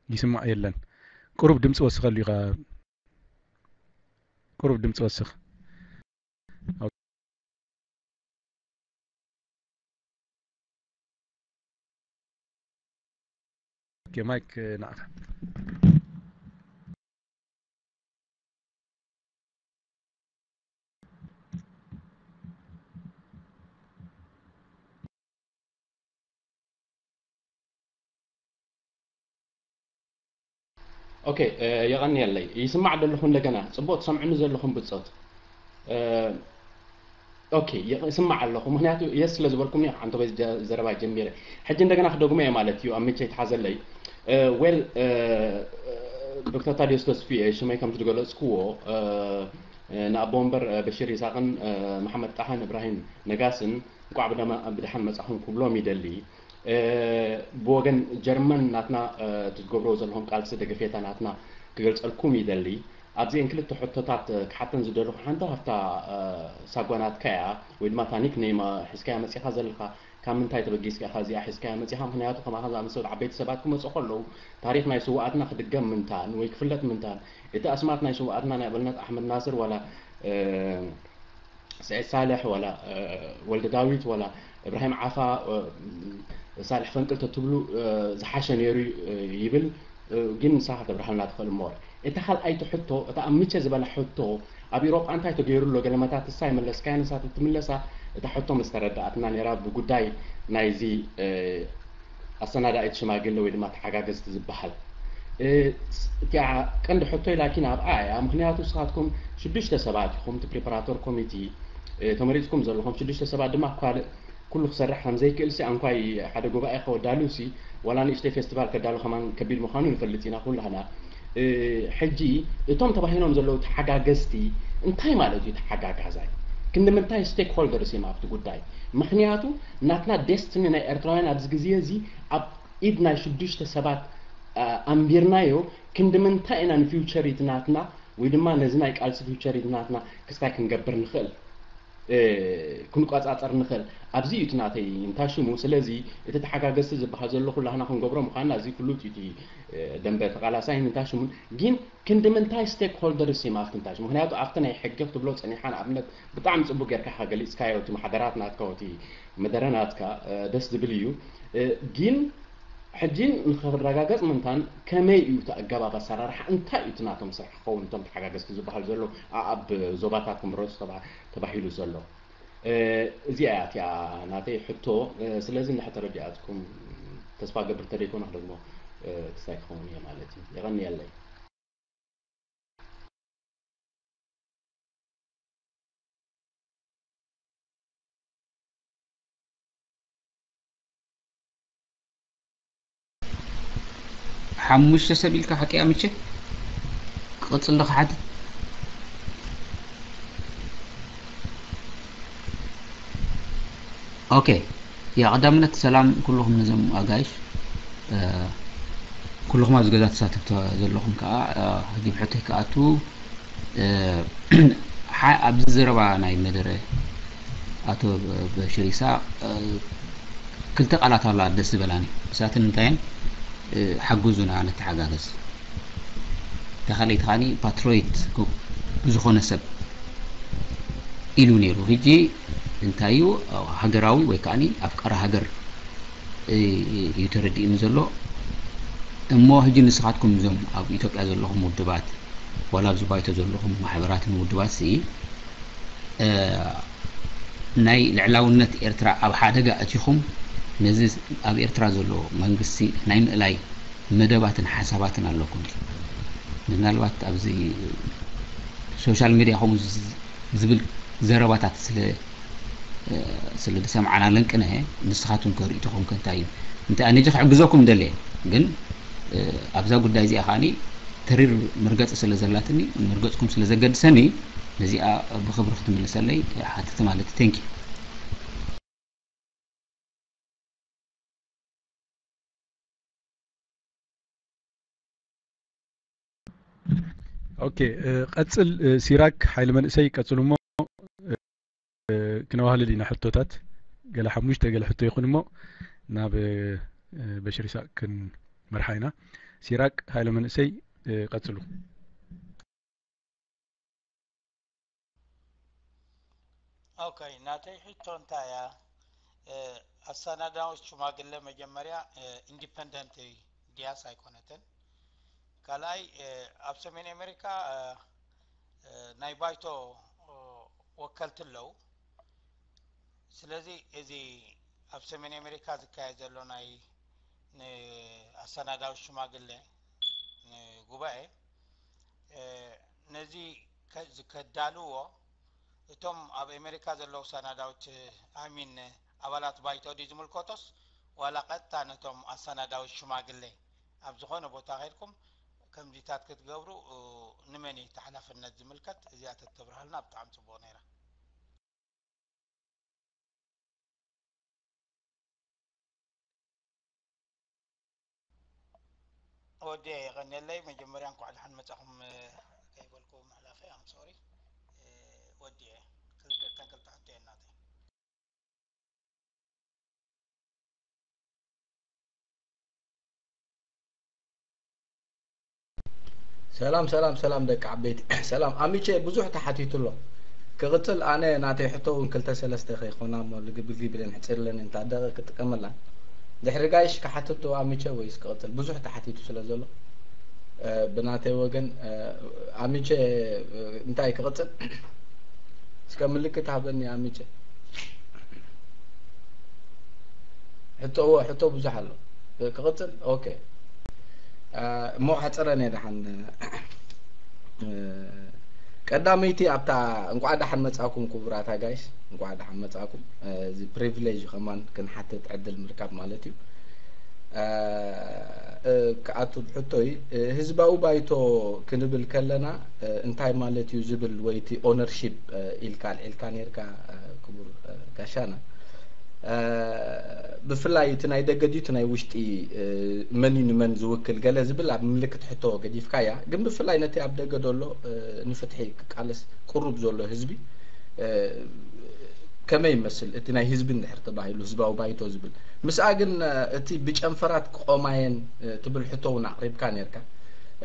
ይስማዕ የለን። ቁሩብ ድምፂ ወስኸሉ ኢኻ። ቁሩብ ድምፂ ወስኽ። ኦኬ፣ ማይክ ንዓኻ። ኦኬ፣ የቐንየለይ። ይስማዕ ዘለኹ እንደገና? ጽቡቕ ትሰምዑኒ ዘለኹም ብጾት? ኦኬ፣ ይስማዕ ኣለኹ። ምክንያቱ የስ ስለ ዝበልኩም እየ ሓንቶ በዚ ዘረባ ጀሚረ። ሕጂ እንደገና ክደግሞ እየ ማለት እዩ፣ ኣብ ምቸይ ትሓዘለይ። ዌል፣ ዶክተር ታዲዮስ ተስፉ እየ ሽመይ ከም ዝገለጽክዎ፣ ንኣቦ ወንበር በሽር ይሳቕን መሓመድ ጣሃን እብራሂም ነጋስን እንቋዕ ብደሓን መጻኹም ክብሎም ይደሊ። ብወገን ጀርመን ናትና ትገብርዎ ዘለኹም ቃልሲ ደገፌታ ናትና ክገልጸልኩም ይደሊ። ኣብዚአን ክልተ ሕቶታት ክሓተን ዝደለኹ ሓንቲ ካብታ ሳጓናትካ እያ ወይ ድማ ታኒክ ነይማ ሒዝካያ መጺኻ ዘለኻ ካብ ምንታይ ተበጊስካ ኢኻ እዚኣ ሒዝካያ መጺኻ? ምክንያቱ ከማኻ ዝኣመሰሉ ዓበይቲ ሰባት ክመጹ ከለዉ ታሪኽ ናይ ስውኣትና ክድገም ምንታን ወይ ክፍለጥ ምንታን እቲ ኣስማት ናይ ስውኣትና ናይ ኣብነት ኣሕመድ ናስር ዋላ ስዒድ ሳልሕ ዋላ ወልደ ዳዊት ዋላ እብራሂም ዓፋ ሳልሕ ፈንቅል ተትብሉ ዝሓሸ ነይሩ ይብል። ግን ንስኻ ከተብርሃልና ትኽእል እሞ እቲ ካልኣይቲ ሕቶ እታ ኣብ ምቸ ዝበላ ሕቶ ኣብ ኢሮጳ እንታይ ተገይሩ ኣሎ ገለመታት እሳ ይመለስካያ ንሳ ትምለሳ እታ ሕቶ ምስ ተረዳኣትና ነይራ ብጉዳይ ናይዚ ኣሰናዳኢት ሽማግለ ወይ ድማ ተሓጋገዝቲ ዝበሃል እቲኣ ቀንዲ ሕቶይ ላኪን ኣብኣ እያ። ምክንያቱ ንስኻትኩም ሽዱሽተ ሰባት ኢኹም እቲ ፕሪፓራቶር ኮሚቲ ተመሪፅኩም ዘለኹም ሽዱሽተ ሰባት ድማ ካልእ ኩሉ ክሰርሕ ከም ዘይክእል ሲ ኣንኳይ ሓደ ጉባኤ ከወዳሉ ሲ ዋላ ንእሽተይ ፌስቲቫል ከዳሉ ከማን ከቢድ ምዃኑ ንፈልጥ ኢና ኩላህና። ሕጂ እቶም ተባሂሎም ዘለዉ ተሓጋገዝቲ እንታይ ማለት እዩ? ተሓጋጋዛይ ክንዲ ምንታይ ስቴክ ሆልደርስ እዮም ኣብቲ ጉዳይ? ምክንያቱ ናትና ዴስትኒ ናይ ኤርትራውያን ኣብዚ ግዜ እዚ ኣብ ኢድ ናይ ሽዱሽተ ሰባት ኣንቢርናዮ ክንዲ ምንታይ ኢና ንፊውቸሪቲ ናትና ወይ ድማ ነዚ ናይ ቃልሲ ፊውቸሪቲ ናትና ክስታይ ክንገብር ንኽእል ክንቆፃፀር ንኽእል ኣብዚ እዩ እቲ ናተይ እንታሽሙ። ስለዚ እቲ ተሓጋገዝቲ ዝበሃል ዘሎ ኩላህና ክንገብሮ ምዃንና እዚ ፍሉጥ እዩ። እቲ ደንበ ተቓላሳይን እንታሽሙን ግን ክንዲ ምንታይ ስቴክ ሆልደርስ እዮም ኣብቲ እንታሽሙ? ምክንያቱ ኣብቲ ናይ ሕጊ ክትብሎ ፀኒሓ ንኣብነት ብጣዕሚ ፅቡቅ ጌርካ ኢኻ ገሊፅካዮ እቲ ማሕደራት ናትካ እቲ መደረ ናትካ ደስ ዝብል እዩ። ግን ሕጂ ንክረጋገፅ ምንታን ከመይ እዩ እቲ ኣገባብ ኣሰራርሓ እንታይ እዩ እቲ ናቶም ስራሕ ክኸውን እቶም ተሓጋገዝቲ ዝበሃል ዘሎ ኣብ ዞባታት ክምረፁ ተባሂሉ ዘሎ? እዚኣ እያ እቲኣ ናተይ ሕቶ። ስለዚ እንድሕር ተረዲኣትኩም ተስፋ ገብር ተደይኮነ ክደግሞ ክሳይ ክኸውን እየ ማለት እዩ። የቐንየለይ። ሓሙሽተ ሰብ ኢልካ ሓቂ ኣምቼ ክቕጽል ዶ ክሓትት? ኦኬ ያ ቀዳምነት ሰላም ኩልኹም ነዞም ኣጋይሽ ኩልኹም ኣብዚ ገዛ ተሳተፍቲ ዘለኹም ከዓ ሕጂ ብሕቶይ ክኣቱ ሓ-፣ ኣብዚ ዘረባ ናይ መደረ ኣቶ በሽር ኢሳቅ፣ እ፣ ክልተ ቃላት ኣላ ደስ ዝበላኒ። ንሳተን እንታየን? እ፣ ሓግዙና፣ ንተሓጋገዝ። እታ ካልኣይቲ ከዓኒ ፓትሪዮት ክ-፣ ብዝኾነ ሰብ ኢሉ ነይሩ። ሕጂ እንታይ እዩ? ሃገራዊ ወይ ከዓኒ ኣፍቃሪ ሃገር፣ እ፣ እዩ ተረዲእኒ ዘሎ። እሞ ሕጂ ንስኻትኩም እዞም ኣብ ኢትዮጵያ ዘለኹም ውድባት፣ ዋላ ኣብዚ ባይቶ ዘለኹም ማሕበራትን ውድባት ሲ፣ እ፣ ናይ ልዕላውነት ኤርትራ ኣብ ሓደጋ ኣቲኹም፣ ነዚ ኣብ ኤርትራ ዘሎ መንግስቲ ናይ ምእላይ መደባትን ሓሳባትን ኣለኩም ድዩ? ምናልባት ኣብዚ ሶሻል ሚድያ ከምኡ ዝ-፣ ዝብል ዘረባታት ስለ፣ እ፣ ስለ ዝሰምዓና ለንቅነ፣ ንስኻትኩም ከ ርእይቶኹም ከ እንታይ እዩ? እንተ ኣነ ክሕግዘኩም ደልየ፣ ግን፣ እ፣ ኣብዛ ጉዳይ እዚኣ ከዓኒ ተሪር መርገጺ ስለ ዘላትኒ፣ መርገጽኩም ስለ ዘገድሰኒ፣ ነዚኣ ብኽብሪ ክትምልሰለይ ሓትት ማለት እዩ። Thank you። ኦኬ፣ እ፣ ቀጽል፣ እ፣ ሲራክ ሓይሊ መንእሰይ ቀጽሉ እሞ፣ እ፣ እ፣ ክነዋህልል ኢና ሕቶታት። ገለ ሓሙሽተ ገለ ሕቶ ይኹን እሞ ናብ፣ እ፣ በሽር ይስሐቅ ክንመርሓ ኢና። ሲራክ ሓይሊ መንእሰይ፣ እ፣ ቀጽሉ። ኦኬ፣ ናተይ ሕቶ እንታይ እያ? እ፣ ኣሰናዳዎት ሽማግለ መጀመርያ፣ እ፣ ኢንዲፐንደንት ድያስ ኣይኮነትን? ካልኣይ፣ እ፣ ኣብ ሰሜን ኣሜሪካ፣ እ፣ እ፣ ናይ ባይቶ፣ እ፣ ወከልቲ ኣለዉ። ስለዚ እዚ ኣብ ሰሜን ኣሜሪካ ዝካየድ ዘሎ ናይ ንኣሰናዳዊ ሽማግለ ንጉባኤ፣ እ፣ ነዚ ከ-፣ ዝከዳልዎ እቶም ኣብ ኣሜሪካ ዘለዉ ሰናዳውት፣ ኣሚን፣ ኣባላት ባይቶ ድዩ ዝምልከቶስ ዋላ ቀጥታ ነቶም ኣሰናዳዊ ሽማግለ ኣብ ዝኾነ ቦታ ከይድኩም ከምዚታት ክትገብሩ፣ እ፣ ንመን እዩ እቲ ሓላፍነት ዝምልከት? እዚኣ ተተብርሃልና ብጣዕሚ ጽቡቕ ነይራ። ወዲ የቐንየለይ። መጀመርያ እንኳዕ ደሓን መጻኹም፣ እ፣ ከይበልኩ ምሕላፈይ፣ ኣም ሶሪ። እ፣ ወዲ እየ። ክልተ፣ እተን ክልተ ሕቶ እየን ናተይ። ሰላም ሰላም ሰላም ደቂ ዓበይቲ። ሰላም ኣሚቼ፣ ብዙሕ ተሓቲቱ ኣሎ። ክቕጽል ኣነ ናተይ ሕቶ እውን ክልተ ሰለስተ ከይኾና እሞ ልግብግብ ኢለን ሕጽር ኢለን እንታ ደቂቕ ክጥቀመላ። ድሕሪ ጋይሽ ክሓትቶ ኣሚቼ ወይስ ክቕጽል? ብዙሕ ተሓቲቱ ስለ ዘሎ፣ እ፣ ብናተይ ወገን፣ እ፣ ኣሚቼ፣ እ፣ እንታይ ክቕጽል? እስከ ምልክት ሃበኒ ኣሚቼ። ሕቶ፣ እወ፣ ሕቶ ብዙሕ ኣሎ። እ፣ ክቕጽል? ኦኬ። እ፣ እሞ ክሕጽረን እየ ደሓን። እ፣ ቀዳመይቲ ኣብታ፣ እንቋዕ ደሓን መጻእኩም ክቡራት ኣጋይሽ፣ እንቋዕ ደሓን መጻእኩም። እ፣ እዚ ፕሪቪሌጅ ከማን ክንሓትት ዕድል ምርካብ ማለት እዩ። እ፣ እ፣ ክኣቱ ሕቶይ፣ እ፣ ህዝባዊ ባይቶ ክንብል ከለና፣ እ፣ እንታይ ማለት እዩ ዝብል ወይ እቲ ኦነርሺፕ፣ እ፣ ኢልካ ኣልዒልካ ነይርካ፣ እ፣ ክቡር፣ እ፣ ጋሻና። እ፣ ብፍላይ እቲ ናይ ደገ ድዩ እቲ ናይ ውሽጢ፣ እ፣ መን እዩ ንመን ዝውክል ገለ ዝብል ኣብ ምልክት ሕቶ ገዲፍካያ። ግን ብፍላይ ነቲ ኣብ ደገ ዘሎ፣ እ፣ ንፍትሒ ክቃለስ ቅሩብ ዘሎ ህዝቢ፣ እ፣ ከመይ ይመስል እቲ ናይ ህዝቢ እንድሕር ተባሂሉ ህዝባዊ ባይቶ ዝብል? ምስኣ ግን፣ እ፣ እቲ ብጨንፈራት ክቆማየን፣ እ፣ ትብል ሕቶ እውን ኣቕሪብካ ነይርካ።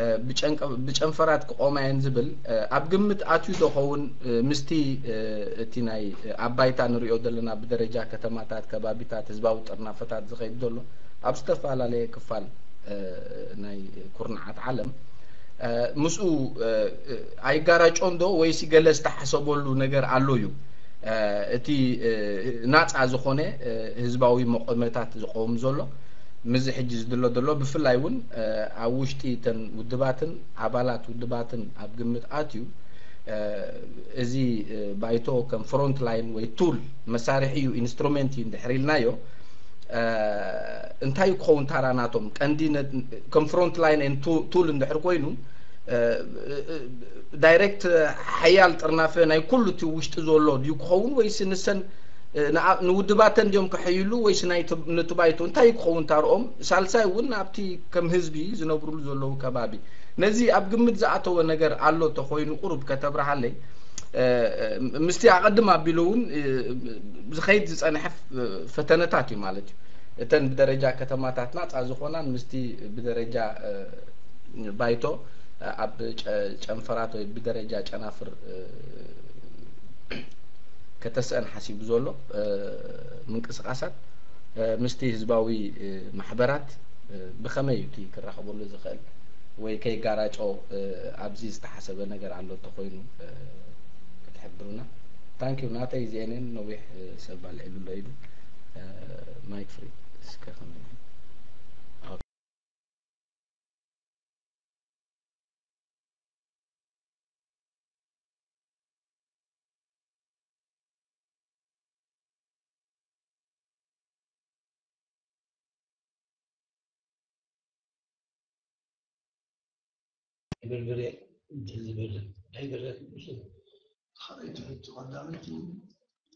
እ፣ ብጨንቀ-፣ ብጨንፈራት ክቆማየን ዝብል፣ እ፣ ኣብ ግምት ኣትዩ ዶ ኸውን፣ እ፣ ምስቲ፣ እ፣ እቲ ናይ፣ እ፣ ኣብ ባይታ ንሪኦ ዘለና ብደረጃ ከተማታት፣ ከባቢታት፣ ህዝባዊ ጥርናፈታት ዝኸይድ ዘሎ ኣብ ዝተፈላለየ ክፋል፣ እ፣ ናይ ኩርናዓት ዓለም፣ እ፣ ምስኡ፣ እ፣ እ፣ ኣይጋራጮን ዶ ወይስ ገለ ዝተሓሰበሉ ነገር ኣሎ እዩ? እ፣ እቲ፣ እ፣ ናጻ ዝኾነ፣ እ፣ ህዝባዊ መቆመታት ዝቆም ዘሎ፣ ምስዚ ሕጂ ዝድሎ ዘሎ፣ ብፍላይ እውን፣ እ፣ ኣብ ውሽጢ እተን ውድባትን ኣባላት ውድባትን ኣብ ግምት ኣትዩ፣ እ፣ እዚ፣ እ፣ ባይቶ ከም ፍሮንት ላይን ወይ ቱል፣ መሳርሒ እዩ፣ ኢንስትሩሜንት እዩ እንድሕር ኢልናዮ፣ እ፣ እንታይ ክኸውን ታራ ናቶም? ቀንዲ ነ-፣ ከም ፍሮንት ላይን ኤንድ ቱ-፣ ቱል እንድሕር ኮይኑ፣ እ፣ እ፣ እ፣ ዳይሬክት ሓያል ጥርናፈ ናይ ኩሉ እቲ ውሽጢ ዘሎ ድዩ ክኸውን ወይስ ንሰን፣ እ፣ ንኣ-፣ ንውድባተን ድዮም ከሐይሉ ወይስ ናይ ት-፣ ነቲ ባይቶ? እንታይ ክኸውን ታርኦም? ሳልሳይ እውን ኣብቲ ከም ህዝቢ ዝነብሩሉ ዘለዉ ከባቢ ነዚ ኣብ ግምት ዝኣተወ ነገር ኣሎ ተኾይኑ ቁሩብ ከተብርሃለይ። ምስቲ ኣቐድም ኣቢሉ እውን ዝኸይድ ዝፀንሐ ፈተነታት እዩ ማለት እዩ። እተን ብደረጃ ከተማታት ናፃ ዝኾናን ምስቲ ብደረጃ ባይቶ ኣብ ጨንፈራት ወይ ብደረጃ ጨናፍር ከተስአን ሓሲቡ ዘሎ ምንቅስቃሳት ምስቲ ህዝባዊ ማሕበራት ብኸመይ እዩ እቲ ክራኸበሉ ዝኽእል ወይ ከይጋራጮ ኣብዚ ዝተሓሰበ ነገር ኣሎ እንተኾይኑ ክትሕብሩና። ታንኪዩ ናተይ እዚአንን ነዊሕ ሰብ ኣልዒሉ ኣሎ ኢሉ ማይክ ፍሪ እስከ ከመይ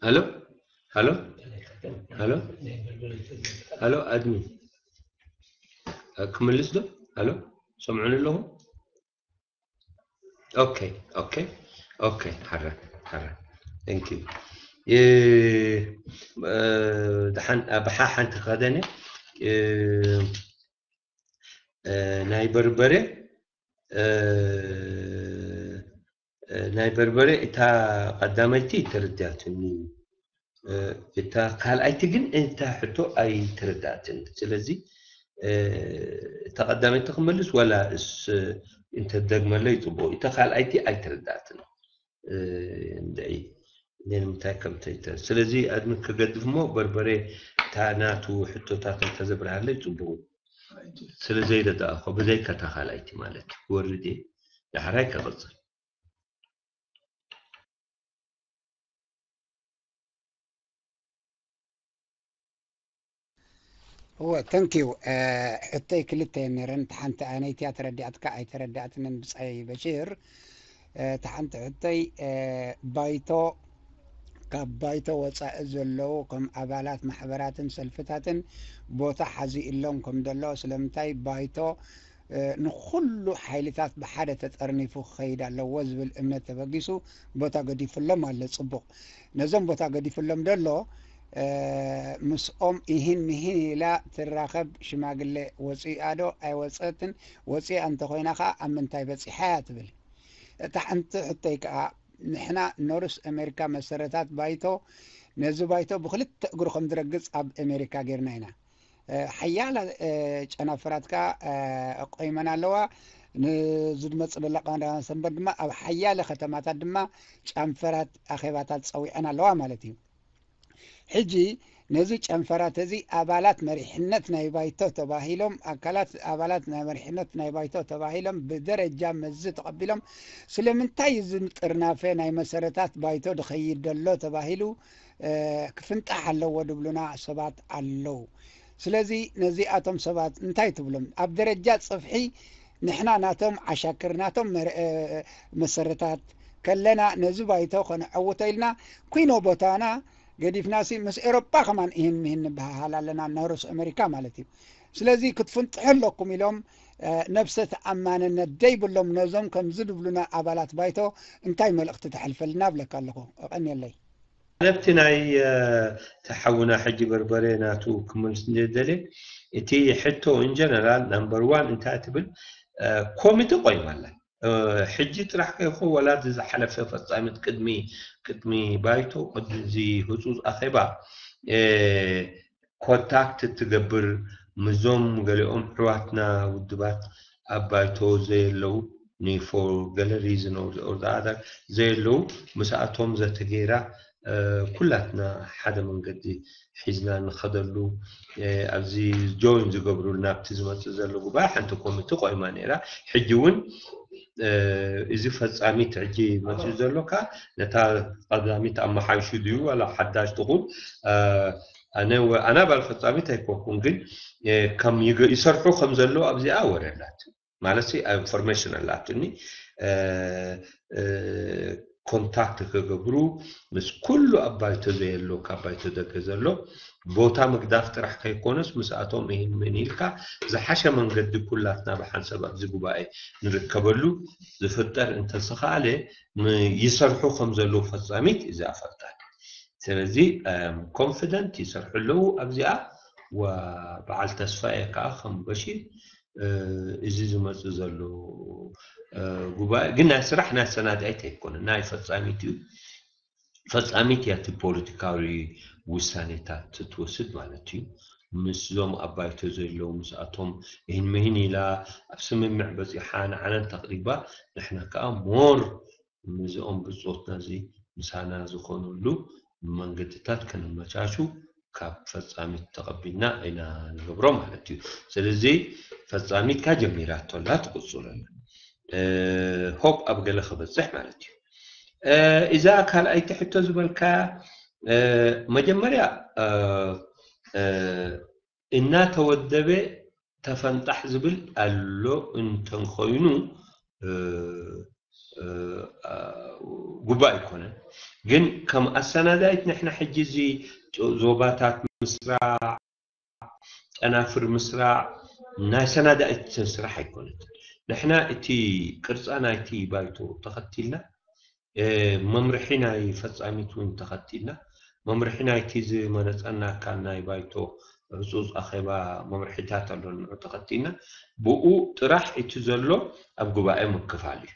ሄሎ ሄሎ ሄሎ ሄሎ ኣድሚን ክምልስ ዶ? ሄሎ ሰምዑኒ ኣለኹም? ኦኬ ኦኬ ኦኬ ሓረ ሓረ thank you ብሓ ሓንቲ ከደነ ናይ በርበረ ናይ በርበረ እታ ቀዳመይቲ ተረዳትኒ እታ ካልኣይቲ ግን እታ ሕቶ ኣይተረዳትን ስለዚ እታ ቀዳመይቲ ክመልስ ዋላ እስ እንተደግመለይ ፅቡቅ እታ ካልኣይቲ ኣይተረዳትን እንድዒ ንምንታይ ከምተይተ ስለዚ ኣድሚ ክገድፍ እሞ በርበሬ እታ ናቱ ሕቶታት እንተዘብርሃለይ ፅቡቅ ስለ ዘይረዳእኮ ብዘይከታ ካልኣይቲ ማለት ወርድ ዳሕራይ ከቐፅል እወ ተንኪው ሕቶይ ክልተ እየን ነረን እቲ ሓንቲ ኣነይትያ ተረዲኣትካ ኣይተረዳእትንን ብፃይ በሽር እቲ ሓንቲ ሕቶይ ባይቶ ካብ ባይቶ ወፃኢ ዘለዉ ከም ኣባላት ማሕበራትን ሰልፍታትን ቦታ ሓዚ እሎም ከም ዘሎ ስለምንታይ ባይቶ ንኩሉ ሓይልታት ብሓደ ተጠርኒፉ ክኸይድ ኣለዎ ዝብል እምነት ተበጊሱ ቦታ ገዲፉሎም ኣሎ። ፅቡቕ ነዞም ቦታ ገዲፉሎም ደሎ ምስኦም ኢሂን ሚሂን ኢላ ትራኸብ ሽማግሌ ወፂኣ ዶ ኣይወፀትን? ወፂኣ እንተኾይና ከዓ ኣብ ምንታይ በፂሓ እያ ትብል። እታ ሓንቲ ሕቶይ ከዓ ንሕና ኖርስ ኣሜሪካ መሰረታት ባይቶ ነዚ ባይቶ ብክልተ እግሩ ከም ዝረግፅ ኣብ ኣሜሪካ ጌርና ኢና። ሓያለ ጨናፍራት ከዓ ቆይመን ኣለዋ። ንዝመፅእ ደላ ቀዳማ ሰንበት ድማ ኣብ ሓያለ ከተማታት ድማ ጨንፈራት ኣኼባታት ፀዊዐን ኣለዋ ማለት እዩ። ሕጂ ነዚ ጨንፈራት እዚ ኣባላት መሪሕነት ናይ ባይቶ ተባሂሎም ኣካላት ኣባላት ናይ መሪሕነት ናይ ባይቶ ተባሂሎም ብደረጃ መዚ ተቐቢሎም ስለምንታይ እዚ ጥርናፈ ናይ መሰረታት ባይቶ ድኸይድ ደሎ ተባሂሉ ክፍንጣሕ ኣለዎ ድብሉና ሰባት ኣለዉ። ስለዚ ነዚኣቶም ሰባት እንታይ ትብሎም? ኣብ ደረጃ ጽፍሒ ንሕና ናቶም ዓሻክር ናቶም መሰረታት ከለና ነዚ ባይቶ ከነዐውቶ ኢልና ኩይኖ ቦታና ገዲፍናሲ ምስ ኤሮጳ ከማን ይህን ምሂን ንበሃሃል ኣለና ነሩስ ኣሜሪካ ማለት እዩ። ስለዚ ክትፍንጥሑ ኣለኩም ኢሎም ነብሰ ተኣማንነት ደይብሎም ነዞም ከምዚ ድብሉና ኣባላት ባይቶ እንታይ መልእኽቲ ተሕልፈልና እብለካ ኣለኹ። እቐንየለይ። ኣለብቲ ናይ ተሓውና ሕጂ በርበሬ ናቱ ክምልስ እንደደለ እቲ ሕቶ in general number one እንታይ ትብል ኮሚቴ ቆይማ ኣላ። ሕጂ ጥራሕ ከይኮን ወላ ዝሓለፈ ፈጻሚት ቅድሚ ቅድሚ ባይቶ ቅድሚ እዚ ህጹጽ ኣኼባ ኮንታክት ትገብር ምዞም ገሊኦም ሕዋትና ውድባት ኣብ ባይቶ ዘየለው ንፎር ገለ reason or the other ዘየለው ምስኣቶም ዘተገይራ ኩላትና ሓደ መንገዲ ሒዝና ንኸደሉ ኣብዚ join ዝገብሩልና ኣብቲ ዝመፅእ ዘሎ ጉባኤ ሓንቲ ኮሚቲ ቆይማ ነይራ። ሕጂ እውን እዚ ፈፃሚት ሕጂ መፅኡ ዘሎ ከዓ ነታ ቀዳሚት ኣመሓይሹ ድዩ ዋላ ሓዳሽ ትኹን ኣነ ኣባል ፈፃሚት ኣይኮንኩን ግን ከም ይሰርሑ ከም ዘለዉ ኣብዚኣ ወረ ኣላት ማለት information ኣላትኒ ኮንታክት ክገብሩ ምስ ኩሉ ኣብ ባይቶ ዘየሎ ካብ ባይቶ ደገ ዘሎ ቦታ ምግዳፍ ጥራሕ ከይኮነስ ምስኣቶም ይህን ምን ኢልካ ዝሓሸ መንገዲ ኩላትና ብሓንሰብ ኣብዚ ጉባኤ ንርከበሉ ዝፍጠር እንተዝኸኣለ ይሰርሑ ከም ዘለዉ ፈጻሚት እዛ ፈልጣት። ስለዚ ኮንፊደንት ይሰርሑ ኣለዉ ኣብዚኣ። በዓል ተስፋ እየ ከዓ ከም በሺር እዚ ዝመፅእ ዘሎ ጉባኤ ግን ናይ ስራሕ ናይ ኣሰናዳኢት ኣይኮነን፣ ናይ ፈፃሚት እዩ። ፈፃሚት እያ እቲ ፖለቲካዊ ውሳኔታት ትወስድ ማለት እዩ። ምስዞም ኣብ ባይቶ ዘለዉ ምስኣቶም ይህን መሂን ኢላ ኣብ ስምምዕ በፂሓ ንዓነን ተቕሪባ ንሕና ከዓ ሞር ምስኦም ብፆትና እዚ ምሳና ዝኾነሉ መንገድታት ከነመቻቹ ካብ ፈፃሚት ተቐቢልና ኢና ንገብሮ ማለት እዩ። ስለዚ ፈፃሚት ካ ጀሚራቶ ኣላ ትቕፅሎ ኣላ። ሆፕ ኣብ ገለ ክበፅሕ ማለት እዩ። እዛ ካልኣይቲ ሕቶ ዝበልካ መጀመርያ እናተወደበ ተፈንጣሕ ዝብል ኣሎ እንተንኮይኑ ጉባእ ኣይኮነን። ግን ከም ኣሰናዳይት ንሕና ሕጂ እዚ ዞባታት ምስራዕ፣ ጨናፍር ምስራዕ ናይ ሰናዳይት ስራሕ ኣይኮነትን። ንሕና እቲ ቅርፃ ናይቲ ባይቶ ተኸቲልና መምርሒ ናይ ፈፃሚት እውን ተኸቲልና መምርሒ ናይቲ ዝመረፀና ኣካል ናይ ባይቶ ህፁፅ ኣኼባ መምርሒታት ኣሎ ንዑ ተኸቲልና ብኡ ጥራሕ እቲ ዘሎ ኣብ ጉባኤ ምክፋል እዩ።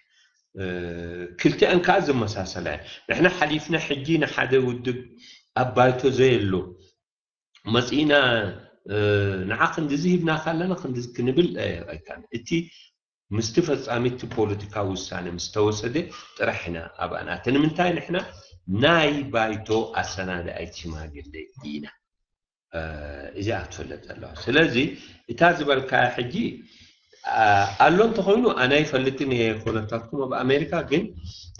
ክልቲኣን ከዓ ዝመሳሰላ እየን። ንሕና ሓሊፍና ሕጂ ንሓደ ውድብ ኣብ ባይቶ ዘየሎ መፂእና ንዓ ክንድዚ ሂብናካ ኣለና ክንድዚ ክንብል ኣይከኣልን። እቲ ምስቲ ፈፃሚት ፖለቲካዊ ውሳነ ምስ ተወሰደ ጥራሕ ኢና ኣብኣ ናተ ንምንታይ ንሕና ናይ ባይቶ ኣሰናዳኢት ሽማግሌ ኢና። እዚኣ ክትፍለጥ ኣለዋ። ስለዚ እታ ዝበልካያ ሕጂ ኣሎ እንተኮይኑ ኣነ ኣይፈልጥን እየ ኩነታትኩም ኣብ ኣሜሪካ ግን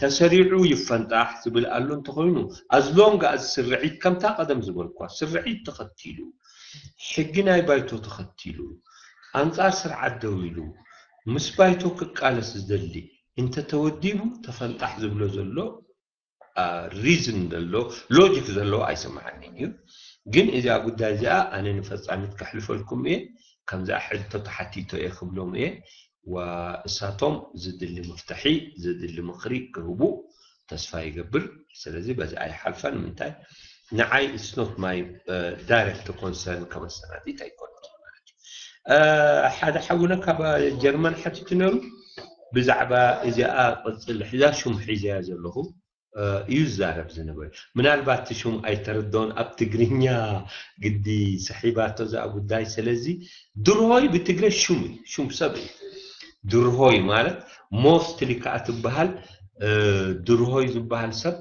ተሰሪዑ ይፈንጣሕ ዝብል ኣሎ እንተኮይኑ ኣዝሎንግ ኣዚ ስርዒት ከምታ ቀደም ዝበልኳ ስርዒት ተኸቲሉ ሕጊ ናይ ባይቶ ተኸቲሉ ኣንፃር ስርዓት ደው ኢሉ ምስ ባይቶ ክቃለስ ዝደሊ እንተተወዲቡ ተፈንጣሕ ዝብሎ ዘሎ ሪዝን ዘሎ ሎጂክ ዘለዎ ኣይስምዓንን እዩ። ግን እዚኣ ጉዳይ እዚኣ ኣነ ንፈፃሚት ከሕልፈልኩም እየ። ከምዚኣ ሕቶ ተሓቲቶ እየ ክብሎም እየ። እሳቶም ዝድሊ መፍትሒ ዝድሊ ምኽሪ ክህቡ ተስፋ ይገብር። ስለዚ በዚ ኣይሓልፋን። ንምንታይ ንዓይ it's not my direct concern ከመሰናዲት ኣይኮነት ማለት እዩ። ሓደ ሓውና ካብ ጀርመን ሓቲቱ ነሩ ብዛዕባ እዚኣ ቅፅል ሒዛ ሹም ሒዘያ ዘለኹ እዩ ዝዛረብ ዝነበረ። ምናልባት እቲ ሹም ኣይተረድኦን ኣብ ትግርኛ ግዲ ስሒባቶ እዛ ጉዳይ። ስለዚ ድርሆይ ብትግረ ሹም እዩ፣ ሹም ሰብ እዩ። ድርሆይ ማለት ሞስትሊ ከዓ ትበሃል ድርሆይ ዝበሃል ሰብ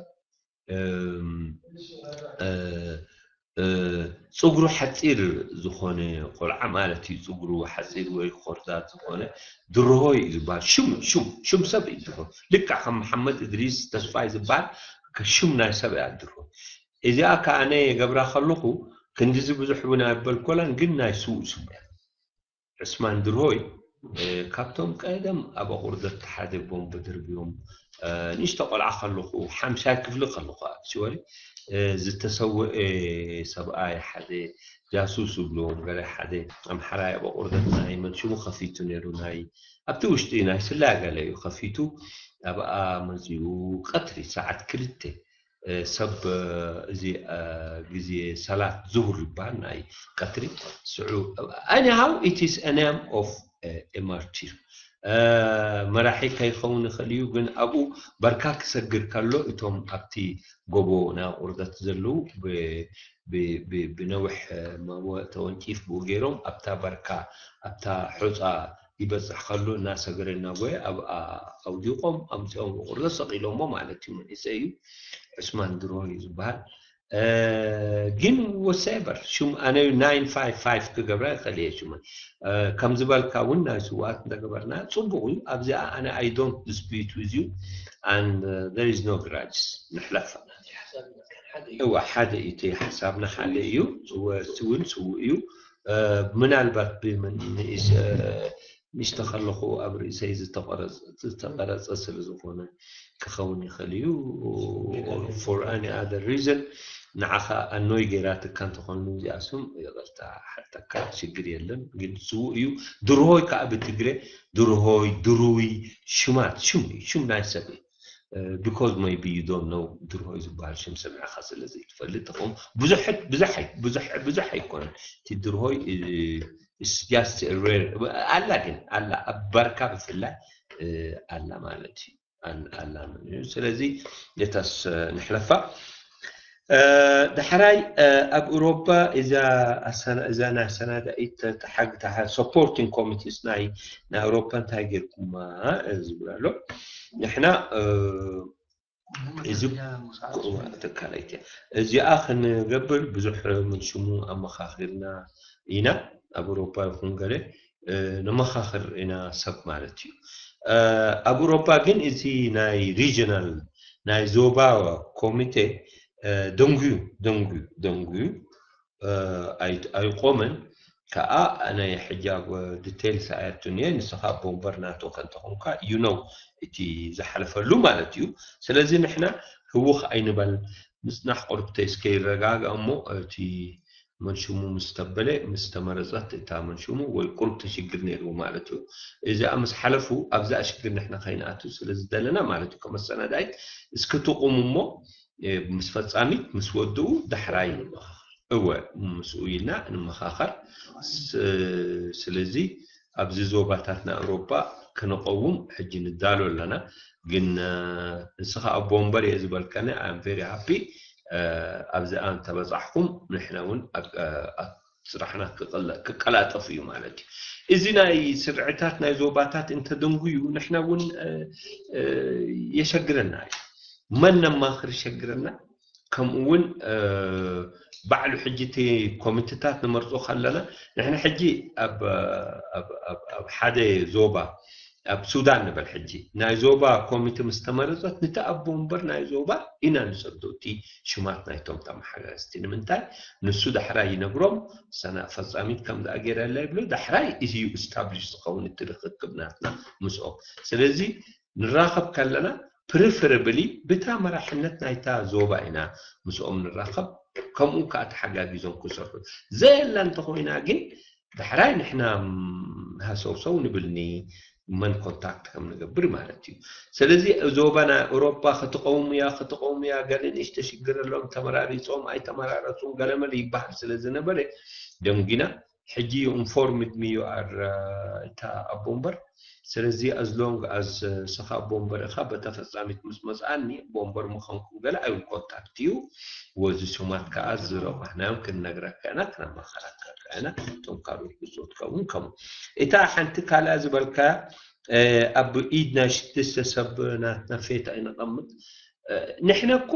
ፅጉሩ ሓፂር ዝኾነ ቆልዓ ማለት እዩ። ፅጉሩ ሓፂር ወይ ኮርዳት ዝኾነ ድርሆይ እዩ ዝበሃል። ሽም ሽም ሽም ሰብ እዩ ድርሆይ። ልክዕ ከም መሓመድ እድሪስ ተስፋይ ዝበሃል ሽም ናይ ሰብ እያ ድርሆይ። እዚኣ ከዓነ የገብራ ከለኹ ክንድዚ ብዙሕ እውን ኣይበልኮላን፣ ግን ናይ ስውእ ስም እያ። ዕስማን ድርሆይ ካብቶም ቀደም ኣብ ኣቑርደት ሓደ ቦምብ ድርብዮም ንእሽቶ ቆልዓ ከለኹ ሓምሻይ ክፍሊ ከለኹ ኣክቹዋሊ ዝተሰወአ ሰብኣይ ሓደ ጃሱስ ዝብልዎም ገለ ሓደ ኣምሓራይ ኣብ ኣቑርደት ናይ መን ሽሙ ከፊቱ ነይሩ ናይ ኣብቲ ውሽጢ ናይ ስላ ገለ እዩ ከፊቱ ኣብኣ መፂኡ ቀትሪ ሰዓት ክልተ ሰብ እዚ ግዜ ሰላት ዙሁር ይበሃል ናይ ቀትሪ ስዑ anyhow it is a name of a martyr መራሒ ከይኸውን ይኽእል እዩ ግን ኣብኡ በርካ ክሰግር ከሎ እቶም ኣብቲ ጎቦ ናይ ቁርደት ዘለዉ ብነዊሕ ተወንጪፍ ብኡ ገይሮም ኣብታ በርካ ኣብታ ሑፃ ይበፅሕ ከሎ እናሰገረ እናጎየ ኣብኣ ኣውዲቖም ኣምፅኦም ቁርደት ሰቒሎሞ ማለት እዩ መንእሰይ እዩ። ዑስማን ድሮ እዩ ዝበሃል። ግን ወሰበር ሹም ኣነ ናይን ፋይቭ ፋይቭ ክገብራ ይኽእል እየ ሹመ ከም ዝበልካ እውን ናይ ስውኣት እንተገበርና ፅቡቅ እዩ ኣብዚኣ ኣነ I don't dispute with you and there is no grudges ንሕለፋ እዋ ሓደ እዩ እቲ ሓሳብና ሓደ እዩ ስውእ እውን ስውእ እዩ ምናልባት ብምን ንእሽ ንእሽተ ከለኹ ኣብ ርእሰይ ዝተቐረፀ ስለ ዝኾነ ክኸውን ይኽእል እዩ። For any other reason ንዓኻ ኣኖይ ገይራትካ እንተኾይኑ እዚኣ ስም ይቕርታ ሓተካ ሽግር የለን። ግን ስውእ እዩ። ድርሆይ ከዓ ብትግረ ድርሆይ ድሩይ ሽማት ሽም እዩ። ሽም ናይ ሰብ እዩ። Because maybe you don't know ድርሆይ ዝበሃል ሽም ሰሚዕኻ ስለ ዘይትፈልጥ ትኸውን። ብዙሕ ብዙሕ ብዙሕ ብዙሕ ኣይኮነን። እቲ ድርሆይ just rare ኣላ፣ ግን ኣላ ኣብ ባርካ ብፍላይ ኣላ ማለት እዩ። ኣላ ማለት እዩ። ስለዚ ነታስ ንሕለፋ። ዳሕራይ ኣብ ኤውሮፓ እዛ ናይ ኣሰናዳኢት ተሓግታ supporting committees ናይ ናይ ኤውሮፓ እንታይ ጌርኩማ ዝብል ኣሎ። ንሕና እዚ ተካላይት እያ። እዚኣ ክንገብር ብዙሕ ምን ሽሙ ኣመኻኺርና ኢና። ኣብ ኤውሮፓ ይኹን ገለ ንመኻኽር ኢና ሰብ ማለት እዩ። ኣብ ኤውሮፓ ግን እዚ ናይ regional ናይ ዞባ ኮሚቴ ደንጉዩ ደንጉዩ ደንጉዩ ኣይቆመን። ከዓ ናይ ሕጂ ኣብ details ኣየቱን እየ። ንስኻ ኣቦ ወንበር ናቶ ከንተኾንካ you know እቲ ዝሓለፈሉ ማለት እዩ። ስለዚ ንሕና ህውኽ ኣይንበል፣ ምፅናሕ ቁርብተይ እስከ ይረጋጋእ እሞ እቲ መንሽሙ ምስ ተበለ ምስ ተመረፀት እታ መንሽሙ ወይ ቁርብ ተሽግር ነይርዎ ማለት እዩ። እዚኣ ምስ ሓለፉ ኣብዛ ሽግር ንሕና ከይንኣቱ ስለ ዝደለና ማለት እዩ። ከመሰናዳይት እስኪ ትቑሙ እሞ ምስ ፈፃሚት ምስ ወድኡ ዳሕራይ ንመኻኸር። እወ ምስኡ ኢልና ንመኻኸር። ስለዚ ኣብዚ ዞባታትና ኣውሮፓ ክንቐውም ሕጂ ንዳሎ ኣለና። ግን ንስኻ ኣቦ ወንበር እየ ዝበልከኒ፣ I am very happy። ኣብዚኣ እንተበፃሕኩም ንሕና እውን ስራሕና ክቀላጠፍ እዩ ማለት እዩ። እዚ ናይ ስርዕታት ናይ ዞባታት እንተደንጉዩ ንሕና እውን የሸግረና እዩ። መን ነማኽር ይሸግረና። ከምኡ እውን ባዕሉ ሕጂ እቲ ኮሚቴታት ንመርፆ ከለና ንሕና ሕጂ ኣብ ሓደ ዞባ ኣብ ሱዳን ንበል ሕጂ ናይ ዞባ ኮሚቴ ምስ ተመረፀት ንቲ ኣቦ ወንበር ናይ ዞባ ኢና ንሰዶ እቲ ሽማት ናይቶም ተመሓጋገዝቲ። ንምንታይ ንሱ ዳሕራይ ይነግሮም ሰና ፈፃሚት ከምዚ ገይረ ኣላ ይብሉ። ዳሕራይ እዚ እዩ establish ዝኸውን እቲ ርክክብ ናትና ምስኦም። ስለዚ ንራኸብ ከለና preferably ብታ መራሕነት ናይታ ዞባ ኢና ምስኦም ንራኸብ። ከምኡ ከዓ ተሓጋጊዞም ክሰርሑ ዘየላ እንተኾይና ግን ዳሕራይ ንሕና ሃሰውሰው ንብልኒ መን ኮንታክት ከም ንገብር ማለት እዩ። ስለዚ ዞባና ኤውሮፓ ክትቀውሙ እያ ክትቀውሙ እያ ገለ ንእሽተ ሽግር ኣሎም ተመራሪፆም ኣይተመራረፁም ገለመለ ይበሃል ስለ ዝነበረ ደንጊና ሕጂ informed me you are እታ ኣቦ ወንበር። ስለዚ as long as ስኻ ኣቦ ወንበር ኢኻ በታ ፈፃሚት ምስ መፅኣኒ ኣቦ ወንበር ምዃንኩም ገለ I will contact you። ወዚ ሽማት ከዓ ዝረባሕናዮም ክንነግረካ ኢና ክነማኸረካ ኢና። እቶም ካልኦት ብፁት ከውን ከምኡ እታ ሓንቲ ካልኣ ዝበልካ ኣብ ኢድ ናይ ሽዱሽተ ሰብ ናትና ፌት ኣይነቐምጥ። ንሕና እኮ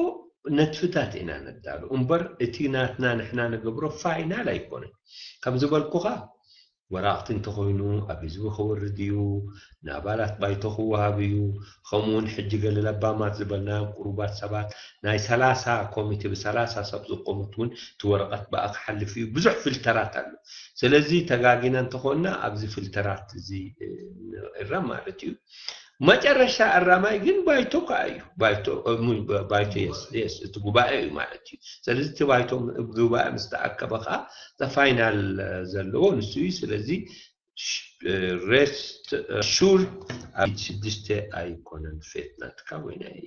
ነጥፍታት ኢና ነዳሉ እምበር እቲ ናትና ንሕና ንገብሮ ፋይናል ኣይኮነን። ከም ዝበልኩኻ ወራቕቲ እንተኾይኑ ኣብ ህዝቢ ክወርድ እዩ፣ ንኣባላት ባይቶ ክወሃብ እዩ። ከምኡውን ሕጂ ገለ ለባማት ዝበልናዮም ቅሩባት ሰባት ናይ ሰላሳ ኮሚቴ ብሰላሳ ሰብ ዝቆመት እውን እቲ ወረቐት ብኣ ክሓልፍ እዩ። ብዙሕ ፊልተራት ኣሎ። ስለዚ ተጋጊና እንተኾንና ኣብዚ ፊልተራት እዚ ንእረም ማለት እዩ። መጨረሻ እራማይ ግን ባይቶ ከዓ እዩ። ባይቶ ባይቶ የስ የስ እቲ ጉባኤ እዩ ማለት እዩ። ስለዚ እቲ ባይቶ ጉባኤ ምስ ተኣከበ ከዓ ፋይናል ዘለዎ ንሱ እዩ። ስለዚ rest assured ኣብ ሽዱሽተ ኣይኮነን ፌት ናትካ ወይ ናይ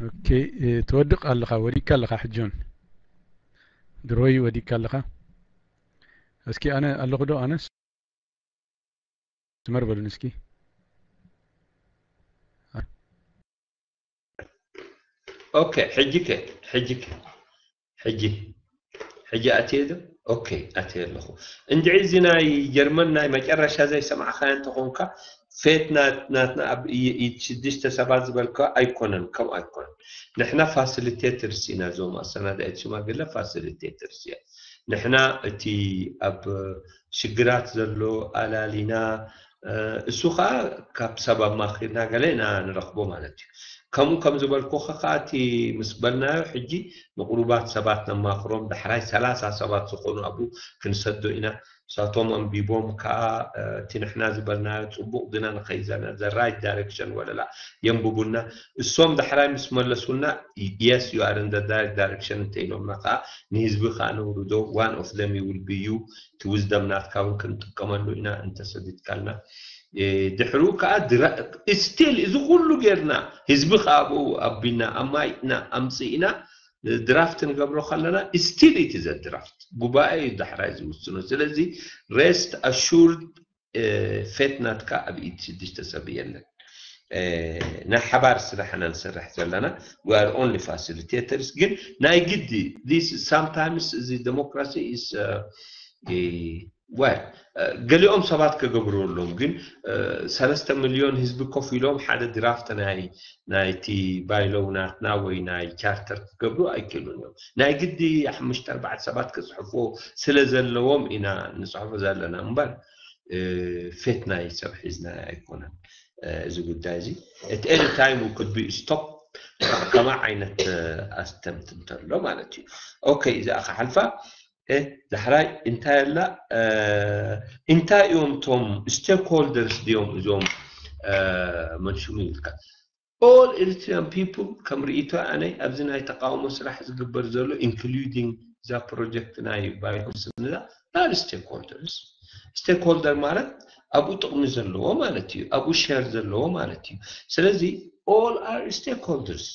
ኦኬ፣ ትወድቕ ኣለኻ፣ ወዲቅካ ኣለኻ። ሕጆን ድሮይ ወዲቅካ ኣለኻ። እስኪ ኣነ ኣለኹ ዶ? ኣነስ ስመር በሉን እስኪ። ኦኬ፣ ሕጂ ከ ሕጂ ከ ሕጂ ሕጂ ኣትየ ዶ? ኦኬ፣ ኣትየ ኣለኹ። እንድዒ እዚ ናይ ጀርመን ናይ መጨረሻ ዘይሰማዕኻዮ እንተኾንካ ፌት ናትና ኣብ ኢድ ሽዱሽተ ሰባት ዝበልካ ኣይኮነን፣ ከም ኣይኮነን። ንሕና ፋሲሊቴተርስ ኢና፣ እዞም ኣሰናዳኢት ሽማግለ ፋሲሊቴተርስ እያ። ንሕና እቲ ኣብ ሽግራት ዘሎ ኣላሊና፣ እሱ ከዓ ካብ ሰብ ኣማኺርና ገለ ኢና ንረኽቦ ማለት እዩ። ከምኡ ከም ዝበልኩ ከዓ እቲ ምስ በልናዮ ሕጂ ንቁሩባት ሰባት ነማኽሮም፣ ዳሕራይ ሰላሳ ሰባት ዝኾኑ ኣብኡ ክንሰዶ ኢና። ንሳቶም ኣንቢቦም ከዓ እቲ ንሕና ዝበልናዮ ፅቡቕ ግና ንኸይዘና the right direction ወለላ የንብቡና። እሶም ዳሕራይ ምስ መለሱና yes you are in the right direction እንተ ኢሎምና ከዓ ንህዝቢ ከዓ ነውርዶ። One of them will be you። እቲ wisdom ናትካ እውን ክንጥቀመሉ ኢና እንተሰዲድካልና። ድሕሩ ከዓ still እዚ ኩሉ ጌርና ህዝቢ ከዓ ኣብኡ ኣቢና ኣማይጥና ኣምፅእና ድራፍት ንገብሮ ከለና still it is a draft። ጉባኤ እዩ ዳሕራይ ዝውስኖ። ስለዚ rest assured ፌት ናትካ ኣብ ኢድ ሽዱሽተ ሰብ የለን። ናይ ሓባር ስራሕ ኢና ንሰርሕ ዘለና። We are only facilitators። ግን ናይ ግዲ sometimes እዚ democracy is well ገሊኦም ሰባት ክገብሩ ኣለዎም። ግን ሰለስተ ሚልዮን ህዝቢ ኮፍ ኢሎም ሓደ ድራፍት ናይ ናይቲ ባይሎው ናትና ወይ ናይ ቻርተር ክገብሩ ኣይክእሉን እዮም። ናይ ግዲ ሓሙሽተ ኣርባዕተ ሰባት ክፅሕፎ ስለ ዘለዎም ኢና ንፅሕፎ ዘለና እምበር ፌት ናይ ሰብ ሒዝና ኣይኮነን። እዚ ጉዳይ እዚ at any time we could be stop ከማ ዓይነት ኣስተምት እንተሎ ማለት እዩ። ኦኬ፣ እዚኣ ክሓልፋ። ዳሕራይ እንታይ ኣላ? እንታይ እዮም እቶም ስቴክሆልደርስ ድዮም እዞም መንሽሙ ኢልካ? All Eritrean people ከም ርእይቶ ኣነ ኣብዚ ናይ ተቃውሞ ስራሕ ዝግበር ዘሎ including እዛ ፕሮጀክት ናይ ባይኮስንዛ are stakeholders። ስቴክሆልደር ማለት ኣብኡ ጥቕሚ ዘለዎ ማለት እዩ፣ ኣብኡ ሸር ዘለዎ ማለት እዩ። ስለዚ all are stakeholders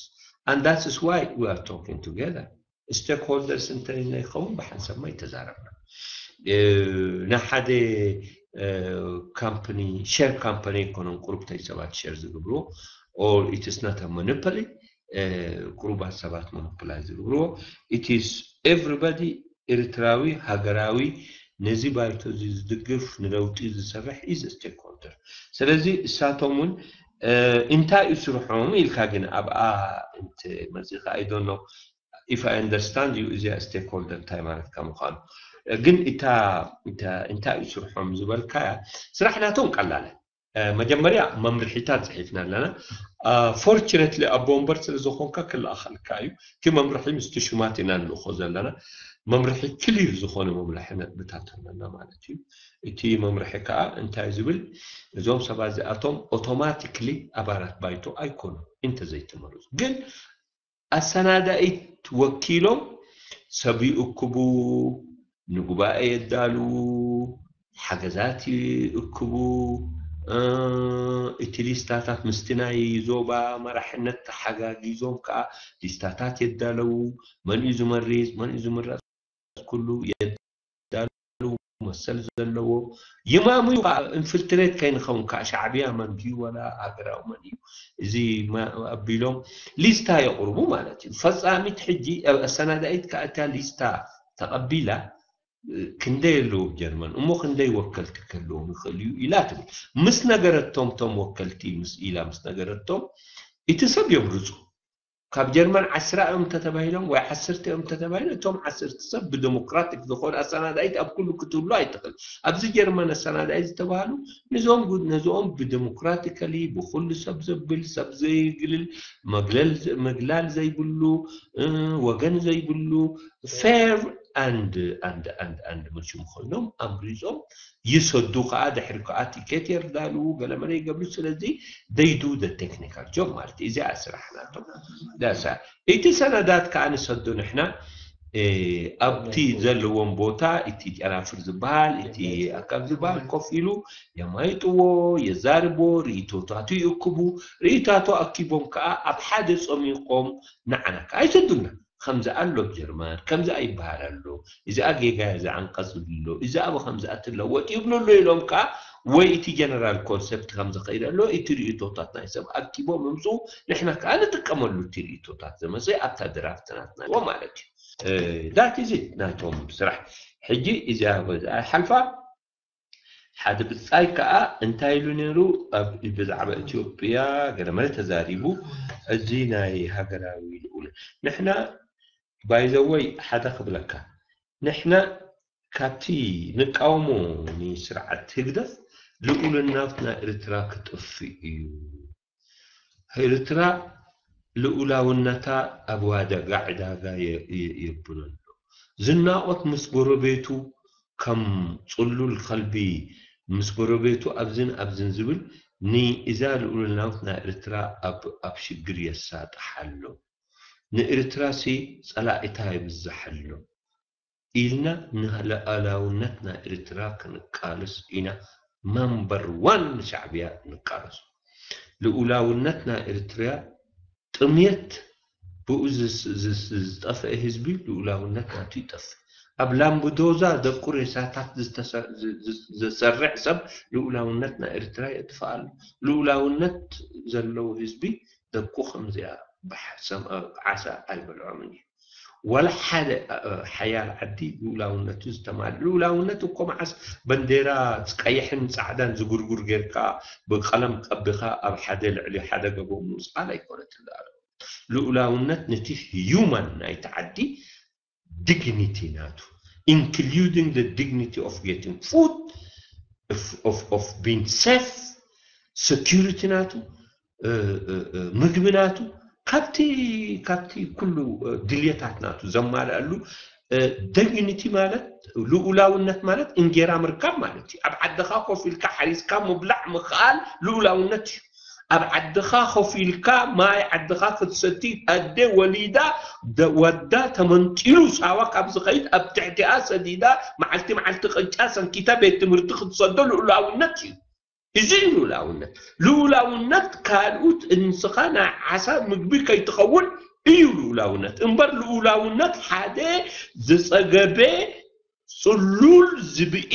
and that is why we are talking together። ስቴክሆልደርስ እንተይኸውን ብሓንሳብ ማ ኣይተዛረብና። ንሓደ ካምፓኒ ሸር ካምፓኒ ኣይኮነን ቁሩብተይ ሰባት ሸር ዝገብርዎ or it is not a monopoly። ቁሩባት ሰባት ሞኖፖላይ ዝገብርዎ it is everybody ኤርትራዊ ሃገራዊ ነዚ ባይቶ እዚ ዝድግፍ ንለውጢ ዝሰርሕ is stakeholder። ስለዚ እሳቶም እውን እንታይ እዩ ስርሖም ኢልካ ግን ኣብኣ እንት መፂኻ I don't know if I understand you እዚኣ ስቴክሆልደር እንታይ ማለት ከም ምዃኑ ግን እታ እንታይ እዩ ስርሖም ዝበልካያ ስራሕ ናቶም ቀላለ። መጀመርያ መምርሒታት ፅሒፍና ኣለና። ፎርችነትሊ ኣቦ ወንበር ስለ ዝኾንካ ክለኣኸልካ እዩ። እቲ መምርሒ ምስቲ ሹማት ኢና ንልእኾ ዘለና። መምርሒ ክሊር ዝኾነ መምርሒ ነጥብታት ኣለና ማለት እዩ። እቲ መምርሒ ከዓ እንታይ ዝብል እዞም ሰባት እዚኣቶም ኦቶማቲክሊ ኣባላት ባይቶ ኣይኮኑ እንተዘይተመረፁ ግን ኣሰናዳኢት ወኪሎም ሰብ ይእክቡ፣ ንጉባኤ የዳልዉ፣ ሓገዛት ይእክቡ። እቲ ሊስታታት ምስቲ ናይ ዞባ መራሕነት ተሓጋጊዞም ከዓ ሊስታታት የዳለዉ። መን እዩ ዝመርፅ፣ መን እዩ ዝምረፅ ኩሉ የዳሉ መሰል ዘለዎ ይማሙ እዩ። ኢንፍልትሬት ከይንኸውን ከዓ ሻዕብያ መን ድዩ ወላ ሃገራዊ መን እዩ እዚ ኣቢሎም ሊስታ የቕርቡ ማለት እዩ። ፈፃሚት ሕጂ ኣሰናዳኢት ከዓ እታ ሊስታ ተቐቢላ ክንደይ ኣለዉ ጀርመን እሞ ክንደይ ወከልቲ ክህልዎም ይኽእል እዩ ኢላ ትብል። ምስ ነገረቶም ቶም ወከልቲ ምስ ኢላ ምስ ነገረቶም እቲ ሰብ የምርፁ። ካብ ጀርመን ዓስራ እዮም እንተተባሂሎም ወይ ዓሰርተ እዮም እንተተባሂሎም እቶም ዓሰርተ ሰብ ብደሞክራቲክ ዝኾነ ኣሰናዳኢት ኣብ ኩሉ ክትህሉ ኣይትኽእል። ኣብዚ ጀርመን ኣሰናዳኢት ዝተባህሉ ነዞም ነዚኦም ብደሞክራቲካሊ ብኩሉ ሰብ ዘብል ሰብ ዘይግልል መግለል መግላል ዘይብሉ ወገን ዘይብሉ ፌር ኣንድ ኣንድ ኣንድ ኣንድ መሽም ኮይኖም ኣምሪፆም ይሰዱ ከዓ ድሕሪ ከዓ ቲኬት የርዳሉ ገለመለ ይገብሩ። ስለዚ they do the technical job ማለት እዩ። እዚኣ ስራሕ ናቶም ዳሳ እቲ ሰነዳት ከዓ ንሰዱ ንሕና ኣብቲ ዘለዎም ቦታ እቲ ጨናፍር ዝበሃል እቲ ኣካብ ዝበሃል ኮፍ ኢሉ የማይጥዎ የዛርቦ ርእቶታቱ ይእክቡ። ርእታቱ ኣኪቦም ከዓ ኣብ ሓደ ፀሚቆም ንዓና ከዓ ይሰዱና። ከምዚ ኣሎ ጀርመን ከምዚ ኣይበሃል ኣሎ። እዚኣ ጌጋ እያ ዝዓንቀፅ ኣሎ እዚኣ ብከምዚ ኣትለወጥ ይብሉ ኣሎ ኢሎም ከዓ ወይ እቲ ጀነራል ኮንሰፕት ከምዚ ከይድ ኣሎ እቲ ርእቶታት ናይ ሰብ ኣኪቦም ምምፅኡ ንሕና ከዓ ንጥቀመሉ እቲ ርእቶታት ዝመፅእ ኣብታ ድራፍት ናትና ማለት እዩ። ዳት እዚ ናቶም ስራሕ ሕጂ እዚኣ ሓልፋ ሓደ ብጻይ ከኣ እንታይ ኢሉ ነይሩ? ኣብ ብዛዕባ ኢትዮጵያ ገለ መለ ተዛሪቡ። እዚ ናይ ሃገራዊ ልኡል ንሕና ባይዘወይ ሓደ ክብለካ፣ ንሕና ካብቲ ንቃወሞ ንስርዓት ህግደፍ ልኡልናትና ኤርትራ ክጠፍእ እዩ። ኤርትራ ልኡላውነታ ኣብ ዋደጋ ዕዳጋ የብሎ ኣሎ። ዝናቖት ምስ ጎረቤቱ ከም ጽሉል ከልቢ ምስ ጎረቤቱ ኣብዝን ኣብዝን ዝብል ንእዛ ልኡልናውት ናይ ኤርትራ ኣብ ሽግር የሳጥሓ ኣሎ። ንኤርትራሲ ጸላኢታ የብዝሕ ኣሎ ኢልና ንልኣላውነት ናይ ኤርትራ ክንቃለስ ኢና። ማምበር ዋን ንሻዕብያ ንቃለስ። ልኡላውነት ናይ ኤርትራ ጥምየት ብኡ ዝጠፍአ ህዝቢ ልኡላውነት ናቱ ይጠፍእ። ኣብ ላምብዶዛ ደቁ ሬሳታት ዘሰርዕ ሰብ ልኡላውነት ናይ ኤርትራ የጥፍኣሉ። ልኡላውነት ዘለዎ ህዝቢ ደቁ ከምዚኣ ዓሳ ኣይበልዖምን እዩ። ዋላ ሓደ ሓያል ዓዲ ልኡላውነቱ ዝተማል ልኡላውነት እኮ መዓስ በንዴራ ቀይሕን ጻዕዳን ዝጉርጉር ጌርካ ብቀለም ቀቢኻ ኣብ ሓደ ልዕሊ ሓደ ገቦ ምውጻል ኣይኮነትን። ልኡላውነት ነቲ ሂዩማን ናይቲ ዓዲ ዲግኒቲ ናቱ including the dignity of getting food of, of being safe security ናቱ ምግቢ ናቱ ካብቲ ካብቲ ኩሉ ድልየታት ናቱ ዘማልኣሉ ዲግኒቲ ማለት ልኡላውነት ማለት እንጌራ ምርካብ ማለት እዩ። ኣብ ዓድኻ ኮፍ ኢልካ ሓሪስካ ምብላዕ ምኽኣል ልኡላውነት እዩ። ኣብ ዓድኻ ኮፍ ኢልካ ማይ ዓድኻ ክትሰቲ ኣደ ወሊዳ ወዳ ተመንጢሉ ሳዋ ካብ ዝኸይድ ኣብ ትሕቲኣ ሰዲዳ መዓልቲ መዓልቲ ቅጫ ሰንኪታ ቤት ትምህርቲ ክትሰዶ ልኡላውነት እዩ። እዚ እዩ ልኡላውነት። ልኡላውነት ካልኡት እንስኻ ናይ ዓሳ ምግቢ ከይትኸውን እዩ ልኡላውነት እምበር ልኡላውነት ሓደ ዝጸገበ ጽሉል ዝብኢ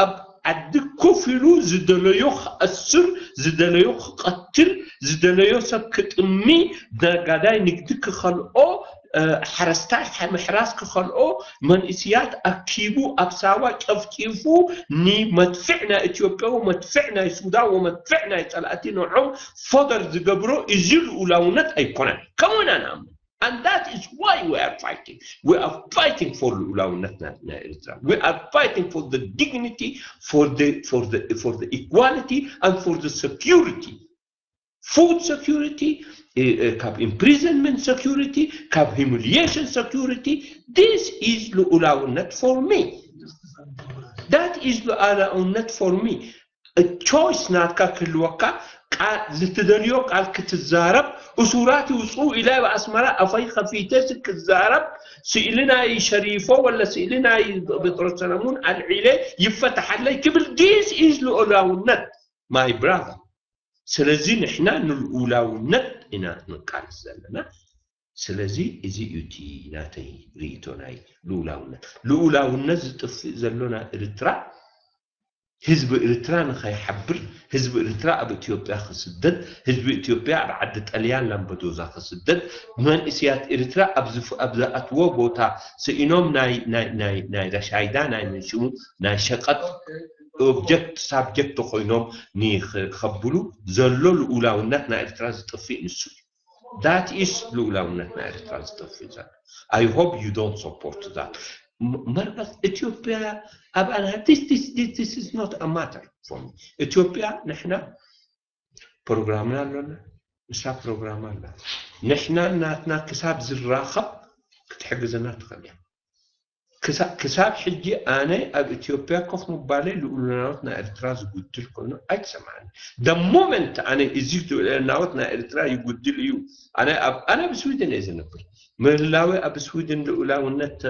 ኣብ ዓዲ ኮፍ ኢሉ ዝደለዮ ክኣስር ዝደለዮ ክቐትል ዝደለዮ ሰብ ክጥሚ ነጋዳይ ንግዲ ክኸልኦ ሓረስታይ ምሕራስ ክኸልኦ መንእስያት ኣኪቡ ኣብ ሳዋ ጨፍጪፉ ንመድፍዕ ናይ ኢትዮጵያ ወመድፍዕ ናይ ሱዳን ወመድፍዕ ናይ ጸላእቲ ንዖም ፎደር ዝገብሮ እዚ ልኡላውነት ኣይኮነን። ከምኡና ንኣምን And that is why we are fighting. We are fighting for ልኡላውነትና ናይ ኤርትራ. We are fighting for the dignity, for the, for the, for the equality and for the security. Food security, ካብ imprisonment security, ካብ humiliation security. This is ልኡላውነት for me. That is ልኡላውነት for me. ቾይስ ናትካ ክህልወካ ዝትደልዮ ቃል ክትዛረብ እሱራት ይውፅኡ ኢለ ኣብ ኣስመራ ኣፈይ ከፊተ ክዛረብ ስእሊ ናይ ሸሪፎ ወለ ስእሊ ናይ ጴጥሮስ ሰለሙን ኣልዒለ ይፈተሓለይ ክብል this is ልኡላውነት my brother። ስለዚ ንሕና ንልኡላውነት ኢና ንቃለስ ዘለና። ስለዚ እዚ እዩ እቲ ናተይ ርእይቶ ናይ ልኡላውነት። ልኡላውነት ዝጥፍእ ዘሎ ናይ ኤርትራ ህዝቢ ኤርትራ ንኸይሓብር፣ ህዝቢ ኤርትራ ኣብ ኢትዮጵያ ክስደድ፣ ህዝቢ ኢትዮጵያ ኣብ ዓዲ ጠልያን ላምበዶዛ ክስደድ፣ መንእስያት ኤርትራ ኣብ ዝኣትዎ ቦታ ስኢኖም ናይ ራሻይዳ ናይ መንሽሙ ናይ ሸቀጥ ኦብጀክት ሳብጀክት ኮይኖም ንኸብሉ ዘሎ ልኡላውነት ናይ ኤርትራ ዝጥፍእ ንሱ እዩ። That is ልኡላውነት ናይ ኤርትራ ዝጠፍእ ዘሎ። I hope you don't support that. መርበብ ኢትዮጵያ ኣብ ኣና this is not a matter for me. ኢትዮጵያ ንሕና ፕሮግራምና ኣሎና፣ ንሳ ፕሮግራማ ኣላ። ንሕና ናትና ክሳብ ዝራኸብ ክትሕግዘና ትኽእል እያ። ክሳብ ሕጂ ኣነ ኣብ ኢትዮጵያ ኮፍ ምባለይ ልኡላውነት ናይ ኤርትራ ዝጉድል ኮይኑ ኣይተሰማዓኒ። The moment ኣነ እዚ ልኡላውነት ናይ ኤርትራ ይጉድል እዩ። ኣነ ኣብ ኣነ ኣብ ስዊድን እየ ዝነብር። ምህላወ ኣብ ስዊድን ልኡላውነት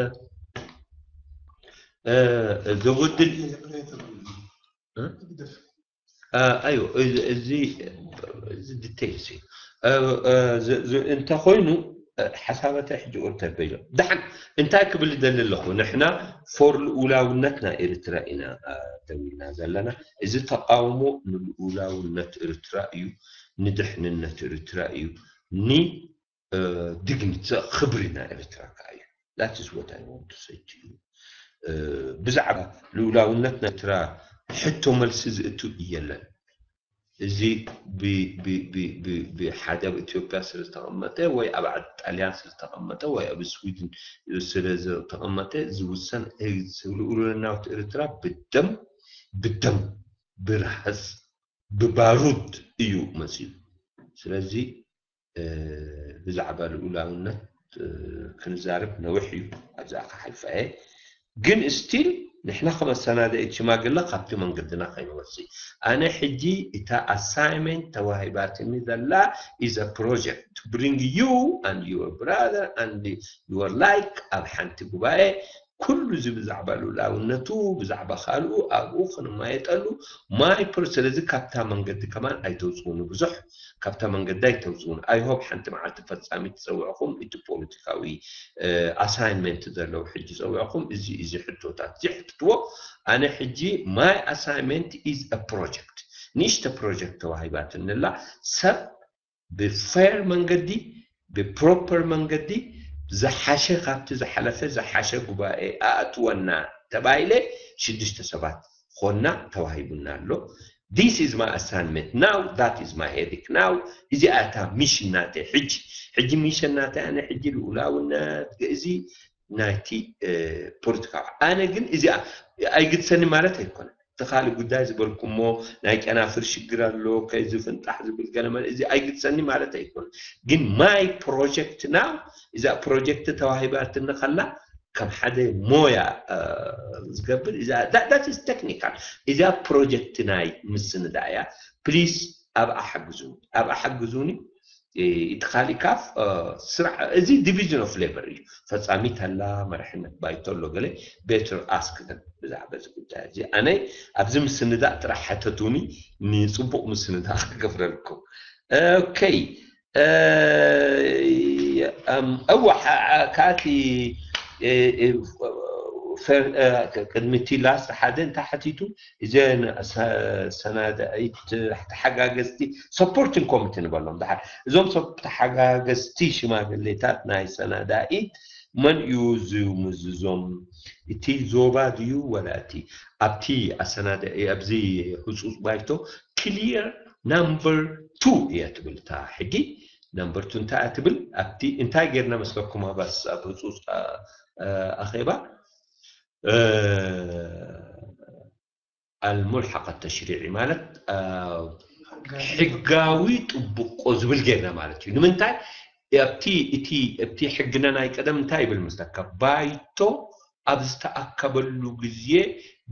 ዘጉድል ኣዩ እዚ ዲቴይልስ እዩ። እንተኮይኑ ሓሳባተይ ሕጂ ቁርብ ተበይሎ። ደሓን እንታይ ክብል ይደሊ ኣለኹ? ንሕና ፎር ልኡላውነት ናይ ኤርትራ ኢና ደው ኢልና ዘለና። እዚ ተቃውሞ ንልኡላውነት ኤርትራ እዩ፣ ንድሕንነት ኤርትራ እዩ፣ ንድግኒት ክብሪ ናይ ኤርትራ ከዓ እዩ። That is what I want to say to you. ብዛዕባ ልኡላውነት ናይ ኤርትራ ሕቶ መልሲ ዝእቱ የለን። እዚ ብሓደ ኣብ ኢትዮጵያ ስለዝተቐመጠ ወይ ኣብ ዓዲ ጣልያን ስለዝተቐመጠ ወይ ኣብ ስዊድን ስለዝተቐመጠ ዝውሰን ልኡልናውት ኤርትራ ብደም ብደም ብርሃጽ ብባሩድ እዩ መፂኡ። ስለዚ ብዛዕባ ልኡላውነት ክንዛረብ ነዊሕ እዩ፣ ኣብዛ ክሓልፋ እየ። ግን ስቲል ንሕና ከም ኣሰናዳኢት ሽማግለ ካብቲ መንገድና ከይንወፅእ። ኣነ ሕጂ እታ ኣሳይመንት ተዋሂባትኒ ዘላ is a project to bring you and your brother and your like ኣብ ሓንቲ ጉባኤ ኩሉ እዚ ብዛዕባ ልኡላውነቱ ብዛዕባ ካልኡ ኣብኡ ክንማየጠሉ ማይ ፕሮ ስለዚ ካብታ መንገዲ ከማን ኣይተውፅኡኒ ብዙሕ ካብታ መንገዲ ኣይተውፅኡኒ ኣይሆብ ሓንቲ መዓልቲ ፈፃሚ ትፀውዕኹም እቲ ፖለቲካዊ ኣሳይንመንት ዘለዉ ሕጂ ፀውዕኹም እዚ እዚ ሕቶታት ዝሕትትዎ ኣነ ሕጂ my assignment is a project ንእሽተ ፕሮጀክት ተዋሂባትንላ ሰብ ብፌር መንገዲ ብፕሮፐር መንገዲ ዝሓሸ ካብቲ ዝሓለፈ ዝሓሸ ጉባኤ ኣእትወና ተባሂለ ሽዱሽተ ሰባት ኾና ተዋሂቡና ኣሎ። This is my assignment now, that is my headache now። እዚኣ እታ ሚሽን ናተይ ሕጂ ሕጂ ሚሽን ናተይ ኣነ ሕጂ ልኡላውነት እዚ ናይቲ ፖለቲካዊ ኣነ ግን እዚኣ ኣይግድሰኒ ማለት ኣይኮነ እቲ ካልእ ጉዳይ ዝበልኩሞ ናይ ጨናፍር ሽግር ኣሎ ከዚ ፍንጣሕ ዝብል ገለመለ እዚ ኣይግድሰኒ ማለት ኣይኮነ ግን ማይ ፕሮጀክት ናው እዛ ፕሮጀክት ተዋሂባትኒ ከላ ከም ሓደ ሞያ ዝገብር እዛ ዳትስ ቴክኒካል እዛ ፕሮጀክት ናይ ምስንዳ እያ ፕሊስ ኣብኣ ሓግዙኒ ኣብኣ ሓግዙኒ እቲ ካሊእ ካፍ ስራሕ እዚ ዲቪዥን ኦፍ ሌበር እዩ ፈፃሚት ኣላ መራሕነት ባይቶ ኣሎ ገለ ቤተር ኣስክ ብዛዕባ እዚ ጉዳይ እዚ ኣነ ኣብዚ ምስንዳእ ጥራሕ ሓተቱኒ ንፅቡቅ ምስንዳእ ክገብረልኩም ኦኬ እዋ ካቲ ቅድሚ እቲ ላስት ሓደ እንታይ ሓቲቱ እዘን ሰናዳኢት ተሓጋገዝቲ ሰፖርቲንግ ኮሚቴ ንበሎም ድሓር እዞም ሰብ ተሓጋገዝቲ ሽማግሌታት ናይ ሰናዳኢት መን እዩ ዝምዝዞም እቲ ዞባ ድዩ ወላ እቲ ኣብቲ ኣሰናዳኢ ኣብዚ ህፁፅ ባይቶ ክሊየር ናምበር ቱ እያ ትብል እታ ሕጊ ናምበር ቱ እንታይ እያ ትብል ኣብቲ እንታይ ጌርና መስለኩም ኣባስ ኣብ ህፁፅ ኣኼባ ኣልሙልሓቀ ተሽሪዒ ማለት ሕጋዊ ጥብቆ ዝብል ጌርና ማለት እዩ ንምንታይ ኣብቲ እቲ ኣብቲ ሕግና ናይ ቀደም እንታይ ይብል መስለካ ባይቶ ኣብ ዝተኣከበሉ ግዜ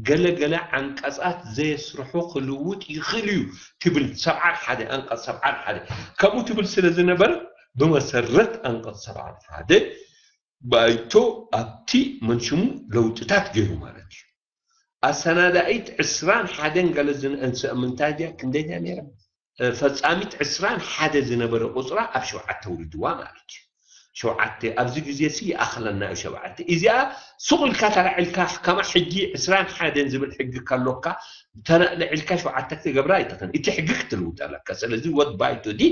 ገለገለ ዓንቀፃት ዘየስርሑ ክልውጥ ይኽእል እዩ ትብል ሰብዓን ሓደ ኣንቀፅ ሰብዓን ሓደ ከምኡ ትብል ስለ ዝነበረ ብመሰረት ኣንቀፅ ሰብዓን ሓደ ባይቶ ኣብቲ መንሽሙ ለውጥታት ገይሩ ማለት እዩ ኣሰናዳኢት ዕስራን ሓደን ገለ ዝንእንሰ ምንታይ ድያ ክንደይ ድያ ነይራ ፈፃሚት ዕስራን ሓደ ዝነበረ ቁፅራ ኣብ ሸውዓተ ውሪድዋ ማለት እዩ ሸውዓተ ኣብዚ ግዜ ሲ ይኣኽለና እዩ ሸውዓተ እዚኣ ሱቕ ኢልካ ተላዒልካ ከማ ሕጂ ዕስራን ሓደን ዝብል ሕጊ ከሎካ ተነዕልዒልካ ሸውዓተ ክገብራ ኣይትኽን እቲ ሕጊ ክትልውጥ ኣለካ ስለዚ ወድ ባይቶ ዲ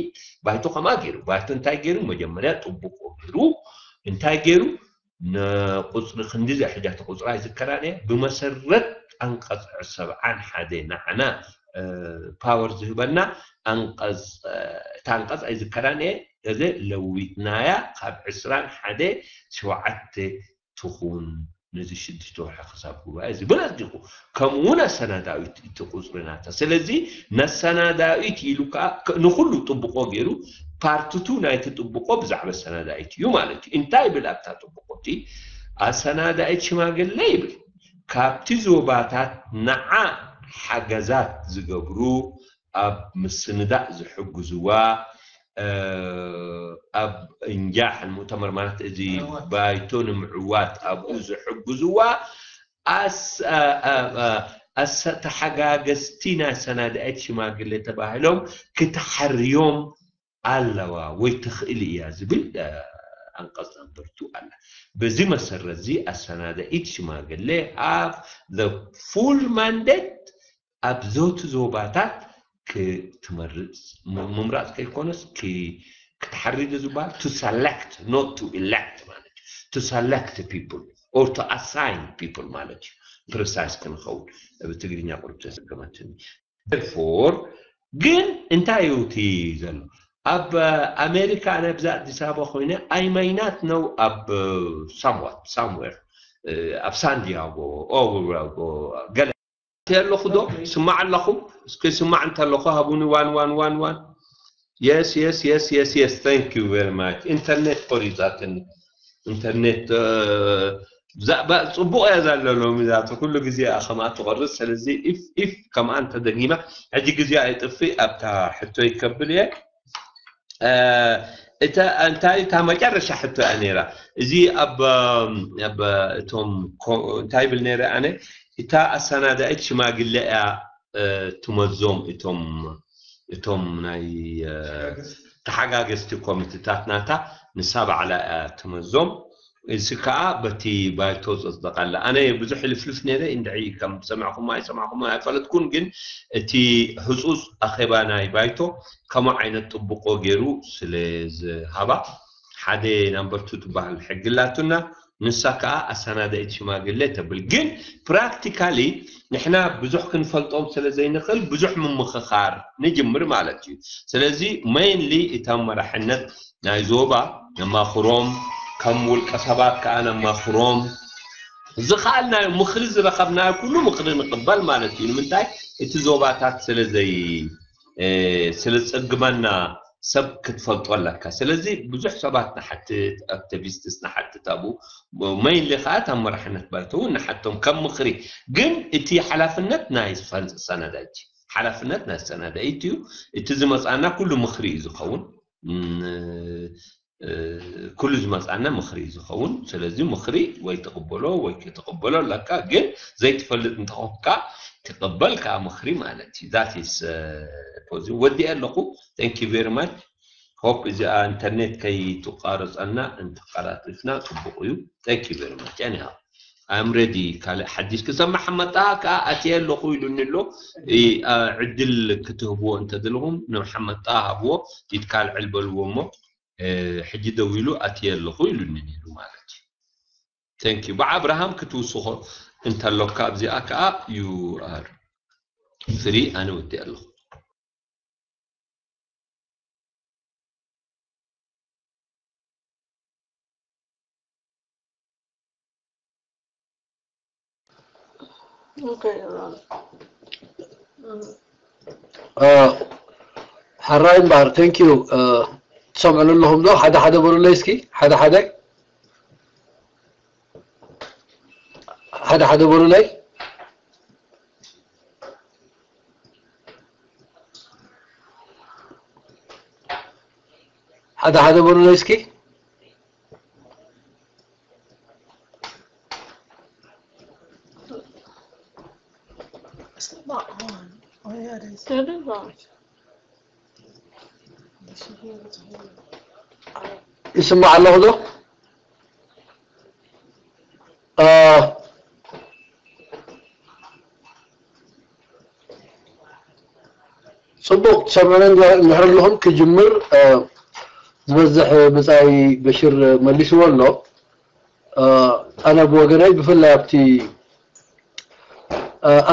ባይቶ ከማ ገይሩ ባይቶ እንታይ ገይሩ መጀመርያ ጥቡቆ ገይሩ እንታይ ገይሩ ንቁፅሪ ክንዲ ዘሕጃቲ ቁፅራ ይዝከራን እየ ብመሰረት ኣንቀፅ ሰብዓን ሓደ ንዓና ፓወር ዝህበና ኣንቀፅ እታ ኣንቀፅ ኣይዝከራን እየ እዚ ለዊጥናያ ካብ ዕስራን ሓደ ሸውዓተ ትኹን ነዚ ሽዱሽተ ወርሒ ክሳብ ጉባኤ ዝብል ኣፅዲቑ ከምኡ እውን ኣሰናዳዊት እቲ ቁፅሪ ናታ ስለዚ ነሰናዳዊት ኢሉ ከዓ ንኩሉ ጥብቆ ገይሩ ፓርትቱ ናይቲ ጥብቆ ብዛዕባ ኣሰናዳዊት እዩ ማለት እዩ እንታይ ይብል ኣብታ ጥብቆ እቲ ኣሰናዳዊት ሽማግለ ይብል ካብቲ ዞባታት ንዓ ሓገዛት ዝገብሩ ኣብ ምስንዳእ ዝሕግዝዋ ኣብ እንጃሕ ሙእተመር ማለት እዚ ባይቶ ንምዕዋት ኣብኡ ዝሕግዝዋ ተሓጋገዝቲ ናይ ሰናዳኢት ሽማግሌ ተባሂሎም ክትሓርዮም ኣለዋ ወይ ትኽእል እያ ዝብል ኣንቀፅ ኣንበርቱ ኣላ። በዚ መሰረት እዚ ኣሰናዳኢት ሽማግሌ have the full mandate ኣብ ዞቲ ዞባታት ክትመርፅ ምምራፅ ከይኮነስ ክትሓርዩ ዝበሃል to select not to elect ማለት እዩ to select people or to assign people ማለት እዩ ፕሪሳይስ ክንኸውን። ብትግርኛ ቁሩብ ተሰከመትኒ። Therefore ግን እንታይ እዩ እቲ ዘሎ? ኣብ ኣሜሪካ፣ ኣነ ብዛ ኣዲስ ኣበባ ኮይነ፣ I may not know ኣብ somewhat somewhere ኣብ ሳንዲያጎ ኦጉራጎ ገለ ኣለኹ ዶ? ስማዕ ኣለኹ። እስኪ ስማዕ እንተለኹ ሃቡኒ። ዋን ዋን ዋን ዋን። Yes, yes, yes, yes, yes. Thank you very much. ኢንተርኔት ቆሪጻትኒ። ኢንተርኔት ብዛዕባ ጽቡቕ እያ ዛሎ ሎሚ ዛቱ ኩሉ ግዜ እያ ከምኣ ትቆርጽ። ስለዚ ኢፍ ኢፍ ከምኣ እንተደጊማ ሕጂ ግዜ ኣይጥፍእ ኣብታ ሕቶ ይከብል እየ። እታ እንታይ እታ መጨረሻ ሕቶ እያ ነይራ። እዚ ኣብ ኣብ እቶም እንታይ ብል ነይረ ኣነ እታ ኣሰናዳኢት ሽማግለ እያ ትመዞም እቶም እቶም ናይ ተሓጋገዝቲ ኮሚቴታት ናታ ንሳ ባዕላ እያ ትመዞም። እዚ ከዓ በቲ ባይቶ ዘፅደቐላ። ኣነ ብዙሕ ሕልፍልፍ ነይረ እንድዒ ከም ዝሰማዕኹም ኣይሰማዕኹም ኣይፈለጥኩን፣ ግን እቲ ህፁፅ ኣኼባ ናይ ባይቶ ከምኡ ዓይነት ጥብቆ ገይሩ ስለ ዝሃባ ሓደ ናምበር ቱ ትበሃል ሕጊ ኣላቱና። ንሳ ከዓ ኣሰናዳኢት ሽማግሌ ተብል። ግን ፕራክቲካሊ ንሕና ብዙሕ ክንፈልጦም ስለ ዘይንኽእል ብዙሕ ምምኽኻር ንጅምር ማለት እዩ። ስለዚ ሜይንሊ እታ መራሕነት ናይ ዞባ ነማኽሮም፣ ከም ውልቀ ሰባት ከዓ ነማኽሮም፣ ዝኸኣልናዮ ምኽሪ ዝረኸብናዮ ኩሉ ምኽሪ ንቕበል ማለት እዩ። ንምንታይ እቲ ዞባታት ስለ ዘይ ስለ ዝፀግመና ሰብ ክትፈልጦ ኣለካ። ስለዚ ብዙሕ ሰባት ንሓትት፣ ኣክቲቪስትስ ንሓትት፣ ኣብኡ ሜይንሊ ከዓ እታ መራሕነት ባይቶ እውን ንሓቶም ከም ምኽሪ። ግን እቲ ሓላፍነት ናይ ኣሰናዳኢት እዩ። ሓላፍነት ናይ ኣሰናዳኢት እዩ። እቲ ዝመፅኣና ኩሉ ምኽሪ እዩ ዝኸውን። ኩሉ ዝመፅኣና ምኽሪ እዩ ዝኸውን። ስለዚ ምኽሪ ወይ ትቕበሎ ወይ ክትቕበሎ ኣለካ። ግን ዘይትፈልጥ እንተኾንካ ትቕበል ከዓ ምኽሪ ማለት እዩ። That is positive። ወዲአ ኣለኹ። Thank you very much. Hope እዚኣ ኢንተርኔት ከይትቋረፀና እንተቀላጥፍና ፅቡቅ እዩ። Thank you very much. Anyhow, I'm ready። ካልእ ሓዲሽ ክሰማዕ መጣ ከዓ ኣትየ ኣለኹ ኢሉኒ ኣሎ። ዕድል ክትህብዎ እንተደለኹም ንመሓመድ ጣሃ ሃብዎ። ይትካል ዕል በልዎ እሞ ሕጂ ደዊሉ ኣትየ ኣለኹ ኢሉኒ ነይሩ ማለት እዩ። Thank you። ብዓብርሃም ክትውስኾ እንተሎካ ኣብዚኣ ከዓ you are free። ኣነ ወዲ ኣለኹ። ሓራይ እምበኣር። Thank you። ትሰምዑኒ ኣለኹም ዶ? ሓደ ሓደ በሉለይ እስኪ። ሓደ ሓደ ሓደ ሓደ በሉለይ። ሓደ ሓደ በሉለይ እስኪ። ይስማዕ ኣለኹ ዶ? ጽቡቕ ትሰምዑኒ እንድሕር ኣለኹም ክጅምር ዝበዝሕ ብጻይ በሽር መሊስዎ ኣሎ። ኣነ ብወገነይ ብፍላይ ኣብቲ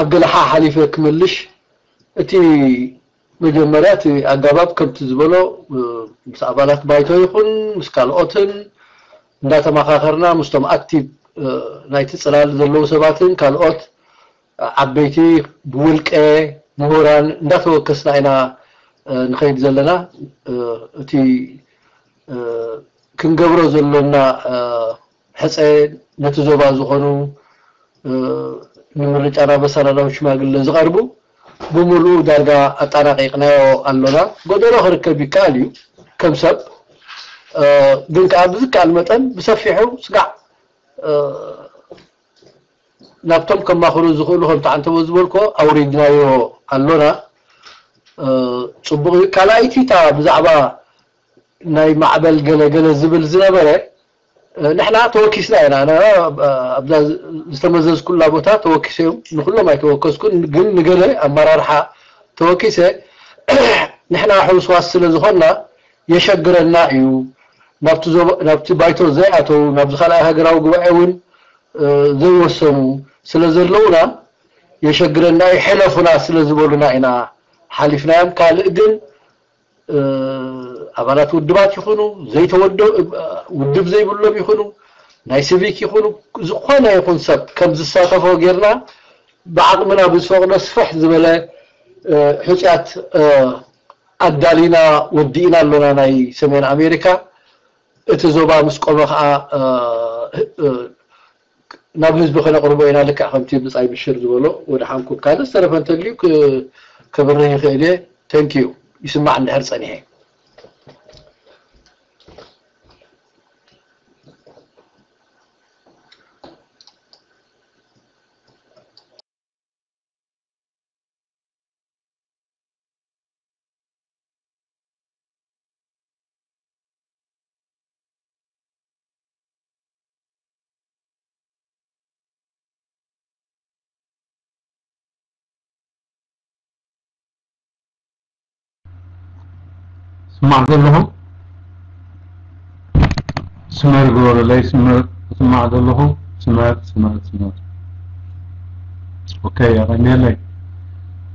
ኣብ ገለ ሓሓሊፈ ክምልሽ እቲ መጀመርያ እቲ ኣጋባብ ከምቲ ዝበሎ ምስ ኣባላት ባይቶ ይኹን ምስ ካልኦትን እንዳተመኻኸርና ምስቶም ኣክቲቭ ናይቲ ጽላል ዘለዉ ሰባትን ካልኦት ዓበይቲ ብውልቀ ምሁራን እንዳተወከስና ኢና ንኸይድ ዘለና። እቲ ክንገብሮ ዘሎና ሕፀ ነቲ ዞባ ዝኾኑ ንምርጫ ናብ ኣሰናዳዊ ሽማግለ ዝቐርቡ ብምሉኡ ዳርጋ ኣጣናቒቕናዮ ኣሎና። ጎደሎ ክርከብ ይከኣል እዩ ከም ሰብ፣ ግን ከዓ ብዝከኣል መጠን ብሰፊሑ ስጋዕ ናብቶም ከማኽሩ ዝኽእሉ ከምቲ ዓንተቦ ዝበልኮ ኣውሪድናዮ ኣሎና። ፅቡቕ እዩ። ካልኣይቲ እታ ብዛዕባ ናይ ማዕበል ገለ ገለ ዝብል ዝነበረ ንሕና ተወኪስና ኢና። ኣነ ኣብዛ ዝተመዘዝኩላ ቦታ ተወኪሰ እዮም፣ ንኩሎም ኣይተወከስኩን፣ ግን ንገለ ኣመራርሓ ተወኪሰ። ንሕና ሕውስዋስ ስለ ዝኾንና የሸግረና እዩ። ናብቲ ባይቶ ዘይኣተው፣ ናብዚ ካልኣይ ሃገራዊ ጉባኤ እውን ዘይወሰኑ፣ ስለ ዘለውና የሸግረና፣ ይሕለፉና ስለ ዝበሉና ኢና ሓሊፍናዮም። ካልእ ግን ኣባላት ውድባት ይኹኑ፣ ዘይተወደ ውድብ ዘይብሎም ይኹኑ፣ ናይ ሲቪክ ይኹኑ፣ ዝኾነ ይኹን ሰብ ከም ዝሳተፎ ጌርና ብዓቕምና ብዝፈቕዶ ስፍሕ ዝበለ ሕፅያት ኣዳሊና ወዲእና ኣሎና። ናይ ሰሜን ኣሜሪካ እቲ ዞባ ምስ ቆመ ከዓ ናብ ህዝቢ ከነቕርቦ ኢና። ልክዕ ከምቲ ብፃይ ብሽር ዝበሎ ወደ ሓንኩብ ካልእ ዝተረፈ እንተልዩ ከብርህ ይኽእል እየ። ተንኪዩ። ይስማዕ እንድሕር ፀኒሐ። ስማዕ ዘለኹ ስመር ግበሩለይ። ስመር ስማዕ ዘለኹ ስመር ስመር ስመር። ኦኬ፣ የቐንየለይ።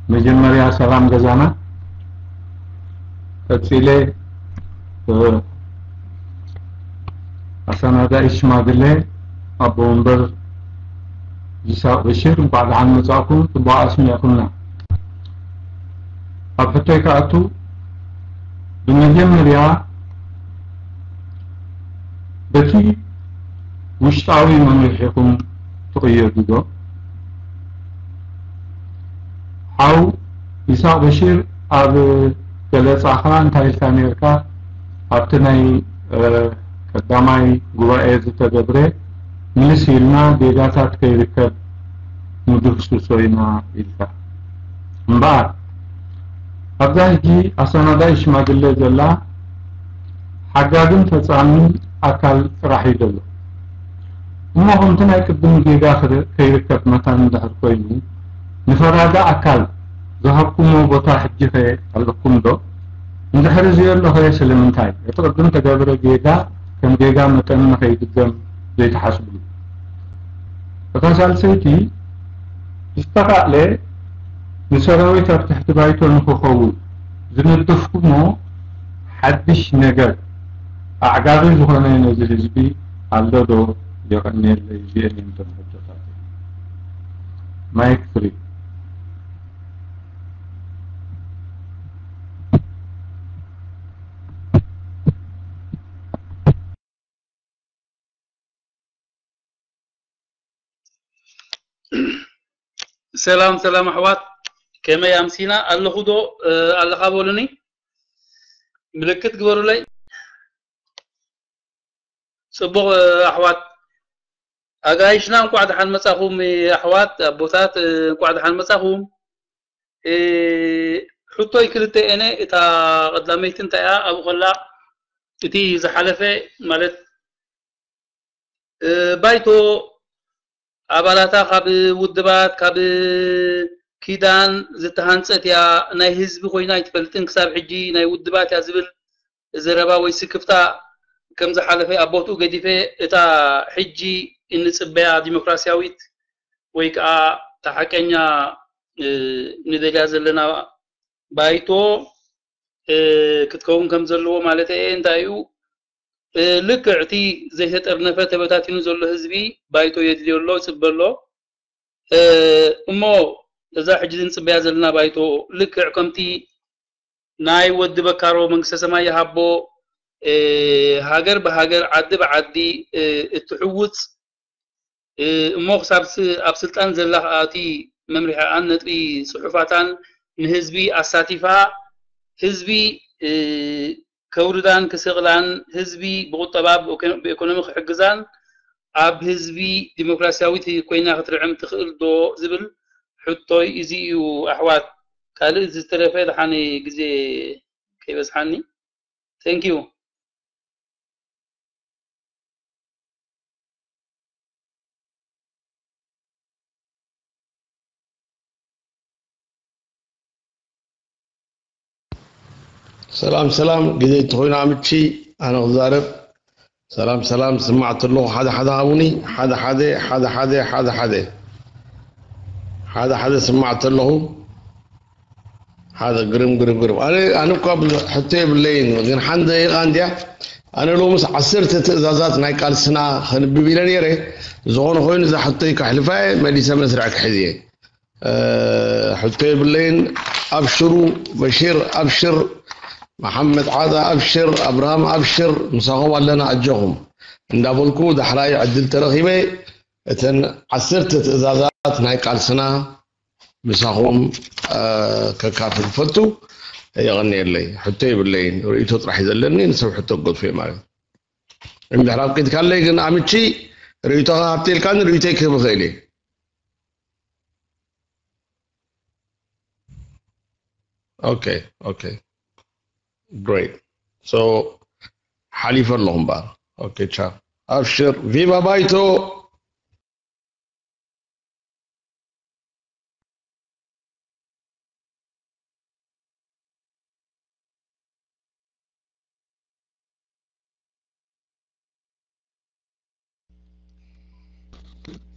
መጀመርያ ሰላም ገዛና። ቀፂለ ኣሰናዳኢ ሽማግሌ ኣቦ ወንበር ይስሐቅ በሽር፣ እንኳዕ ደሓን መጻእኩም። ጽቡቕ ኣስሚዕኩምና። ኣብ ሕቶይ ክኣቱ፣ ብመጀመርያ በቲ ውሽጣዊ መምርሒኹም ትቕየዱ ዶ? ሓው ይስሐቅ በሽር ኣብ ገለጻኻ እንታይ ኢልካ ነርካ? ኣብቲ ናይ ቀዳማይ ጉባኤ ዝተገብረ ምልስ ኢልና ጌጋታት ከይርከብ ንድህስሶ ኢና ኢልካ። እምበኣር ኣብዛ ሕጂ ኣሰናዳኢ ሽማግለ ዘላ ሓጋግን ፈጻምን ኣካል ጥራሕ እዩ ዘሎ። እሞ ከምቲ ናይ ቅድም ጌጋ ከይርከብ መታን እንድሕር ኮይኑ ንፈራዲ ኣካል ዝሃብኩሞ ቦታ ሕጂ ኸ ኣለኩም ዶ? እንድሕር እዚ ኣሎ ኸ ስለምንታይ? እቲ ቅድም ተገብረ ጌጋ ከም ጌጋ መጠን ንኸይድገም ዘይትሓስብሉ? እታ ሳልሰይቲ ዝተኻእለ ንሰራዊት ኣብ ትሕቲ ባይቶ ንክኸውን ዝነደፍኩሞ ሓድሽ ነገር ኣዕጋቢ ዝኾነ ነዚ ህዝቢ ኣሎ ዶ? የቐንየለይ። እዚአን እየን እተን ሕቶታት። ማይክ ፍሪ። ሰላም ሰላም ኣሕዋት፣ ከመይ ኣምሲና? ኣለኹ ዶ ኣለኻ በሉኒ፣ ምልክት ግበሩለይ። ጽቡቕ ኣሕዋት ኣጋይሽና፣ እንኳዕ ደሓን መጻኹም። ኣሕዋት ኣቦታት፣ እንኳዕ ደሓን መጻኹም። ሕቶይ ክልተ እነ፣ እታ ቀዳመይቲ እንታይ እያ? ኣብኡ ከላ እቲ ዝሓለፈ ማለት ባይቶ ኣባላታ ካብ ውድባት ካብ ኪዳን ዝተሃንፀት እያ፣ ናይ ህዝቢ ኮይና ኣይትፈልጥን ክሳብ ሕጂ ናይ ውድባት እያ ዝብል ዘረባ ወይ ስክፍታ ከም ዝሓለፈ ኣብ ቦትኡ ገዲፈ፣ እታ ሕጂ እንፅበያ ዲሞክራሲያዊት ወይ ከዓ እታ ሓቀኛ ንደልያ ዘለና ባይቶ ክትከውን ከም ዘለዎ ማለት እየ። እንታይ እዩ ልክዕ እቲ ዘይተጠርነፈ ተበታቲኑ ዘሎ ህዝቢ ባይቶ የድልዮ ኣሎ፣ ይፅበ ኣሎ። እሞ እዛ ሕጂ እንፅበያ ዘለና ባይቶ ልክዕ ከምቲ ናይ ወዲ በካሮ መንግስተ ሰማይ ይሃቦ ሃገር ብሃገር ዓዲ ብዓዲ እትሕውፅ እሞ ክሳብ ኣብ ስልጣን ዘላ ከዓ እቲ መምርሒኣን ነጥቢ ፅሑፋታን ንህዝቢ ኣሳቲፋ ህዝቢ ከውርዳን ክስቕላን ህዝቢ ብቁጠባ ብኢኮኖሚ ክሕግዛን ኣብ ህዝቢ ዲሞክራሲያዊት ኮይና ክትርዕም ትኽእል ዶ ዝብል ሕቶይ እዚ እዩ ኣሕዋት። ካልእ ዝተረፈ ደሓን ግዜ ከይበዝሓኒ። Thank you። ሰላም ሰላም፣ ግዜ እንተኾይኑ ኣምቺ ኣነ ክዛረብ። ሰላም ሰላም፣ ስማዕቲ ኣለኹ። ሓደ ሓደ ሃቡኒ፣ ሓደ ሓደ፣ ሓደ ሓደ፣ ሓደ ሓደ። ሓደ ሓደ ስማዕ ተለኹ ሓደ ግርም ግርም ግርም ኣነ ኣነ እኳ ብዙሕ ሕቶ የብለይን፣ ግን ሓንቲ ደቂቃ እንድያ። ኣነ ሎምስ ዓሰርተ ትእዛዛት ናይ ቃልስና ከንብብ ኢለ ነይረ። ዝኾነ ኮይኑ እዛ ሕቶይ ከሕልፋ እየ፣ መሊሰ መስርዕ ክሕዝ እየ። ሕቶ የብለይን። ኣብሽሩ፣ በሺር ኣብሽር፣ መሓመድ ዓጣ ኣብሽር፣ ኣብርሃም ኣብሽር፣ ምሳኹም ኣለና ኣጆኹም እንዳበልኩ ዳሕራይ ዕድል ተረኺበ እተን ዓሰርተ ትእዛዛት ናይ ቃልስና ምሳኹም ከካፍል ፈቱ። የቐንየለይ። ሕቶ የብለይን፣ ርእይቶ ጥራሕ እዩ ዘለኒ። ንሰብ ሕቶ ክገድፎ እየ ማለት እዩ። እንድሕር ኣብቂትካለይ ግን ኣምቺ ርእይቶኻ ሃብቲ ኢልካኒ ርእይቶይ ክህብ እኽእል እየ። ኦኬ ኦኬ ግሬት። ሶ ሓሊፈ ኣለኹ እምበኣር። ኦኬ ቻው። ኣብሽር። ቪቫ ባይቶ።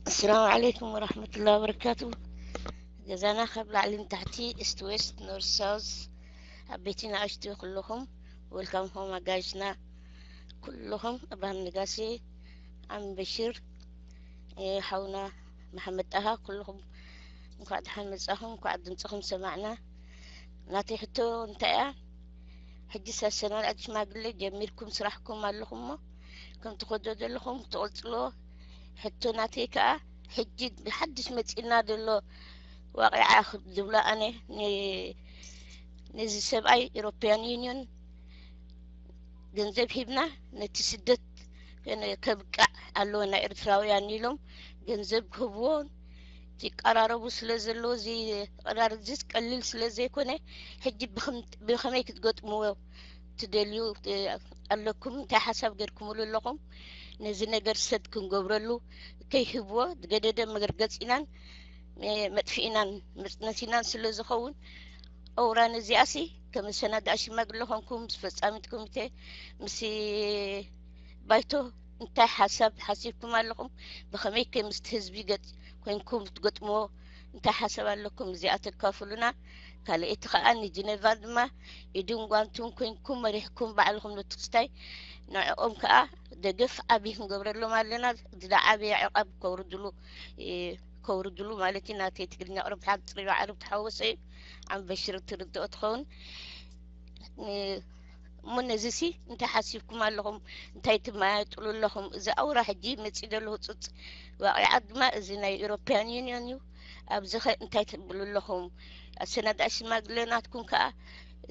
ኣሰላሙ ዓለይኩም ወራህመቱላሂ ወበረካቱ። ገዛና ካብ ላዕሊ ንታሕቲ፣ ኢስት ዌስት፣ ኖርት ሳውዝ፣ ዓበይቲ ንኣሽቱ ኩልኹም፣ ዌልካም ሆም ኣጋይሽና ኩልኹም፣ እብራሂም ነጋሲ፣ ዓም በሽር፣ ሓውና መሓመድ ጣሃ፣ ኩልኹም እንኳዕ ደሓን መጻኹም፣ እንኳዕ ድምጽኹም ሰማዕና። ናተይ ሕቶ እንታይ እያ? ሕጂ ሰሰናልዐት ሽማግለ ጀሚርኩም ስራሕኩም ኣለኹም እሞ ከም ትኸዶ ዘለኹም ትቕጽልዎ። ሕቶ ናተይ ከኣ ሕጂ ብሓድሽ መጺእና ዘሎ ዋቂዓ ዝብሎ ኣነ ነዚ ሰብኣይ ኢሮፕያን ዩኒዮን ገንዘብ ሂብና ነቲ ስደት ከብቅዕ ኣለዎ ናይ ኤርትራውያን ኢሎም ገንዘብ ክህብዎ ይቀራረቡ ስለ ዘለዉ እዚ ቀራርብ እዚ ቀሊል ስለ ዘይኮነ ሕጂ ብኸመይ ክትገጥምዎ ትደልዩ ኣለኩም? እንታይ ሓሳብ ገርኩምሉ ኣለኹም? ነዚ ነገር ሰድ ክንገብረሉ ከይህብዎ ገደደ መርገጺናን መጥፊኢናን መጽነቲናን ስለ ዝኸውን ኦውራ ነዚኣሲ ከም ኣሰናዳኢ ሽማግለ ኮንኩም ምስ ፈጻሚት ኮሚቴ ምስ ባይቶ እንታይ ሓሳብ ሓሲብኩም ኣለኹም? ብኸመይ ከ ምስቲ ህዝቢ ገጽ ኮይንኩም ትገጥምዎ እንታይ ሓሳብ ኣለኩም? እዚኣ ተካፍሉና። ካልኣይቲ ከኣ ንጅነቫ ድማ ኢድን ጓንትን ኮይንኩም መሪሕኩም ባዕልኹም ነቲ ክስታይ ንዕኦም ከኣ ደገፍ ዓቢ ክንገብረሎም ኣለና። እቲ ዝዓበየ ዕቓብ ከውርድሉ ከውርድሉ ማለት እዩ። ናተይ ትግርኛ ቅርብ ሓፂር እዩ፣ ዓርብ ተሓወሰ እዩ። ዓም በሽር ትርድኦ ትኸውን። እሞ ነዚ ሲ እንታይ ሓሲብኩም ኣለኹም? እንታይ ትመያየጥሉ ኣለኹም? እዚ ኣውራ ሕጂ መፂእ ዘሎ ህፁፅ ዋቂዓ ድማ እዚ ናይ ኢሮፕያን ዩኒዮን እዩ። ኣብዚ ኸ እንታይ ትብሉ ኣለኹም? ኣሰናዳኢ ሽማግለ ናትኩም ከዓ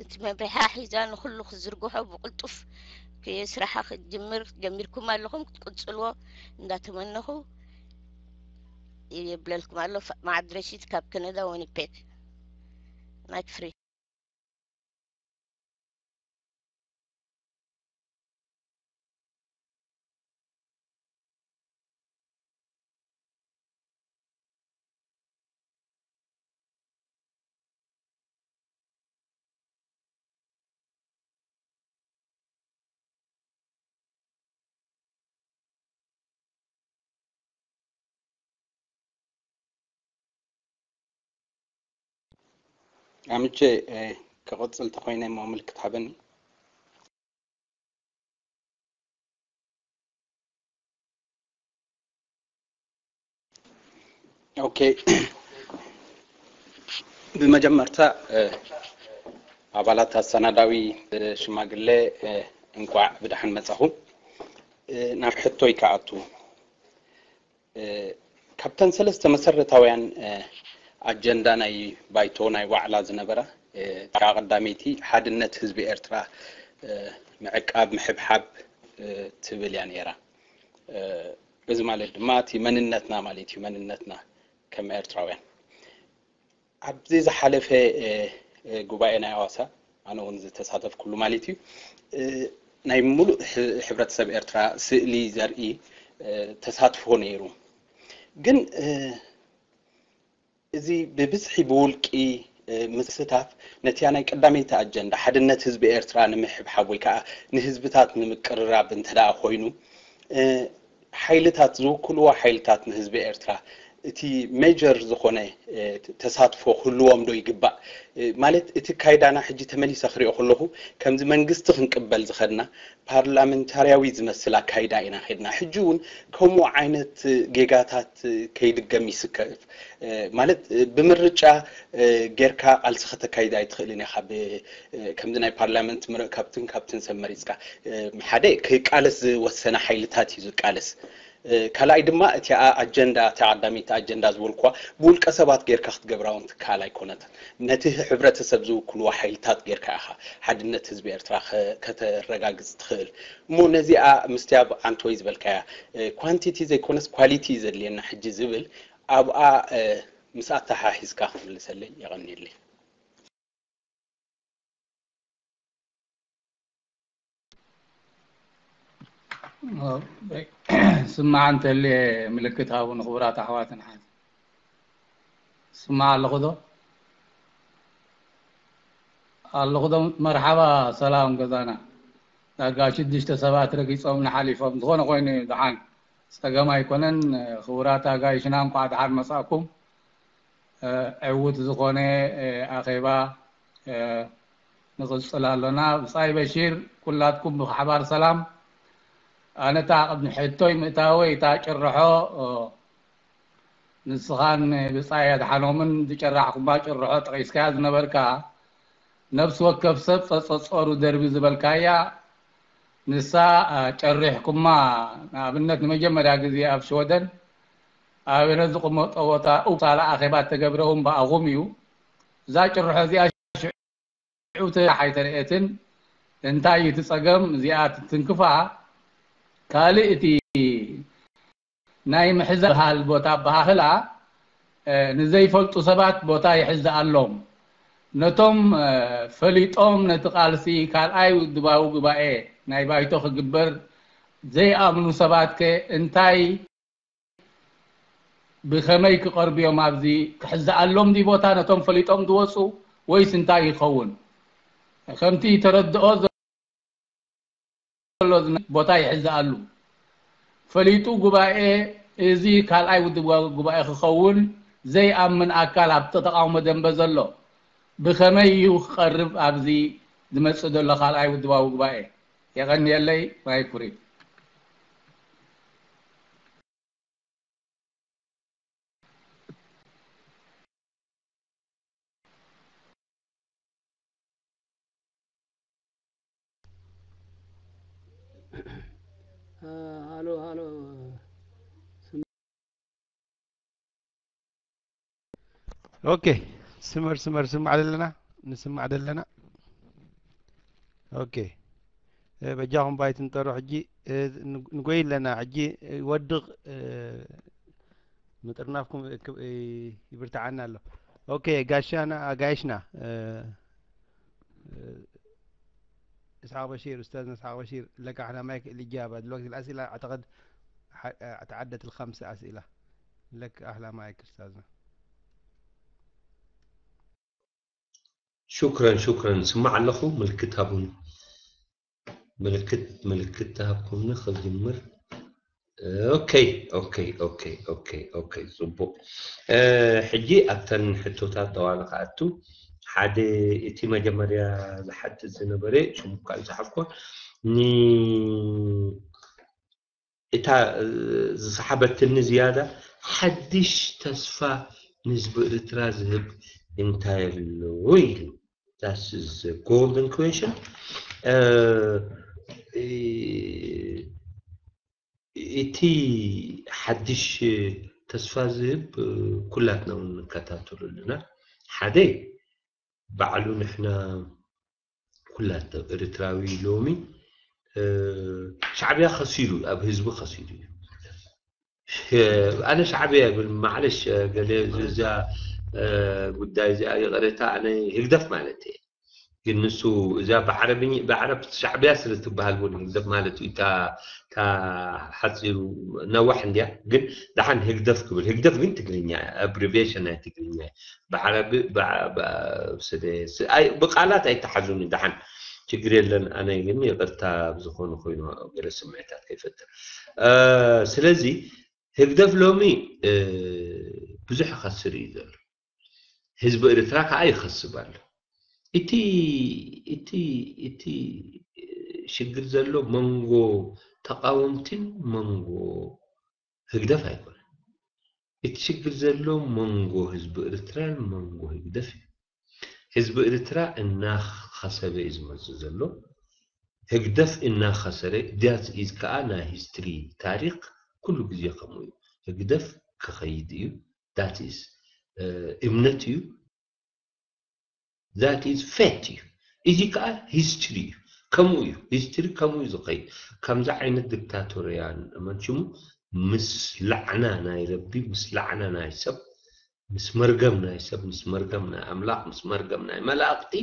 እቲ መምርሒ ሒዛ ንኹሉ ክዝርግሖ ብቕልጡፍ ስራሓ ክትጅምር ጀሚርኩም ኣለኹም፣ ክትቅፅልዎ እንዳተመነኹ ይብለልኩም ኣሎ። ማዕድ ረሺድ ካብ ከነዳ ዊኒፔግ። ማይክ ፍሪ። ኣምቼ ክቕፅል ተኾይነ እሞ ምልክት ሃበኒ። ኦኬ፣ ብመጀመርታ ኣባላት ኣሰናዳዊ ሽማግሌ እንኳዕ ብደሓን መጻኹም። ናብ ሕቶይ ክኣቱ፣ ካብተን ሰለስተ መሰረታውያን ኣጀንዳ ናይ ባይቶ ናይ ዋዕላ ዝነበራ፣ እታ ቀዳመይቲ ሓድነት ህዝቢ ኤርትራ ምዕቃብ ምሕብሓብ ትብል እያ ነይራ። እዚ ማለት ድማ እቲ መንነትና ማለት እዩ፣ መንነትና ከም ኤርትራውያን። ኣብዚ ዝሓለፈ ጉባኤ ናይ ኣዋሳ ኣነ እውን ዝተሳተፍኩሉ ማለት እዩ፣ ናይ ሙሉእ ሕብረተሰብ ኤርትራ ስእሊ ዘርኢ ተሳትፎ ነይሩ። ግን እዚ ብብዝሒ ብውልቂ ምስታፍ ነቲያ ናይ ቀዳመይቲ ኣጀንዳ ሓድነት ህዝቢ ኤርትራ ንምሕብሓብ ወይ ከዓ ንህዝብታት ንምቅርራብ እንተ ደኣ ኮይኑ፣ ሓይልታት ዝውክልዎ ሓይልታት ንህዝቢ ኤርትራ እቲ ሜጀር ዝኾነ ተሳትፎ ክህልዎም ዶ ይግባእ? ማለት እቲ ካይዳና ሕጂ ተመሊሰ ክሪኦ ከለኹ ከምዚ መንግስቲ ክንቅበል ዝኸድና ፓርላመንታርያዊ ዝመስል ኣካይዳ ኢና ኸድና። ሕጂ እውን ከምኡ ዓይነት ጌጋታት ከይድገም ይስከፍ። ማለት ብምርጫ ጌርካ ቃልሲ ከተካይድ ኣይትኽእልን ኢኻ። ከምዚ ናይ ፓርላመንት ምረ ካብትን ካብትን ሰብ መሪፅካ ሓደ ክቃለስ ዝወሰነ ሓይልታት እዩ ዝቃለስ። ካልኣይ ድማ እቲኣ ኣጀንዳ እታ ቀዳመይቲ ኣጀንዳ ዝበልኩዋ ብውልቀ ሰባት ጌርካ ክትገብራ እውን ትከኣል ኣይኮነትን። ነቲ ሕብረተሰብ ዝውክልዎ ሓይልታት ጌርካ ኢኻ ሓድነት ህዝቢ ኤርትራ ከተረጋግጽ ትኽእል። እሞ ነዚኣ ምስቲ ኣብ ዓንተወይ ዝበልካያ ኳንቲቲ ዘይኮነስ ኳሊቲ እዩ ዘድልየና ሕጂ ዝብል ኣብኣ ምስ ኣተሓሒዝካ ክትምልሰለይ የቐንየለይ። ስማዕ እንተልየ ምልክት ሃቡ ንክቡራት ኣሕዋትን ሓት ስማዕ ኣለኹ ዶ ኣለኹ ዶ? መርሓባ ሰላም ገዛና። ዳርጋ ሽዱሽተ ሰባት ረጊጾም ንሓሊፎም። ዝኾነ ኮይኑ ደሓን ጸገም ኣይኮነን። ክቡራት ኣጋይሽና እንኳዕ ደሓን መጻእኩም። ዕውት ዝኾነ ኣኼባ ንቕጽል ኣሎና። ብጻይ በሺር ኩላትኩም ብሓባር ሰላም። ኣነ እታ ቅድሚ ሕቶይ ምእታወይ እታ ጭርሖ ንስኻን ብጻይ ኣድሓኖምን ዝጨራሕኩማ ጭርሖ ጠቒስካያ ዝነበርካ ነብሲ ወከፍ ሰብ ጸጸጾሩ ደርቢ ዝበልካያ ንሳ ጨሪሕኩማ። ንኣብነት ንመጀመርያ ግዜ ኣብ ሽወደን ኣበነ ዝቕመጦ ቦታ ኡፕሳላ ኣኼባ እተገብረ እውን ብኣኹም እዩ። እዛ ጭርሖ እዚኣ ሽዑ ተራሕ ኣይተረኤትን። እንታይ እዩ እቲ ጸገም? እዚኣ ትትንክፋ ካልእ እቲ ናይ ምሕዛል ቦታ ኣበሃህላ ንዘይፈልጡ ሰባት ቦታ ይሕዘኣሎም። ነቶም ፈሊጦም ነቲ ቃልሲ ካልኣይ ውድባዊ ጉባኤ ናይ ባይቶ ክግበር ዘይኣምኑ ሰባት ከ እንታይ ብኸመይ ክቐርቡ እዮም? ኣብዚ ክሕዘኣሎም ድዩ ቦታ ነቶም ፈሊጦም ዝወፁ ወይስ እንታይ ይኸውን? ከምቲ ተረድኦ ዘሎ ቦታ ይሕዘኣሉ። ፈሊጡ ጉባኤ እዚ ካልኣይ ውድብ ጉባኤ ክኸውን ዘይኣምን ኣካል ኣብቲ ተቃውሞ ደንበ ዘሎ ብኸመይ እዩ ክቐርብ ኣብዚ ዝመፅእ ዘሎ ካልኣይ ውድባዊ ጉባኤ? የቐንየለይ። ማይክ ፍሪ። ሃሎ ሃሎ። ኦኬ፣ ስመር ስመር ስማዕ ደለና ንስማዕ ደለና። ኦኬ፣ በጃኹም ባይትንጠሩ ሕጂ ንጎይ ኣለና። ሕጂ ይወድቕ ምጥርናፍኩም ይብርትዓና ኣሎ። ኦኬ፣ ጋሻና ጋይሽና إسحاق بشير، أستاذنا إسحاق بشير، لك أحلى مايك الإجابة. دلوقتي الأسئلة أعتقد تعدت الخمس أسئلة. لك أحلى مايك أستاذنا. شكرا شكرا. ስማዕ ኣለኹ። ምልክት ሃቡኒ። ምልክት ምልክት ተሃብኩምኒ ክጅምር። ኦኬ ኦኬ ኦኬ ኦኬ ኦኬ። ጽቡቕ። ሕጂ ኣብተን ሕቶታት ጠዋለ ክኣቱ። ሓደ፣ እቲ መጀመርያ ዝሓትት ዝነበረ ሽሙ እኳ ኣይጸሓፍኩን፣ ን እታ ዝሰሓበትኒ ዝያዳ፣ ሓድሽ ተስፋ ንህዝቢ ኤርትራ ዝህብ እንታይ ኣሎ ኢሉ። That's the golden question. እቲ ሓድሽ ተስፋ ዝህብ ኩላትና እውን ንከታተሉ ኣለና። ሓደ ባዕሉ ንሕና ኩላተ ኤርትራዊ ሎሚ ሻዕብያ ከሲሩ ኣብ ህዝቢ ከሲሩ እዩ። ኣነ ሻዕብያ ይብል ማዕለሽ ገለ እዛ ጉዳይ እዚኣ ይቕሬታ ኣነ ህግደፍ ማለት እየ። ግን ንሱ እዛ ብዓረብኝ ብዓረብ ሻዕብያ ስለ ትበሃል እውን ህግደፍ ማለት እዩ። እታ እታ ሓፂሩ ነዋሕ እንድያ ግን ደሓን ህግደፍ ክብል ህግደፍ ግን ትግርኛ ኣብሪቬሽን ናይ ትግርኛ እዩ። ብዓረቢ ብቃላት ኣይተሓዙኒ ደሓን ችግር የለን። ኣነ ግን ይቕርታ ብዝኾነ ኮይኑ ገለ ስምዒታት ከይፈጥር ስለዚ ህግደፍ ሎሚ ብዙሕ ይኸስር እዩ ዘሎ። ህዝቢ ኤርትራ ከዓ ይኸስብ ኣሎ። እቲ እቲ እቲ ሽግር ዘሎ መንጎ ተቃወምትን መንጎ ህግደፍ ኣይኮነን። እቲ ሽግር ዘሎ መንጎ ህዝቢ ኤርትራን መንጎ ህግደፍ እዩ። ህዝቢ ኤርትራ እናኸሰበ እዩ ዝመጽእ ዘሎ። ህግደፍ እናኸሰረ፣ that is ከዓ ናይ ሂስትሪ ታሪኽ ኩሉ ግዜ ከምኡ እዩ። ህግደፍ ክኸይድ እዩ። That is እምነት እዩ። That is fate እዩ። እዚ ከዓ ሂስትሪ እዩ። ከምኡ እዩ። ሂስትሪ ከምኡ እዩ ዝኸይድ። ከምዚ ዓይነት ዲክታቶርያን መንሽሙ ምስ ላዕና ናይ ረቢ፣ ምስ ላዕና ናይ ሰብ፣ ምስ መርገም ናይ ሰብ፣ ምስ መርገም ናይ ኣምላኽ፣ ምስ መርገም ናይ መላእኽቲ፣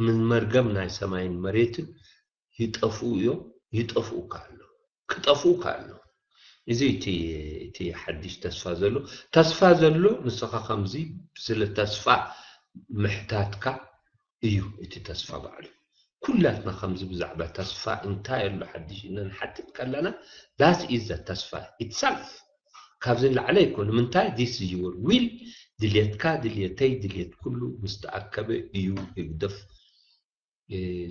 ምስ መርገም ናይ ሰማይን መሬትን ይጠፍኡ እዮም። ይጠፍኡ ካሎ ክጠፍኡ ካሎ እዚ እቲ እቲ ሓድሽ ተስፋ ዘሎ ተስፋ ዘሎ ንስኻ ከምዚ ስለ ተስፋ ምሕታትካ እዩ። እቲ ተስፋ ባዕሉ ኩላትና ከምዚ ብዛዕባ ተስፋ እንታይ ኣሎ ሓድሽ እንንሓትት ከለና that is the ተስፋ itself ካብዚ ንላዕሊ ኣይኮነ ምንታይ this is your will ድልየትካ ድልየተይ ድልየት ኩሉ ምስ ተኣከበ እዩ ህግደፍ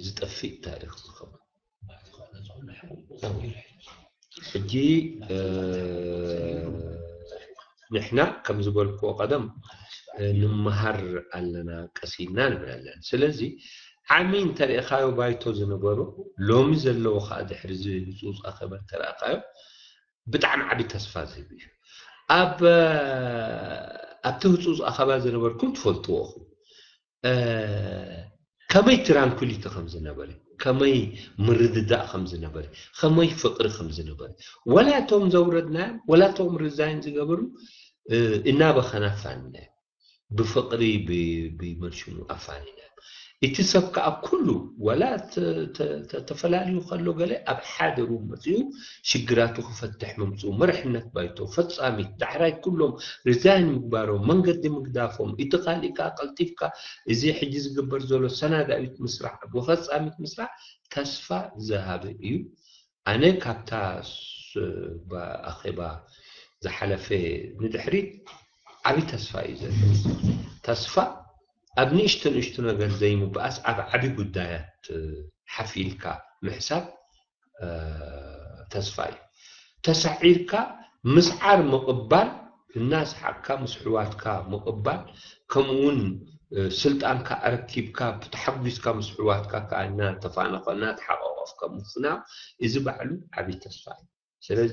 ዝጠፍእ ታሪኽ ዝኸውን። ሕጂ ንሕና ከም ዝበልክዎ ቀደም ንምሃር ኣለና ቀሲና ንብል ኣለና። ስለዚ ዓሚ እንተሪእኻዮ ባይቶ ዝነበሩ ሎሚ ዘለዉ ከዓ ድሕሪ እዚ ህፁፅ ኣኸበ እንተረእኻዮ ብጣዕሚ ዓብዪ ተስፋ ዝህብ እዩ። ኣብ ኣብቲ ህፁፅ ኣኸባ ዝነበርኩም ትፈልጥዎ ኹም ከመይ ትራንኩሊቲ ከም ዝነበረ ከመይ ምርድዳእ ከም ዝነበረ ከመይ ፍቅሪ ከም ዝነበረ ወላ እቶም ዘውረድናዮም ወላ እቶም ሪዛይን ዝገበሩ እናበኸና ፋንናዮም ብፍቅሪ ብመልሽሙ ኣፋኒናዮም እቲ ሰብ ከዓ ኩሉ ወላ ተፈላለዩ ከሎ ገለ ኣብ ሓደ ሩም መፅኡ ሽግራቱ ክፈትሕ ምምፅኡ መርሕነት ባይቶ ፈፃሚት ዳሕራይ ኩሎም ሪዛይን ምግባሮም መንገዲ ምግዳፎም እቲ ካሊእ ከዓ ቀልጢፍካ እዚ ሕጂ ዝግበር ዘሎ ሰናዳዊት ምስራሕ ብፈፃሚት ምስራሕ ተስፋ ዝሃበ እዩ። ኣነ ካብታ ኣኼባ ዝሓለፈ ንድሕሪት ዓብዪ ተስፋ እዩ ዘሎ። ተስፋ ኣብ ንእሽቶ ንእሽቶ ነገር ዘይምብኣስ ኣብ ዓብዪ ጉዳያት ሓፊልካ ምሕሳብ ተስፋ እዩ። ተሳዒርካ ምስዓር ምቕባል እናሰሓቕካ ምስ ሕዋትካ ምቕባል ከምኡ እውን ስልጣንካ ኣረኪብካ ተሓጒስካ ምስ ሕዋትካ ከዓ እናተፋነኸ እናተሓቋቐፍካ ምፍናው እዚ ባዕሉ ዓብዪ ተስፋ እዩ። ስለዚ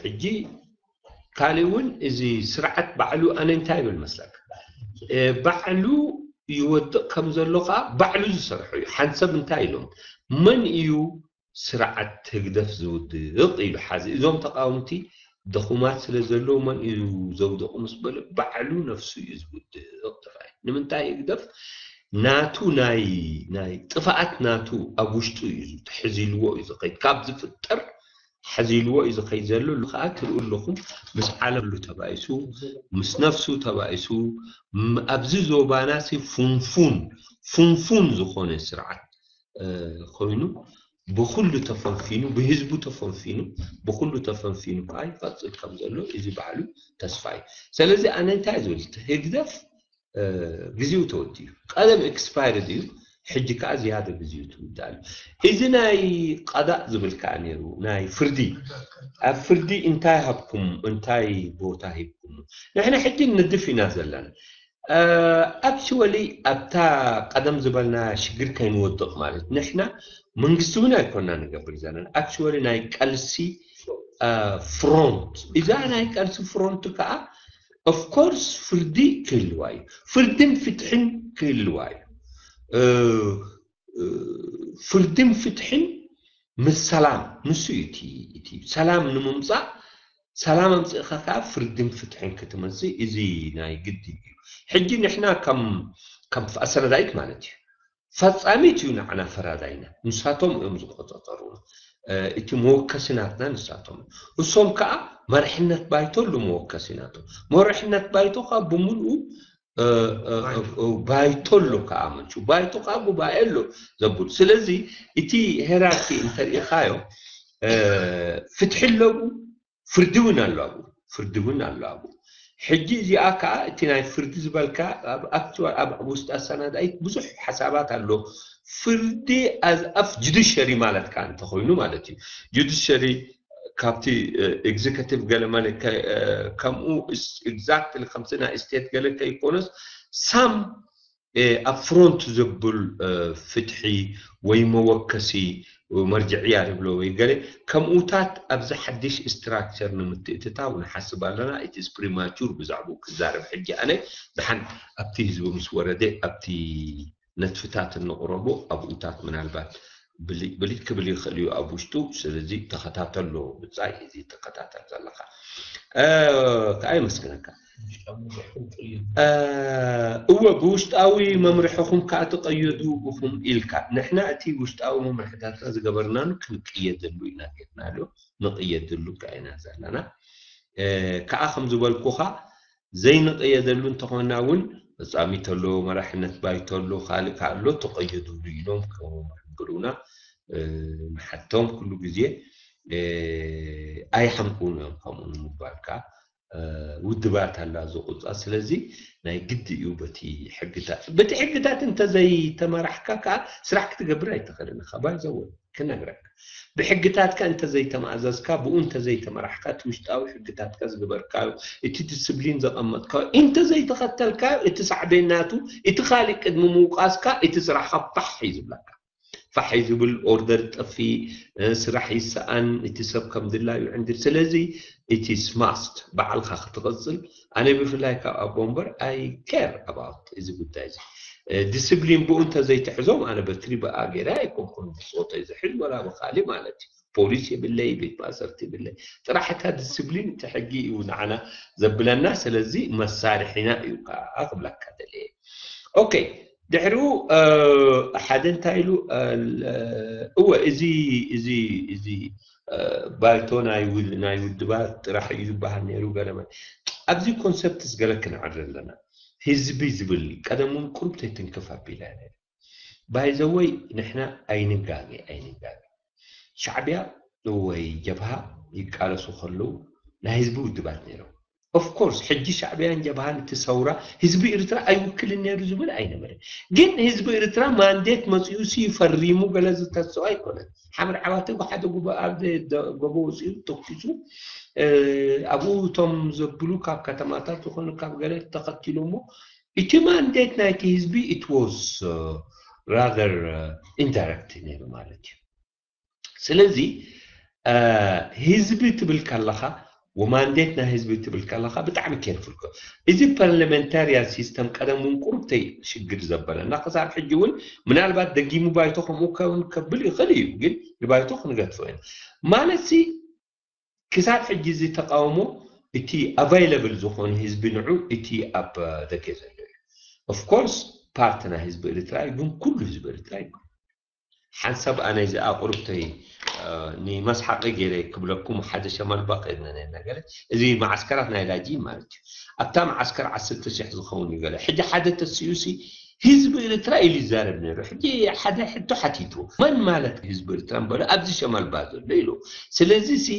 ሕጂ ካሊእ እውን እዚ ስርዓት ባዕሉ ኣነ እንታይ ይብል መስለካ ባዕሉ ይወድቕ ከም ዘሎ ከዓ ባዕሉ ዝሰርሖ እዩ ሓንሰብ እንታይ ኢሎም መን እዩ ስርዓት ህግደፍ ዝውድቕ ኢሉ ሓዚ እዞም ተቃወምቲ ድኹማት ስለ ዘለዉ መን እዩ ዘውደቑ ምስ በለ ባዕሉ ነፍሱ እዩ ዝውድቕ ተባሂሉ ንምንታይ ህግደፍ ናቱ ናይ ናይ ጥፍኣት ናቱ ኣብ ውሽጡ እዩ ተሕዚልዎ እዩ ዝኸይድ ካብ ዝፍጠር ሓዚልዎ እዩ ዝኸይድ ዘሎ ከዓ ትርእዩ ኣለኹም ምስ ዓለምሉ ተባኢሱ ምስ ነፍሱ ተባኢሱ ኣብዚ ዞባናሲ ፉንፉን ፉንፉን ዝኾነ ስርዓት ኮይኑ ብኩሉ ተፈንፊኑ ብህዝቡ ተፈንፊኑ ብኩሉ ተፈንፊኑ ከዓ ይቐፅል ከም ዘሎ እዚ ባዕሉ ተስፋ እዩ። ስለዚ ኣነ እንታይ ዝብል ህግደፍ ግዜኡ ተወዲኡ ቀደም ኤክስፓየርድ እዩ። ሕጂ ከዓ ዝያደ ግዜኡ ትውዳእ ኣሎ። እዚ ናይ ቀዳእ ዝብል ከዓ ነይሩ ናይ ፍርዲ ኣብ ፍርዲ እንታይ ሃብኩም እንታይ ቦታ ሂብኩም ንሕና ሕጂ ንድፍ ኢና ዘለና። ኣክቹዋሊ ኣብታ ቀደም ዝበልና ሽግር ከይንወድቕ ማለት ንሕና መንግስቲ እውን ኣይኮና ንገብር ዘለና ኣክቹዋሊ ናይ ቀልሲ ፍሮንት እዛ ናይ ቀልሲ ፍሮንት ከዓ ኦፍኮርስ ፍርዲ ክህልዋ እዩ ፍርድን ፍትሕን ክህልዋ እዩ ፍርድን ፍትሕን ምስ ሰላም ንሱ እዩ እቲ ሰላም ንምምፃእ ሰላም ኣምፅእኻ ከዓ ፍርድን ፍትሕን ክትመፅእ እዚ ናይ ግዲ እዩ ሕጂ ንሕና ከም ኣሰናዳኢት ማለት እዩ ፈፃሚት እዩ ንዓና ፈራዳይና ንሳቶም እዮም ዝቆፀፀሩና እቲ መወከሲ ናትና ንሳቶም እሶም ከዓ መርሕነት ባይቶ ኣሉ መወከሲ ናቶም መርሕነት ባይቶ ከዓ ብምልኡ ባይቶ ኣሎ ከዓ መቹ ባይቶ ከዓ ጉባኤ ኣሎ ዘብሉ። ስለዚ እቲ ሄራርኪ እንተሪኢኻዮ ፍትሒ ኣለቡ፣ ፍርዲ እውን ኣሎ ኣብኡ፣ ፍርዲ እውን ኣሎ ኣብኡ። ሕጂ እዚኣ ከዓ እቲ ናይ ፍርዲ ዝበልካ ኣብ ውሽጢ ኣሰናዳኢት ብዙሕ ሓሳባት ኣሎ። ፍርዲ ኣፍ ጁዲሸሪ ማለት ከዓ እንተኮይኑ ማለት እዩ። ጁዲሸሪ ካብቲ ኤግዜከቲቭ ገለ ማለት ከምኡ ኤግዛክትሊ ከምቲ ናይ ስቴት ገለ ከይኮነስ ሳም ኣብ ፍሮንት ዘብል ፍትሒ ወይ መወከሲ መርጅዕያ ዝብሎ ወይ ገለ ከምኡታት ኣብዚ ሓድሽ ስትራክቸር ንምትእትታው ንሓስብ ኣለና። እቲ ስፕሪማቹር ብዛዕባኡ ክዛረብ ሕጂ ኣነ ድሓን ኣብቲ ህዝቢ ምስ ወረደ ኣብቲ ነጥፍታት እንቕረቦ ኣብኡታት ምናልባት ብሊት ክብል ይኽእል እዩ ኣብ ውሽጡ። ስለዚ ተኸታተሎ ብጻይ እዚ ተኸታተል ዘለኻ ከኣ የመስግነካ። እወ ብውሽጣዊ መምርሕኹም ከዓ ትቐየዱ ኢኹም ኢልካ። ንሕና እቲ ውሽጣዊ መምርሕታትና ዝገበርናሉ ክንቅየደሉ ኢና ጌርናሉ፣ ንቕየደሉ ከዓ ኢና ዘለና። ከዓ ከም ዝበልኩኻ ዘይንቕየደሉ እንተኾንና እውን ፈጻሚት ኣሎ፣ መራሕነት ባይቶ ኣሎ፣ ካልእ ከ ኣሎ፣ ተቐየዱሉ ኢሎም ክሕብሩና ንሓቶም። ኩሉ ግዜ ኣይሓምቁን እዮም ከምኡ ንምባል ከዓ ውድባት ኣላ ዝቑጻ። ስለዚ ናይ ግዲ እዩ በቲ ሕግታት፣ በቲ ሕግታት እንተዘይተመራሕካ ከዓ ስራሕ ክትገብር ኣይትኽእልን ኢኻ። ባይዘወ ክነግረካ፣ ብሕግታትካ እንተዘይተማእዘዝካ፣ ብኡ እንተዘይተመራሕካ፣ እቲ ውሽጣዊ ሕግታትካ ዝገበርካዮ፣ እቲ ዲስፕሊን ዘቐመጥካዮ እንተዘይተኸተልካዮ፣ እቲ ሳዕቤን ናቱ እቲ ካሊእ ቅድሚ ምውቃስካ እቲ ስራሕካ ፋሕ እዩ ዝብለካ። ፋሕ እዩ ዝብል፣ ኦርደር ጠፊ፣ ስራሕ ይሰኣን፣ እቲ ሰብ ከም ድላዩ ዕንድር። ስለዚ it is must ባዕልካ ክትቕጽል። ኣነ ብፍላይ ካብ ኣቦ እምበር I care about እዚ ጉዳይ እዚ። ዲስፕሊን ብኡ እንተዘይትሕዞም ኣነ በትሪ ብኣ ገይረ ኣይኮንኩን ብፆተይ ዝሕዝ ወላ ብካሊእ ማለት እዩ። ፖሊስ የብለይ፣ ቤት ማእሰርቲ የብለይ። ጥራሕ እታ ዲስፕሊን እቲ ሕጊ እዩ ንዓና ዘብለና። ስለዚ መሳርሒና እዩ ከዓ ክብለካ ደልየ። ኦኬ፣ ድሕሪኡ ሓደ እንታይ ኢሉ? እወ፣ እዚ እዚ እዚ ባይቶ ናይ ውድባት ጥራሕ እዩ ዝበሃል ነይሩ። ገለመ ኣብዚ ኮንሰፕትስ ገለ ክንዕር ኣለና። ህዝቢ ዝብል ቀደም እውን ቁሩብ ተይትንክፍ ኣቢላ ነይሩ። ባይዘወይ ንሕና ኣይንጋገ ኣይንጋገ ሻዕቢያ ወይ ጀብሃ ይቃለሱ ከለዉ ናይ ህዝቢ ውድባት ነይሮም። ኦፍኮርስ ሕጂ ሻዕቢያን ጀብሃን እቲ ሰውራ ህዝቢ ኤርትራ ኣይውክልን ነይሩ ዝብል ኣይነበረን። ግን ህዝቢ ኤርትራ ማንዴት መፂኡ ሲ ፈሪሙ ገለ ዝተስኦ ኣይኮነን። ሓምድ ዓባተ ሓደ ጉባ ኣብ ጎቦ ወፂኡ ተኩሱ ኣብኡ እቶም ዘብሉ ካብ ከተማታት ዝኾኑ ካብ ገለ ተኸቲሎሞ እቲ ማንዴት ናይቲ ህዝቢ it was rather indirect ነይሩ ማለት እዩ። ስለዚ ህዝቢ ትብል ከለኻ ወማንዴት ናይ ህዝቢ ትብል ከለኻ ብጣዕሚ ኬርፉል ኮ እዚ ፓርላሜንታርያን ሲስተም ቀደም እውን ቁሩብተይ ሽግር ዘበለና ክሳብ ሕጂ እውን ምናልባት ደጊሙ ባይቶ ከምኡ ከውን ከብል ይኽእል እዩ። ግን ንባይቶ ክንገድፎ ኢና ማለት ሲ ክሳብ ሕጂ እዚ ተቃውሞ እቲ ኣቫይለብል ዝኾነ ህዝቢ ንዑ እቲ ኣብ ደገ ዘሎ እዩ። ኦፍኮርስ ፓርቲ ናይ ህዝቢ ኤርትራ እዩ፣ ግን ኩሉ ህዝቢ ኤርትራ እዩ። ሓንሳብ ኣነ እዚኣ ቁርብተይ ንመስሓቂ ገይረ ክብለኩም ሓደ ሸመልባ ከይድና ነርና ገለ እዚ መዓስከራት ናይ ላጂ ማለት እዩ። ኣብታ መዓስከር ዓሰርተ ሽሕ ዝኸውን እዩ ገለ ሕጂ ሓደ ተስኡ ሲ ህዝቢ ኤርትራ ኢሉ ይዛረብ ነይሩ። ሕጂ ሓደ ሕቶ ሓቲቱ መን ማለት ህዝቢ ኤርትራ እምበሉ ኣብዚ ሸመልባ ዘሎ ኢሉ። ስለዚ ሲ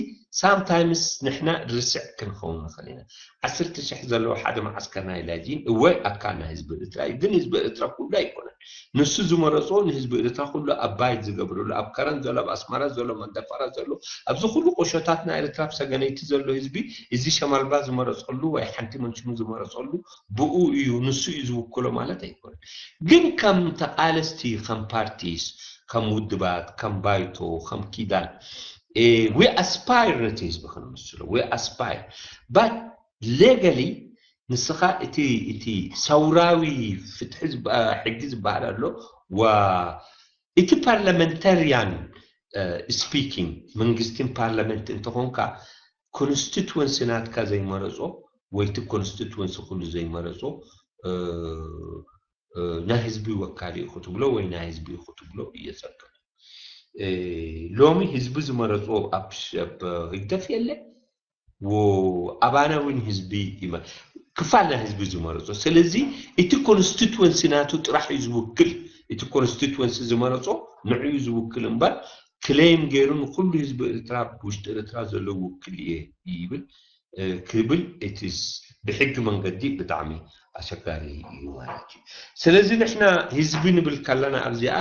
ሳምታይምስ ንሕና ርስዕ ክንኸውን ንኽእል ኢና። ዓሰርተ ሽሕ ዘለዎ ሓደ መዓስከር ናይ ላጂን እወ ኣካል ናይ ህዝቢ ኤርትራ እዩ፣ ግን ህዝቢ ኤርትራ ኩሉ ኣይኮነን። ንሱ ዝመረጾ ንህዝቢ ኤርትራ ኩሉ ኣብ ባይት ዝገብረሉ ኣብ ከረን ዘሎ ኣብ ኣስመራ ዘሎ መንደፈራ ዘሎ ኣብዚ ኩሉ ቁሸታት ናይ ኤርትራ ኣብ ሰገነይቲ ዘሎ ህዝቢ እዚ ሸማልባ ዝመረጸሉ ወይ ሓንቲ መንሽሙ ዝመረጸሉ ብኡ እዩ ንሱ እዩ ዝውክሎ ማለት ኣይኮነን። ግን ከም ተቃለስቲ ከም ፓርቲስ ከም ውድባት ከም ባይቶ ከም ኪዳን we aspire ነቲ ህዝቢ ክንምስሎ we aspire but legally ንስኻ እቲ እቲ ሰውራዊ ፍትሒ ሕጊ ዝበሃል ኣሎ ዋ እቲ ፓርላመንታሪያን ስፒኪንግ መንግስትን ፓርላመንት እንተኾንካ ኮንስቲትወንሲ ናትካ ዘይመረጾ ወይ እቲ ኮንስቲትወንሲ ኩሉ ዘይመረጾ ናይ ህዝቢ ወካሊ እዩ ክትብሎ ወይ ናይ ህዝቢ እዩ ክትብሎ እየጸገም። ሎሚ ህዝቢ ዝመረጾ ኣብ ህግደፍ የለ ኣባና እውን ህዝቢ ይመ ክፋል ናይ ህዝቢ ዝመረጾ። ስለዚ እቲ ኮንስቲትወንሲ ናቱ ጥራሕ እዩ ዝውክል። እቲ ኮንስቲትወንሲ ዝመረጾ ንዕኡ ዝውክል እምበር ክሌም ገይሩ ንኩሉ ህዝቢ ኤርትራ ብውሽጢ ኤርትራ ዘሎ ውክል እየ ይብል ክብል ኢትስ ብሕጊ መንገዲ ብጣዕሚ ኣሸጋሪ እዩ ማለት እዩ። ስለዚ ንሕና ህዝቢ ንብል ከለና ኣብዚኣ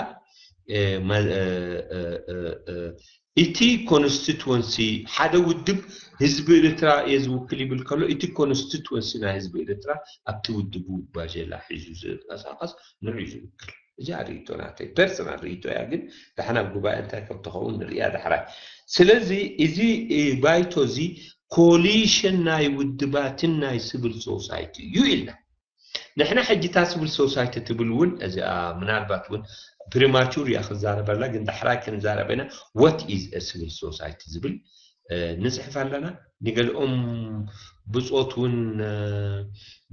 እቲ ኮንስቲትወንሲ ሓደ ውድብ ህዝቢ ኤርትራ እየ ዝውክል ይብል ከሎ እቲ ኮንስቲትወንሲ ናይ ህዝቢ ኤርትራ ኣብቲ ውድቡ ባጀላ ሒዙ ዝንቀሳቐስ ንዑ ዝውክል። እዚኣ ርእቶ ናተይ ፐርሰናል ርእቶ እያ፣ ግን ዳሕና ኣብ ጉባኤ እንታይ ከም ትኸውን ንርእያ ዳሕራይ። ስለዚ እዚ ባይቶ እዚ ኮሊሽን ናይ ውድባትን ናይ ሲቪል ሶሳይቲ እዩ ኢልና። ንሕና ሕጂ እታ ሲቪል ሶሳይቲ ትብል እውን እዚኣ ምናልባት እውን ፕሪማቹር እያ ክዛረበላ፣ ግን ዳሕራይ ክንዛረበና what is a civil society ዝብል ንፅሕፍ ኣለና። ንገሊኦም ብፆት እውን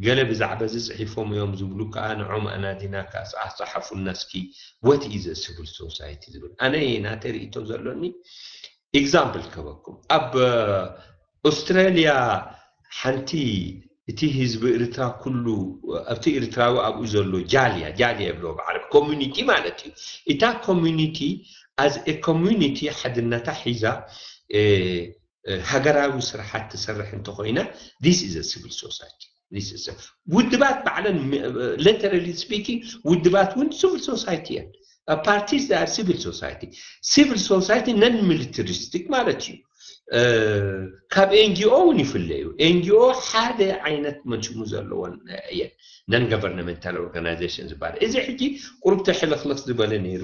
ገለ ብዛዕባ እዚ ፅሒፎም እዮም ዝብሉ ከዓ ንዖም ኣናዲና ከዓ ፀሓፉልና እስኪ what is a civil society ዝብል። ኣነ ናተይ ርእቶ ዘሎኒ ኤግዛምፕል ከበኩም ኣብ ኦስትራሊያ ሓንቲ እቲ ህዝቢ ኤርትራ ኩሉ ኣብቲ ኤርትራዊ ኣብኡ ዘሎ ጃልያ ጃልያ ይብሎ ብዓረብ ኮሚኒቲ ማለት እዩ። እታ ኮሚኒቲ ኣዝ ኮሚኒቲ ሓድነታ ሒዛ ሃገራዊ ስራሓት ትሰርሕ እንተኮይና this is a civil society። ውድባት ባዕለን literally speaking ውድባት እውን civil society እየን። Parties are civil society። Civil society non militaristic ማለት እዩ። ካብ ኤንጂኦ እውን ይፍለዩ። ኤንጂኦ ሓደ ዓይነት መንሽሙ ዘለዎን እየን። Non governmental organization ዝበሃል እዚ ሕጂ ቁሩብ ተሕልኽልኽ ዝበለ ነይሩ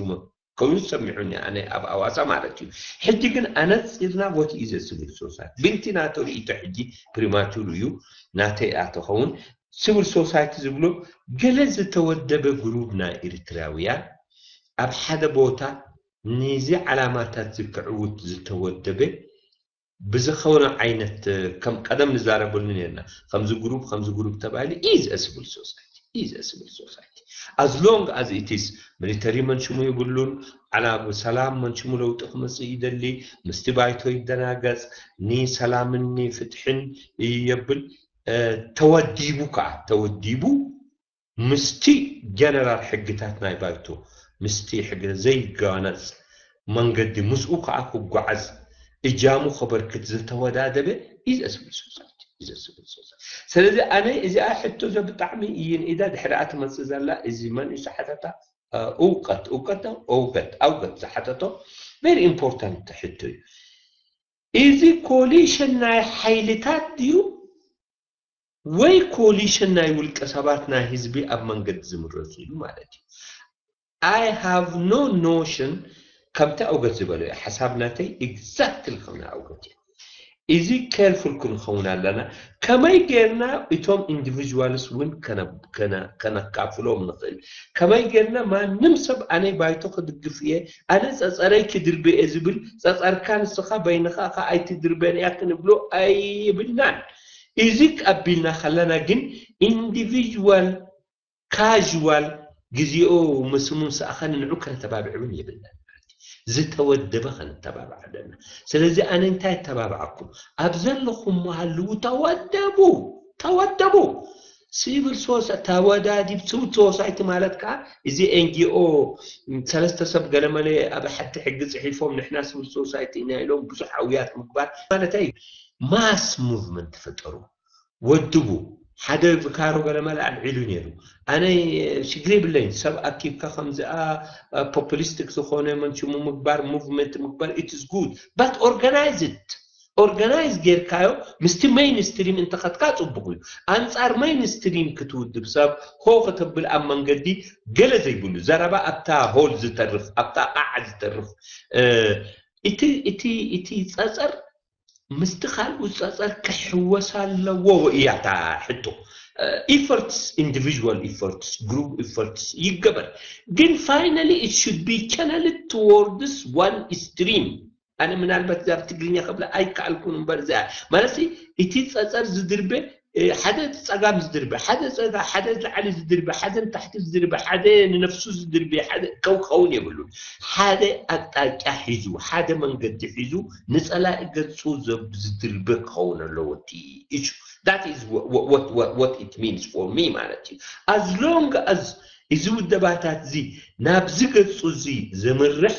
ኮይኑ ሰሚዑኒ ኣነ ኣብ ኣዋሳ ማለት እዩ። ሕጂ ግን ኣነፂርና what is a civil society ብንቲ ናቶ ርእቶ ሕጂ ፕሪማቹር እዩ ናተይ ኣተኸውን ሲቪል ሶሳይቲ ዝብሎ ገለ ዝተወደበ ግሩብ ናይ ኤርትራውያን ኣብ ሓደ ቦታ ንዚ ዓላማታት ዝክዕውት ዝተወደበ ብዝኸውነ ዓይነት ከም ቀደም ንዛረበሉ ነርና ከምዚ ግሩብ ከምዚ ግሩብ ተባሂሉ is a civil society is a civil society as long as it is military መንሽሙ ይብሉን ዓላ ሰላም መንሽሙ ለውጢ ክመፅእ ይደሊ ምስቲ ባይቶ ይደናገፅ ንሰላምን ንፍትሕን የብል ተወዲቡ ከዓ ተወዲቡ ምስቲ ጀነራል ሕግታት ናይ ባይቶ ምስቲ ሕግታት ዘይጋነፅ መንገዲ ምስኡ ከዓ ክጓዓዝ እጃሙ ከበርክት ዝተወዳደበ is a civil society is a civil society ስለዚ ኣነ እዚኣ ሕቶ ዘ ብጣዕሚ እይን ኢዳ ድሕሪኣ ትመፅእ ዘላ እዚ መን እዩ ዝሓተታ እውቀት እውቀት እውገት ኣውገት ዝሓተቶ very important ሕቶ እዩ እዚ ኮሊሽን ናይ ሓይልታት ድዩ ወይ ኮሊሽን ናይ ውልቀ ሰባት ናይ ህዝቢ ኣብ መንገዲ ዝምረፁ እዩ ማለት እዩ I have no notion ከምቲ ኣውገት ዝበሎ እዩ ሓሳብ ናተይ exactly ከምና ኣውገት እዩ እዚ careful ክንኸውን ኣለና ከመይ ጌርና እቶም individuals እውን ከነካፍሎም ንኽእል ከመይ ጌርና ማንም ሰብ ኣነ ባይቶ ክድግፍ እየ ኣነ ፀፀረይ ክድርበ እየ ዝብል ፀፀርካ ንስኻ በይንኻ ከ ኣይትድርበን እያ ክንብሎ ኣይብልናን እዚ ቀቢልና ከለና ግን individual casual ግዜኡ ምስሙን ሰኣኸን ንዑ ከነተባብዕ እውን የብልናን ዝተወደበ ከነተባብዕ ኣለና ስለዚ ኣነ እንታይ ተባብዓኩም ኣብ ዘለኹም መሃልው ተወደቡ ተወደቡ civil society ተወዳዲብ civil society ማለት ከዓ እዚ ኤንጂኦ ሰለስተ ሰብ ገለመለ ኣብ ሓቲ ሕጊ ፅሒፎም ንሕና civil society ኢና ኢሎም ብዙሕ ኣውያት ምግባር ማለት እዩ mass movement ፍጠሩ ወድቡ ሓደ ቪካሮ ገለመለ ኣልዒሉ ነይሩ ኣነ ሽግር የብለይን ሰብ ኣኪብካ ከምዚኣ ፖፕሊስቲክ ዝኾነ መንሽሙ ምግባር movement ምግባር it is good but organize it organize ጌርካዮ ምስቲ mainstream እንተኸትካ ፅቡቕ እዩ ኣንፃር mainstream ክትውድብ ሰብ ሆ ከተብል ኣብ መንገዲ ገለ ዘይብሉ ዘረባ ኣብታ ሆል ዝተርፍ ኣብታ ቃዓ ዝተርፍ እቲ እቲ እቲ ፀፀር ምስቲ ካልኡ ፀፀር ክሕወስ ኣለዎ እያ እታ ሕቶ efforts individual efforts group efforts ይገበር ግን finally it should be channeled towards one stream ኣነ ምናልባት ዛብ ትግርኛ ከብለ ኣይከኣልኩን እምበር እዚኣ ማለት እቲ ፀፀር ዝድርበ ሓደ ፀጋም ዝድርበ ሓደ ፀጋ ሓደ ላዕሊ ዝድርበ ሓደ ንታሕቲ ዝድርበ ሓደ ንነፍሱ ዝድርበ ሓደ ከውከውን የብሉን ሓደ ኣቅጣጫ ሒዙ ሓደ መንገዲ ሒዙ ንፀላኢ ገፁ ዝድርበ ክኸውን ኣለዎ እቲ ኢሹ That is what, what, what, what it means for me ማለት እዩ። As long as እዚ ውደባታት እዚ ናብዚ ገጹ እዚ ዘምርሕ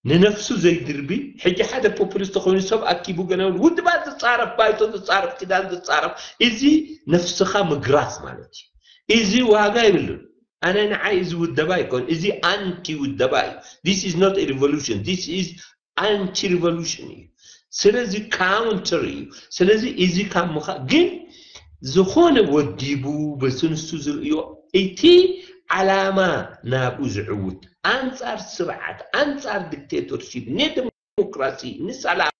ንነፍሱ ዘይድርቢ ሕጂ ሓደ ፖፑሊስት ኮይኑ ሰብ ኣኪቡ ገና ውድባት ዝጻረፍ ባይቶ ዝጻረፍ ኪዳን ዝጻረፍ እዚ ነፍስኻ ምግራፍ ማለት እዩ። እዚ ዋጋ ይብሉን። ኣነ ንዓይ እዚ ውደባ ይኮን እዚ ኣንቲ ውደባ እዩ። This is not a revolution, this is ኣንቲ ሪቮሉሽን እዩ። ስለዚ ካውንተር እዩ። ስለዚ እዚ ካብ ምኻ ግን ዝኾነ ወዲቡ በስንሱ ዝርእዮ እቲ ዓላማ ናብኡ ዝዕውት ኣንጻር ስርዓት ኣንጻር ዲክቴተርሺፕ ንዴሞክራሲ ንሰላም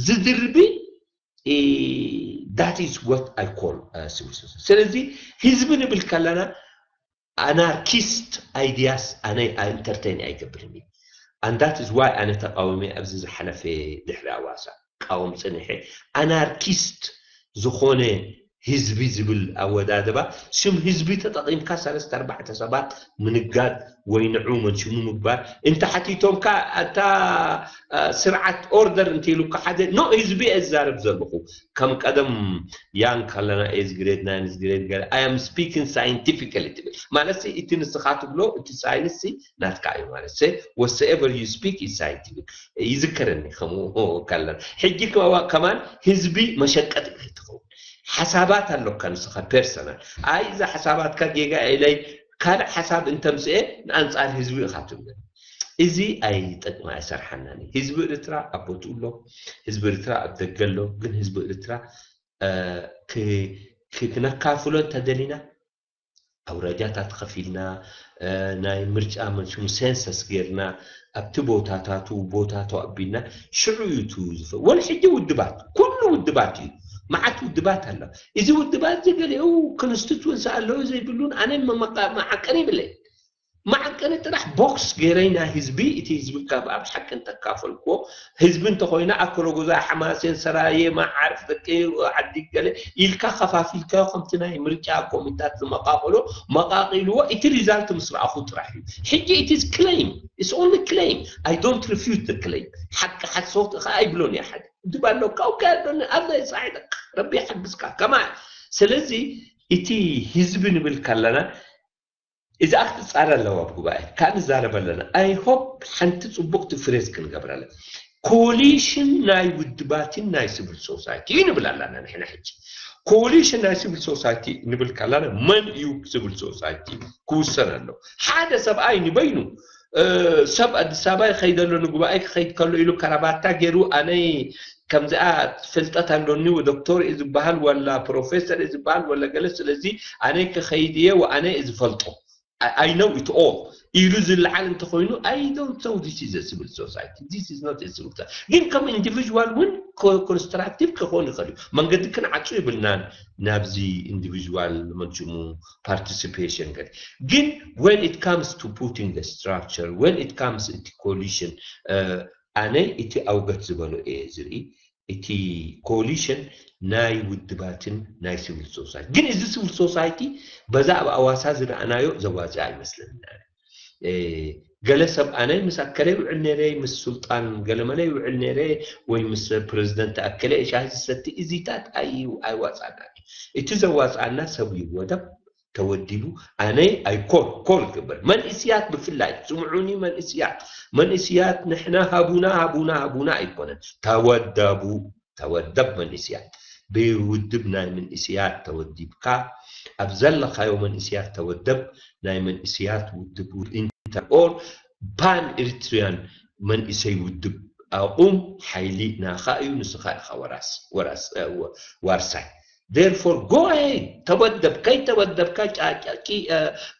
ዝድርቢ that is what I call civil society። ስለዚ ህዝቢ ንብል ከለና ኣናርኪስት ኣይዲያስ ኣነ ኢንተርቴን ኣይገብርን እዩ። And that is why ኣነ ተቃውሚ ኣብዚ ዝሓለፈ ድሕሪ ኣዋሳ ቃወም ጽኒሐ ኣናርኪስት ዝኾነ ህዝቢ ዝብል ኣወዳድባ ስም ህዝቢ ተጠቒምካ ሰለስተ ኣርባዕተ ሰባት ምንጋድ ወይ ንዑ መንሽሙ ምግባር እንተ ሓቲቶምካ ኣታ ስርዓት ኦርደር እንተ ኢሉካ ሓደ ኖ ህዝቢ እየ ዝዛረብ ዘለኹ ከም ቀደም ያንግ ከለና ኤዝ ግሬድ ናይንስ ግሬድ ገለ I am speaking scientifically ትብል ማለት እቲ ንስኻ ትብሎ እቲ ሳይንስ ናትካ እዩ ማለት whatsoever you speak is scientific ይዝከረኒ ከምኡ ከለና ሕጂ ከማን ህዝቢ መሸቀጢ ከይትኸውን ሓሳባት ኣለካ ንስኻ ፐርሰናል ኣይ እዛ ሓሳባትካ ጌጋ ኢለይ ካልእ ሓሳብ እንተምፅኤ ንኣንፃር ህዝቢ ኢኻ ትብል እዚ ኣይጠቅማ ኣይሰርሓናን ህዝቢ ኤርትራ ኣብ ቦትኡ ኣሎ ህዝቢ ኤርትራ ኣብ ደገ ኣሎ ግን ህዝቢ ኤርትራ ክነካፍሎ እንተደሊና ኣውራጃታት ከፊልና ናይ ምርጫ መንሽሙ ሴንሰስ ጌርና ኣብቲ ቦታታቱ ቦታ ተዋቢልና ሽዑ እዩ ቱ ዝፈ ወን ሕጂ ውድባት ኩሉ ውድባት እዩ መዓት ውድባት ኣሎ እዚ ውድባት እዚ ገሊኡ ኮንስቲትወንሲ ኣለዎ ዘይብሉን ኣነ መዓቀኒ ይብለይ መዓቀኒ ጥራሕ ቦክስ ገይረይ ናይ ህዝቢ እቲ ህዝቢ ካብ ኣብ ሓቂ እንተካፈልክዎ ህዝቢ እንተኮይና ኣከለጉዛ ሓማሴን ሰራየ መዓርፍ ደቂ ዓዲ ገለ ኢልካ ከፋፊልካዮ ከምቲ ናይ ምርጫ ኮሚታት ዝመቃቅሎ መቃቂልዎ እቲ ሪዛልት ምስ ረኣኹ ጥራሕ እዩ ሕጂ it is claim it's only claim I don't refute the claim ሓቂ ሓሶት ከዓ ኣይብሎን እየ ሓደ ድብ ኣለካ ኦኬ ኣሎኒ ኣለ ፃዒደ ረቢ ይሓግዝካ ከማ ስለዚ እቲ ህዝቢ ንብል ከለና እዚኣ ክትፃረ ኣለዋ ኣብ ጉባኤ ካብ ንዛረብ ኣለና I hope ሓንቲ ፅቡቅቲ ፍሬዝ ክንገብረለ ኮሊሽን ናይ ውድባትን ናይ ሲቪል ሶሳይቲ እዩ ንብል ኣለና ንሕና ሕጂ ኮሊሽን ናይ ሲቪል ሶሳይቲ ንብል ከለና መን እዩ ሲቪል ሶሳይቲ ክውሰን ኣሎ ሓደ ሰብኣይ ንበይኑ ሰብ ኣዲስ ኣበባ ይኸይድ ኣሎ ንጉባኤ ክኸይድ ከሎ ኢሉ ከረባታ ገይሩ ኣነይ ከምዚኣ ፍልጠት ኣሎኒ ዶክተር እዩ ዝበሃል ወላ ፕሮፌሰር እዩ ዝበሃል ወላ ገለ ስለዚ ኣነ ክኸይድ እየ ወኣነ እዩ ዝፈልጦ I know it all ኢሉ ዝለዓል እንተኮይኑ I don't know this is a civil society this is not a civil society ግን ከም ኢንዲቪዥዋል እውን ኮንስትራክቲቭ ክኾን ይኽእል እዩ መንገዲ ክንዓፁ ይብልናን ናብዚ ኢንዲቪዥዋል መንሽሙ ፓርቲሲፔሽን ገ ግን when it comes to putting the structure when it comes እቲ ኮሊሽን ኣነ እቲ ኣውገት ዝበሎ እየ ዝርኢ እቲ ኮሊሽን ናይ ውድባትን ናይ ሲቪል ሶሳይቲ ግን እዚ ሲቪል ሶሳይቲ በዛ ኣብ ኣዋሳ ዝረኣናዮ ዘዋፅእ ኣይመስለኒ ገለ ሰብ ኣነ ምስ ኣከለ ይውዕል ነረ ምስ ሱልጣን ገለመለ ይውዕል ነረ ወይ ምስ ፕሬዚደንት ኣከለ ሻሂ ዝሰቲ እዚታት ኣይዋፃና እቲ ዘዋፃና ሰብ ይወደብ ተወዲቡ ኣነ ኣይኮን ኮል ክብል መንእስያት ብፍላይ ስምዑኒ መንእስያት መንእስያት ንሕና ሃቡና ሃቡና ሃቡና ኣይኮነን ተወደቡ ተወደብ መንእስያት ብውድብ ናይ መንእስያት ተወዲብካ ኣብ ዘለካዮ መንእስያት ተወደብ ናይ መንእስያት ውድብ ኢንተር ኦር ፓን ኤሪትሪያን መንእሰይ ውድብ ኣቁም ሓይሊ ናኻ እዩ ንስኻ ኢኻ ወራስ ወራስ ዋርሳይ therefore go ahead ተወደብ ከይተወደብካ ጫጫቂ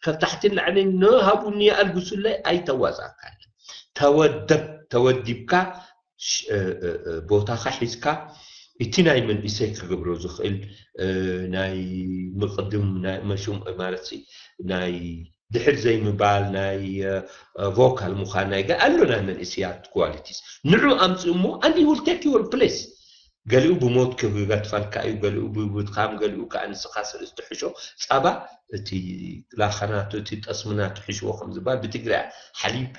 ካብ ታሕቲ ንላዕሊ ንሃቡኒ ኣልግሱለይ ኣይተዋፃእካን ተወደብ ተወዲብካ ቦታኻ ሒዝካ እቲ ናይ መንእሰይ ክገብሮ ዝኽእል ናይ ምቕድም መሹም ማለት ናይ ድሕር ዘይምባል ናይ ቮካል ምዃን ናይ ኣሎ ናይ መንእስያት ኳሊቲስ ንዑ ኣምፅእ እሞ and he will take your place ገሊኡ ብሞት ክገድፈልካ እዩ ገሊኡ ብድኻም ገሊኡ ከዓ ንስኻ ስለ ዝትሕሾ ፃባ እቲ ላኸናቱ እቲ ጠስምና ትሕሽዎ ከም ዝበሃል ብትግርያ ሓሊብ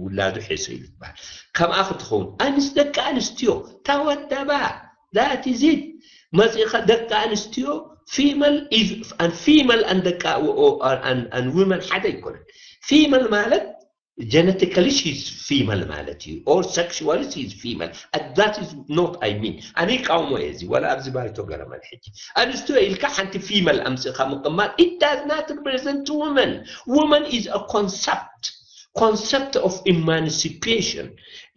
ውላዱ ሒሱ እዩ ዝበሃል ከምኣ ክትኸውን ኣንስ ደቂ ኣንስትዮ ተወደባ That is it. መፂኻ ደቂ ኣንስትዮ female is and female and ደቂ and women ሓደ ኣይኮነን። Female ማለት genetically she is female ማለት እዩ or sexually she is female and that is not I mean ኣነ ይቃውሞ እየ እዚ ወላ ኣብዚ ባይቶ ገረመል ሕጂ ኣንስትዮ ኢልካ ሓንቲ female ኣምፅእካ ምቅማጥ it does not represent women. Woman is a concept concept of emancipation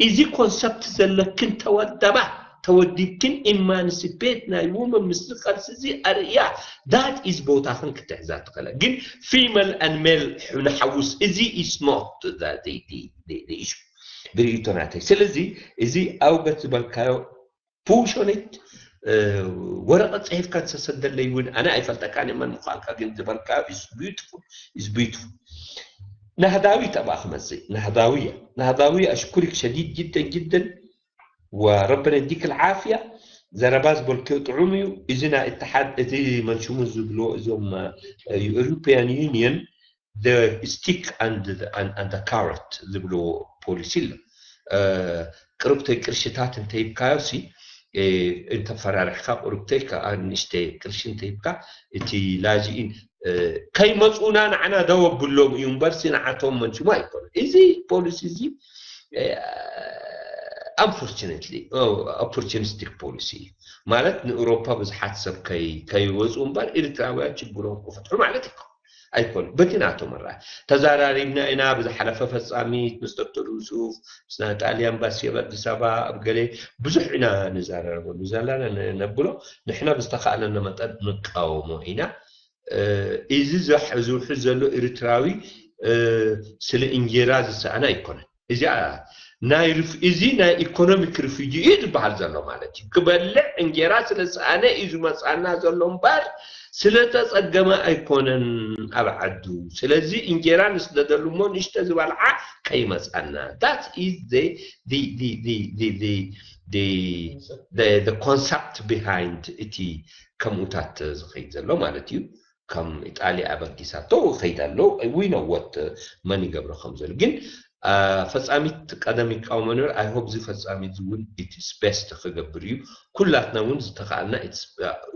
እዚ concept ዘለክን ተወደባ ተወዲብክን emancipate ናይ women ምስ ዚ ቃልሲ እዚ ኣርእያ that is ቦታኽን ክትሕዛ ትኽእላ ግን female and male ንሓውስ እዚ is not the the the the issue ብርእይቶ ናተይ ስለዚ እዚ ኣውገት ዝበልካዮ ፑሾኒት ወረቐት ፅሒፍካ ተሰደለይ እውን ኣነ ኣይፈልጠካን እየ መን ምዃንካ ግን ዝበልካዮ is beautiful is beautiful ናህዳዊ ተባኣ ክመፅእ ናህዳዊ እያ ናህዳዊ ኣሽኩሪክ ሸዲድ ጅደን ጅደን وربنا يديك العافية ዘረባ ዝበልክዮ ጥዑም እዩ እዚ ናይ እትሓድ እቲ መንሽሙ ዝብልዎ እዞም European Union the stick and the, and, and the carrot ዝብልዎ ፖሊሲ ኣሎ ቅርብተይ ቅርሽታት እንተይብካዮ ሲ እንተፈራርሕካ ቅርብተይ ከዓ ንእሽተይ ቅርሺ እንተይብካ እቲ ላዚኢን ከይመፁና ንዓና ደው ኣብሎም እዩ እምበርሲ ንዓቶም መንሽሙ ኣይኮነ እዚ ፖሊሲ እዚ unfortunately opportunistic policy ማለት ንኤውሮፓ ብዙሓት ሰብ ከይወፁ እምበር ኤርትራውያን ችግሮም ክፈትሑ ማለት ይኮ ኣይኮነ በቲ ናቶም ራ ተዛራሪብና ኢና ብዝሓለፈ ፈፃሚት ምስ ዶክተር ዩሱፍ ምስ ናይ ጣልያን ባሲ ኣብ ኣዲስ ኣበባ ኣብ ገለ ብዙሕ ኢና ንዛረረበሉ ዘለና ነብሎ ንሕና ብዝተካእለና መጠን ንቃወሞ ኢና እዚ ዝውሕዝ ዘሎ ኤርትራዊ ስለ እንጀራ ዝሰኣነ ኣይኮነን እዚኣ ናይ እዚ ናይ economic refugee እዩ ዝበሃል ዘሎ ማለት እዩ ክበልዕ እንጀራ ስለ ዝሰኣነ እዩ ዝመፃና ዘሎ እምበር ስለተፀገመ ኣይኮነን ኣብ ዓዱ ስለዚ እንጀራ ንስደደሉ እሞ ንእሽተ ዝበልዓ ከይመፃና that is the the the the the the the the concept behind እቲ ከምኡታት ዝኸይድ ዘሎ ማለት እዩ ከም ኢጣልያ ኣበጊሳቶ ይኸይድ ኣሎ we know what መን ይገብሮ ከም ዘሎ ግን ፈፃሚት ቀደም ይቃወሞ ነበር I hope እዚ ፈፃሚት እውን it's best ክገብር እዩ ኩላትና እውን ዝተኸኣልና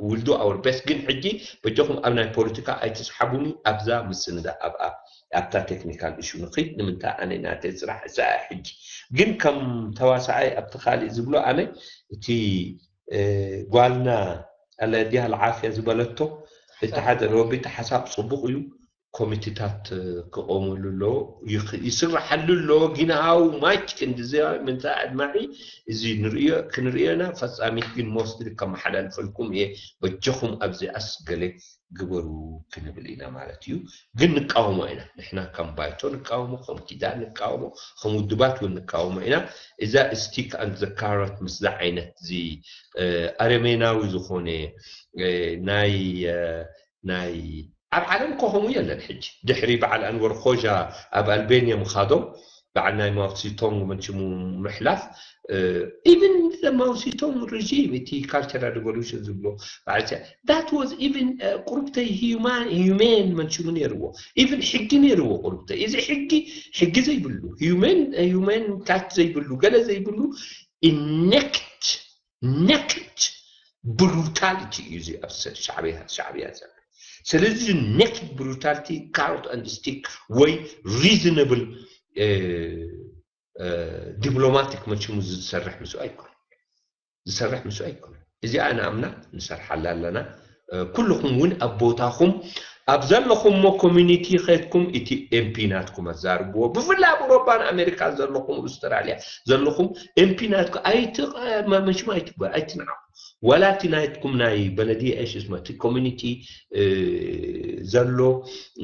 will do our best ግን ሕጂ በጃኹም ኣብ ናይ ፖለቲካ ኣይትስሓቡኒ ኣብዛ ምስንዳ ኣብኣ ኣብታ technical issue ንኽድ ንምንታይ ኣነ ናተይ ስራሕ እዛ ሕጂ ግን ከም ተዋሳኣይ ኣብቲ ካሊእ ዝብሎ ኣነ እቲ ጓልና ኣለ ዲያ ልዓፍያ ዝበለቶ እቲ ሓደ ረቢ እቲ ሓሳብ ፅቡቕ እዩ ኮሚቴታት ክቆመሉ ኣለዎ ይስራሓሉ ኣለዎ ግን how much ክንድዚ ምንታይ ኣድማዒ እዚ ክንርእዮ ኢና ፈፃሚት ግን mostly ከመሓላልፈልኩም እየ በጀኹም ኣብዚኣስ ገለ ግበሩ ክንብል ኢና ማለት እዩ ግን ንቃወሞ ኢና ንሕና ከም ባይቶ ንቃወሞ ከም ኪዳን ንቃወሞ ከም ውድባት እውን ንቃወሞ ኢና እዛ stick and the carrot ምስዛ ዓይነት እዚ ኣረሜናዊ ዝኾነ ናይ ናይ ኣብ ዓለም እኮ ከምኡ የለን ሕጂ ድሕሪ በዓል ኣንወር ኮዣ ኣብ ኣልቤንያ ምኻዶም በዓል ናይ ማውሲቶንግ መንሽሙ ምሕላፍ even ማውሲቶንግ regime እቲ cultural revolution ዝብሎ በዓል that was even ቁርብተይ humane መንሽሙ ነይርዎ even ሕጊ ነይርዎ ቁርብተይ እዚ ሕጊ ሕጊ ዘይብሉ humane humane touch ዘይብሉ ገለ ዘይብሉ naked naked brutality እዩ እዚ ኣብ ሻዕብያ ዘሎ ስለዚ naked brutality carrot and stick ወይ reasonable diplomatic መቸሙ ዝሰርሕ ምስ ኣይኮነ ዝሰርሕ ምስ ኣይኮነ እዚኣ ንኣምና ንሰርሓላ ኣለና ኩልኹም እውን ኣብ ቦታኹም ኣብ ዘለኹምሞ community ኸድኩም እቲ ኤምፒ ናትኩም ኣዛርብዎ ብፍላይ ኣብ ኣውሮፓን ኣሜሪካን ዘለኹም ኣውስትራልያ ዘለኹም ኤምፒ ናትኩም ኣይትመሽሙ ኣይትበ ኣይትንዓቑ ወላ እቲ ናይትኩም ናይ በለድየ እሽስመ እቲ community ዘሎ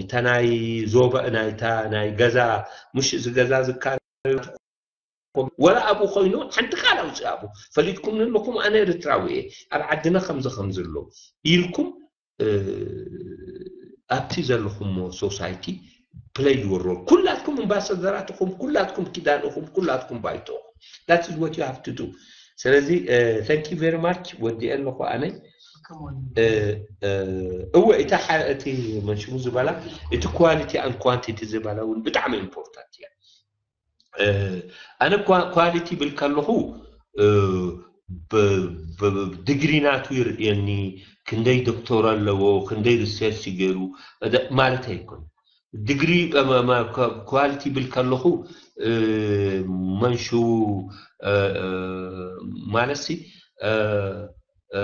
እታ ናይ ዞባ ናይታ ናይ ገዛ ምሽ እዚ ገዛ ዝካረ ወላ ኣብኡ ኮይኑ ሓንቲ ቃል ኣውፅእ ኣብኡ ፈሊጥኩም ኣለኹም ኣነ ኤርትራዊ እየ ኣብ ዓድና ከምዚ ከምዚ ኣሎ ኢልኩም ኣብቲ ዘለኹሞ society play your role ኩላትኩም ኣምባሳደራት ኢኹም ኩላትኩም ኪዳን ኢኹም ኩላትኩም ባይቶ ኢኹም that is what you have to do ስለዚ thank you very much ወዲአ ኣለኹ ኣነ እወ እታ እቲ መንሽሙ ዝበላ እቲ quality and quantity ዝበላ እውን ብጣዕሚ important እያ ኣነ quality ብል ከለኹ ብ- ብ- ብ- ዲግሪ ናቱ ይርእየኒ፣ ክንደይ ዶክተር ኣለዎ፣ ክንደይ ሪሰርች ገይሩ፣ እደ- ማለት ኣይኮን። ዲግሪ ኳሊቲ ብል ከለኹ እ፣ መንሹ እ፣ እ፣ ማለት ሲ እ፣ እ፣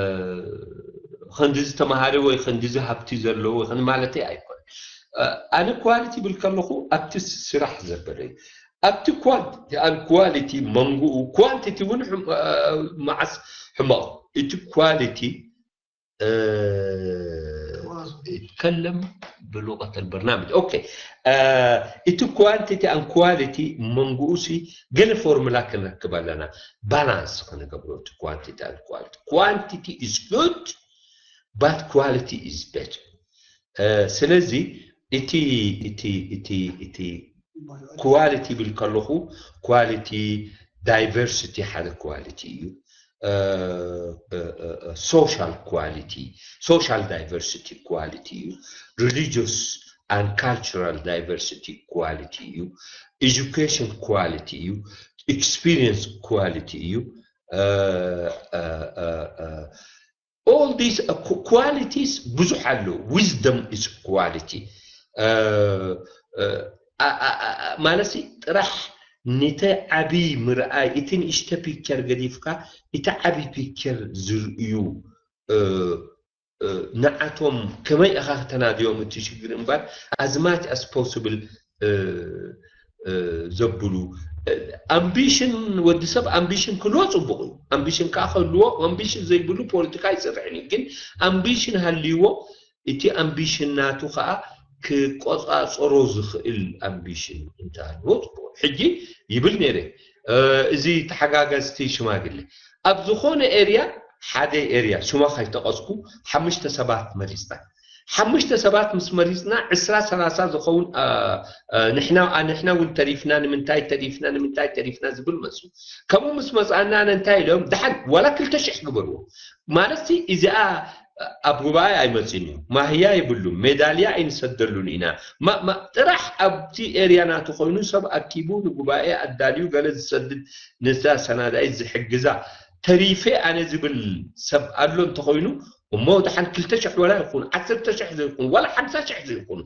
ክንዲዚ ተማሃሪ ወይ ክንዲዚ ሃብቲ ዘለዎ ወይ ክንዲ ማለተይ ኣይኮን። እ፣ ኣነ ኳሊቲ ብል ከለኹ ኣብቲ ስራሕ ዘበለ እዩ። ኣብቲ ኳንቲቲ ኳሊቲ መንጉኡ ኳንቲቲ እውን ሕም- እ፣ መዓስ ሕማቕ እቲ ኳሊቲ እ፣ ይትከለም ብሉቀት البرنامج ኦኬ እ፣ እቲ ኳንቲቲ and ኳሊቲ መንጉኡሲ ገለ ፎርሙላ ክንረክብ ኣለና። ባላንስ ክንገብሮ እቲ ኳንቲቲ and ኳሊቲ quantity is good but quality is better እ፣ ስለዚ እቲ እቲ እቲ እቲ ኳሊቲ ብል ከለኹ ኳሊቲ ዳይቨርሲቲ ሓደ ኳሊቲ እዩ social quality social diversity quality እዩ religious and cultural diversity quality እዩ education quality እዩ experience quality እዩ all these qualities ብዙሕ ኣሎ wisdom is quality ማለት ጥራሕ ኒተ ዓቢ ምርኣይ እቲ ንእሽተ ፒክቸር ገዲፍካ እቲ ዓቢ ፒክቸር ዝርእዩ ንዓቶም ከመይ ኢኻ ከተናድዮም እቲ ሽግር እምበር as much as possible ዘብሉ ኣምቢሽን ወዲ ሰብ ኣምቢሽን ክልዎ ጽቡቕ እዩ ኣምቢሽን ከዓ ከልዎ ኣምቢሽን ዘይብሉ ፖለቲካ ኣይሰርሕን እዩ ግን ኣምቢሽን ሃልይዎ እቲ ኣምቢሽን ናቱ ከዓ ክቆፃፀሮ ዝኽእል ኣምቢሽን እንተሃልዎ ፅቡቅ ሕጂ ይብል ነይረ እዚ ተሓጋገዝቲ ሽማግሌ ኣብ ዝኾነ ኤርያ ሓደ ኤርያ ሽማ ከይጠቀስኩ ሓሙሽተ ሰባት መሪፅና ሓሙሽተ ሰባት ምስ መሪፅና ዕስራ ሰላሳ ዝኸውን ንሕና ንሕና እውን ተሪፍና ንምንታይ ተሪፍና ንምንታይ ተሪፍና ዝብል መፁ ከምኡ ምስ መፅኣና እንታይ ኢሎም ደሓን ዋላ ክልተ ሽሕ ግበርዎ ማለት እዚኣ ኣብ ጉባኤ ኣይመፅን እዩ ማህያ ይብሉ ሜዳልያ ኣይንሰደሉን ኢና ጥራሕ ኣብቲ ኤርያ ናቱ ኮይኑ ሰብ ኣኪቡ ንጉባኤ ኣዳልዩ ገለ ዝሰድድ ነዛ ሰናዳይ ዝሕግዛ ተሪፌ ኣነ ዝብል ሰብ ኣሎ እንተኮይኑ እሞ ደሓን ክልተ ሽሕ ወላ ይኹን ዓሰርተ ሽሕ ዘይኹን ዋላ ሓምሳ ሽሕ ዘይኹን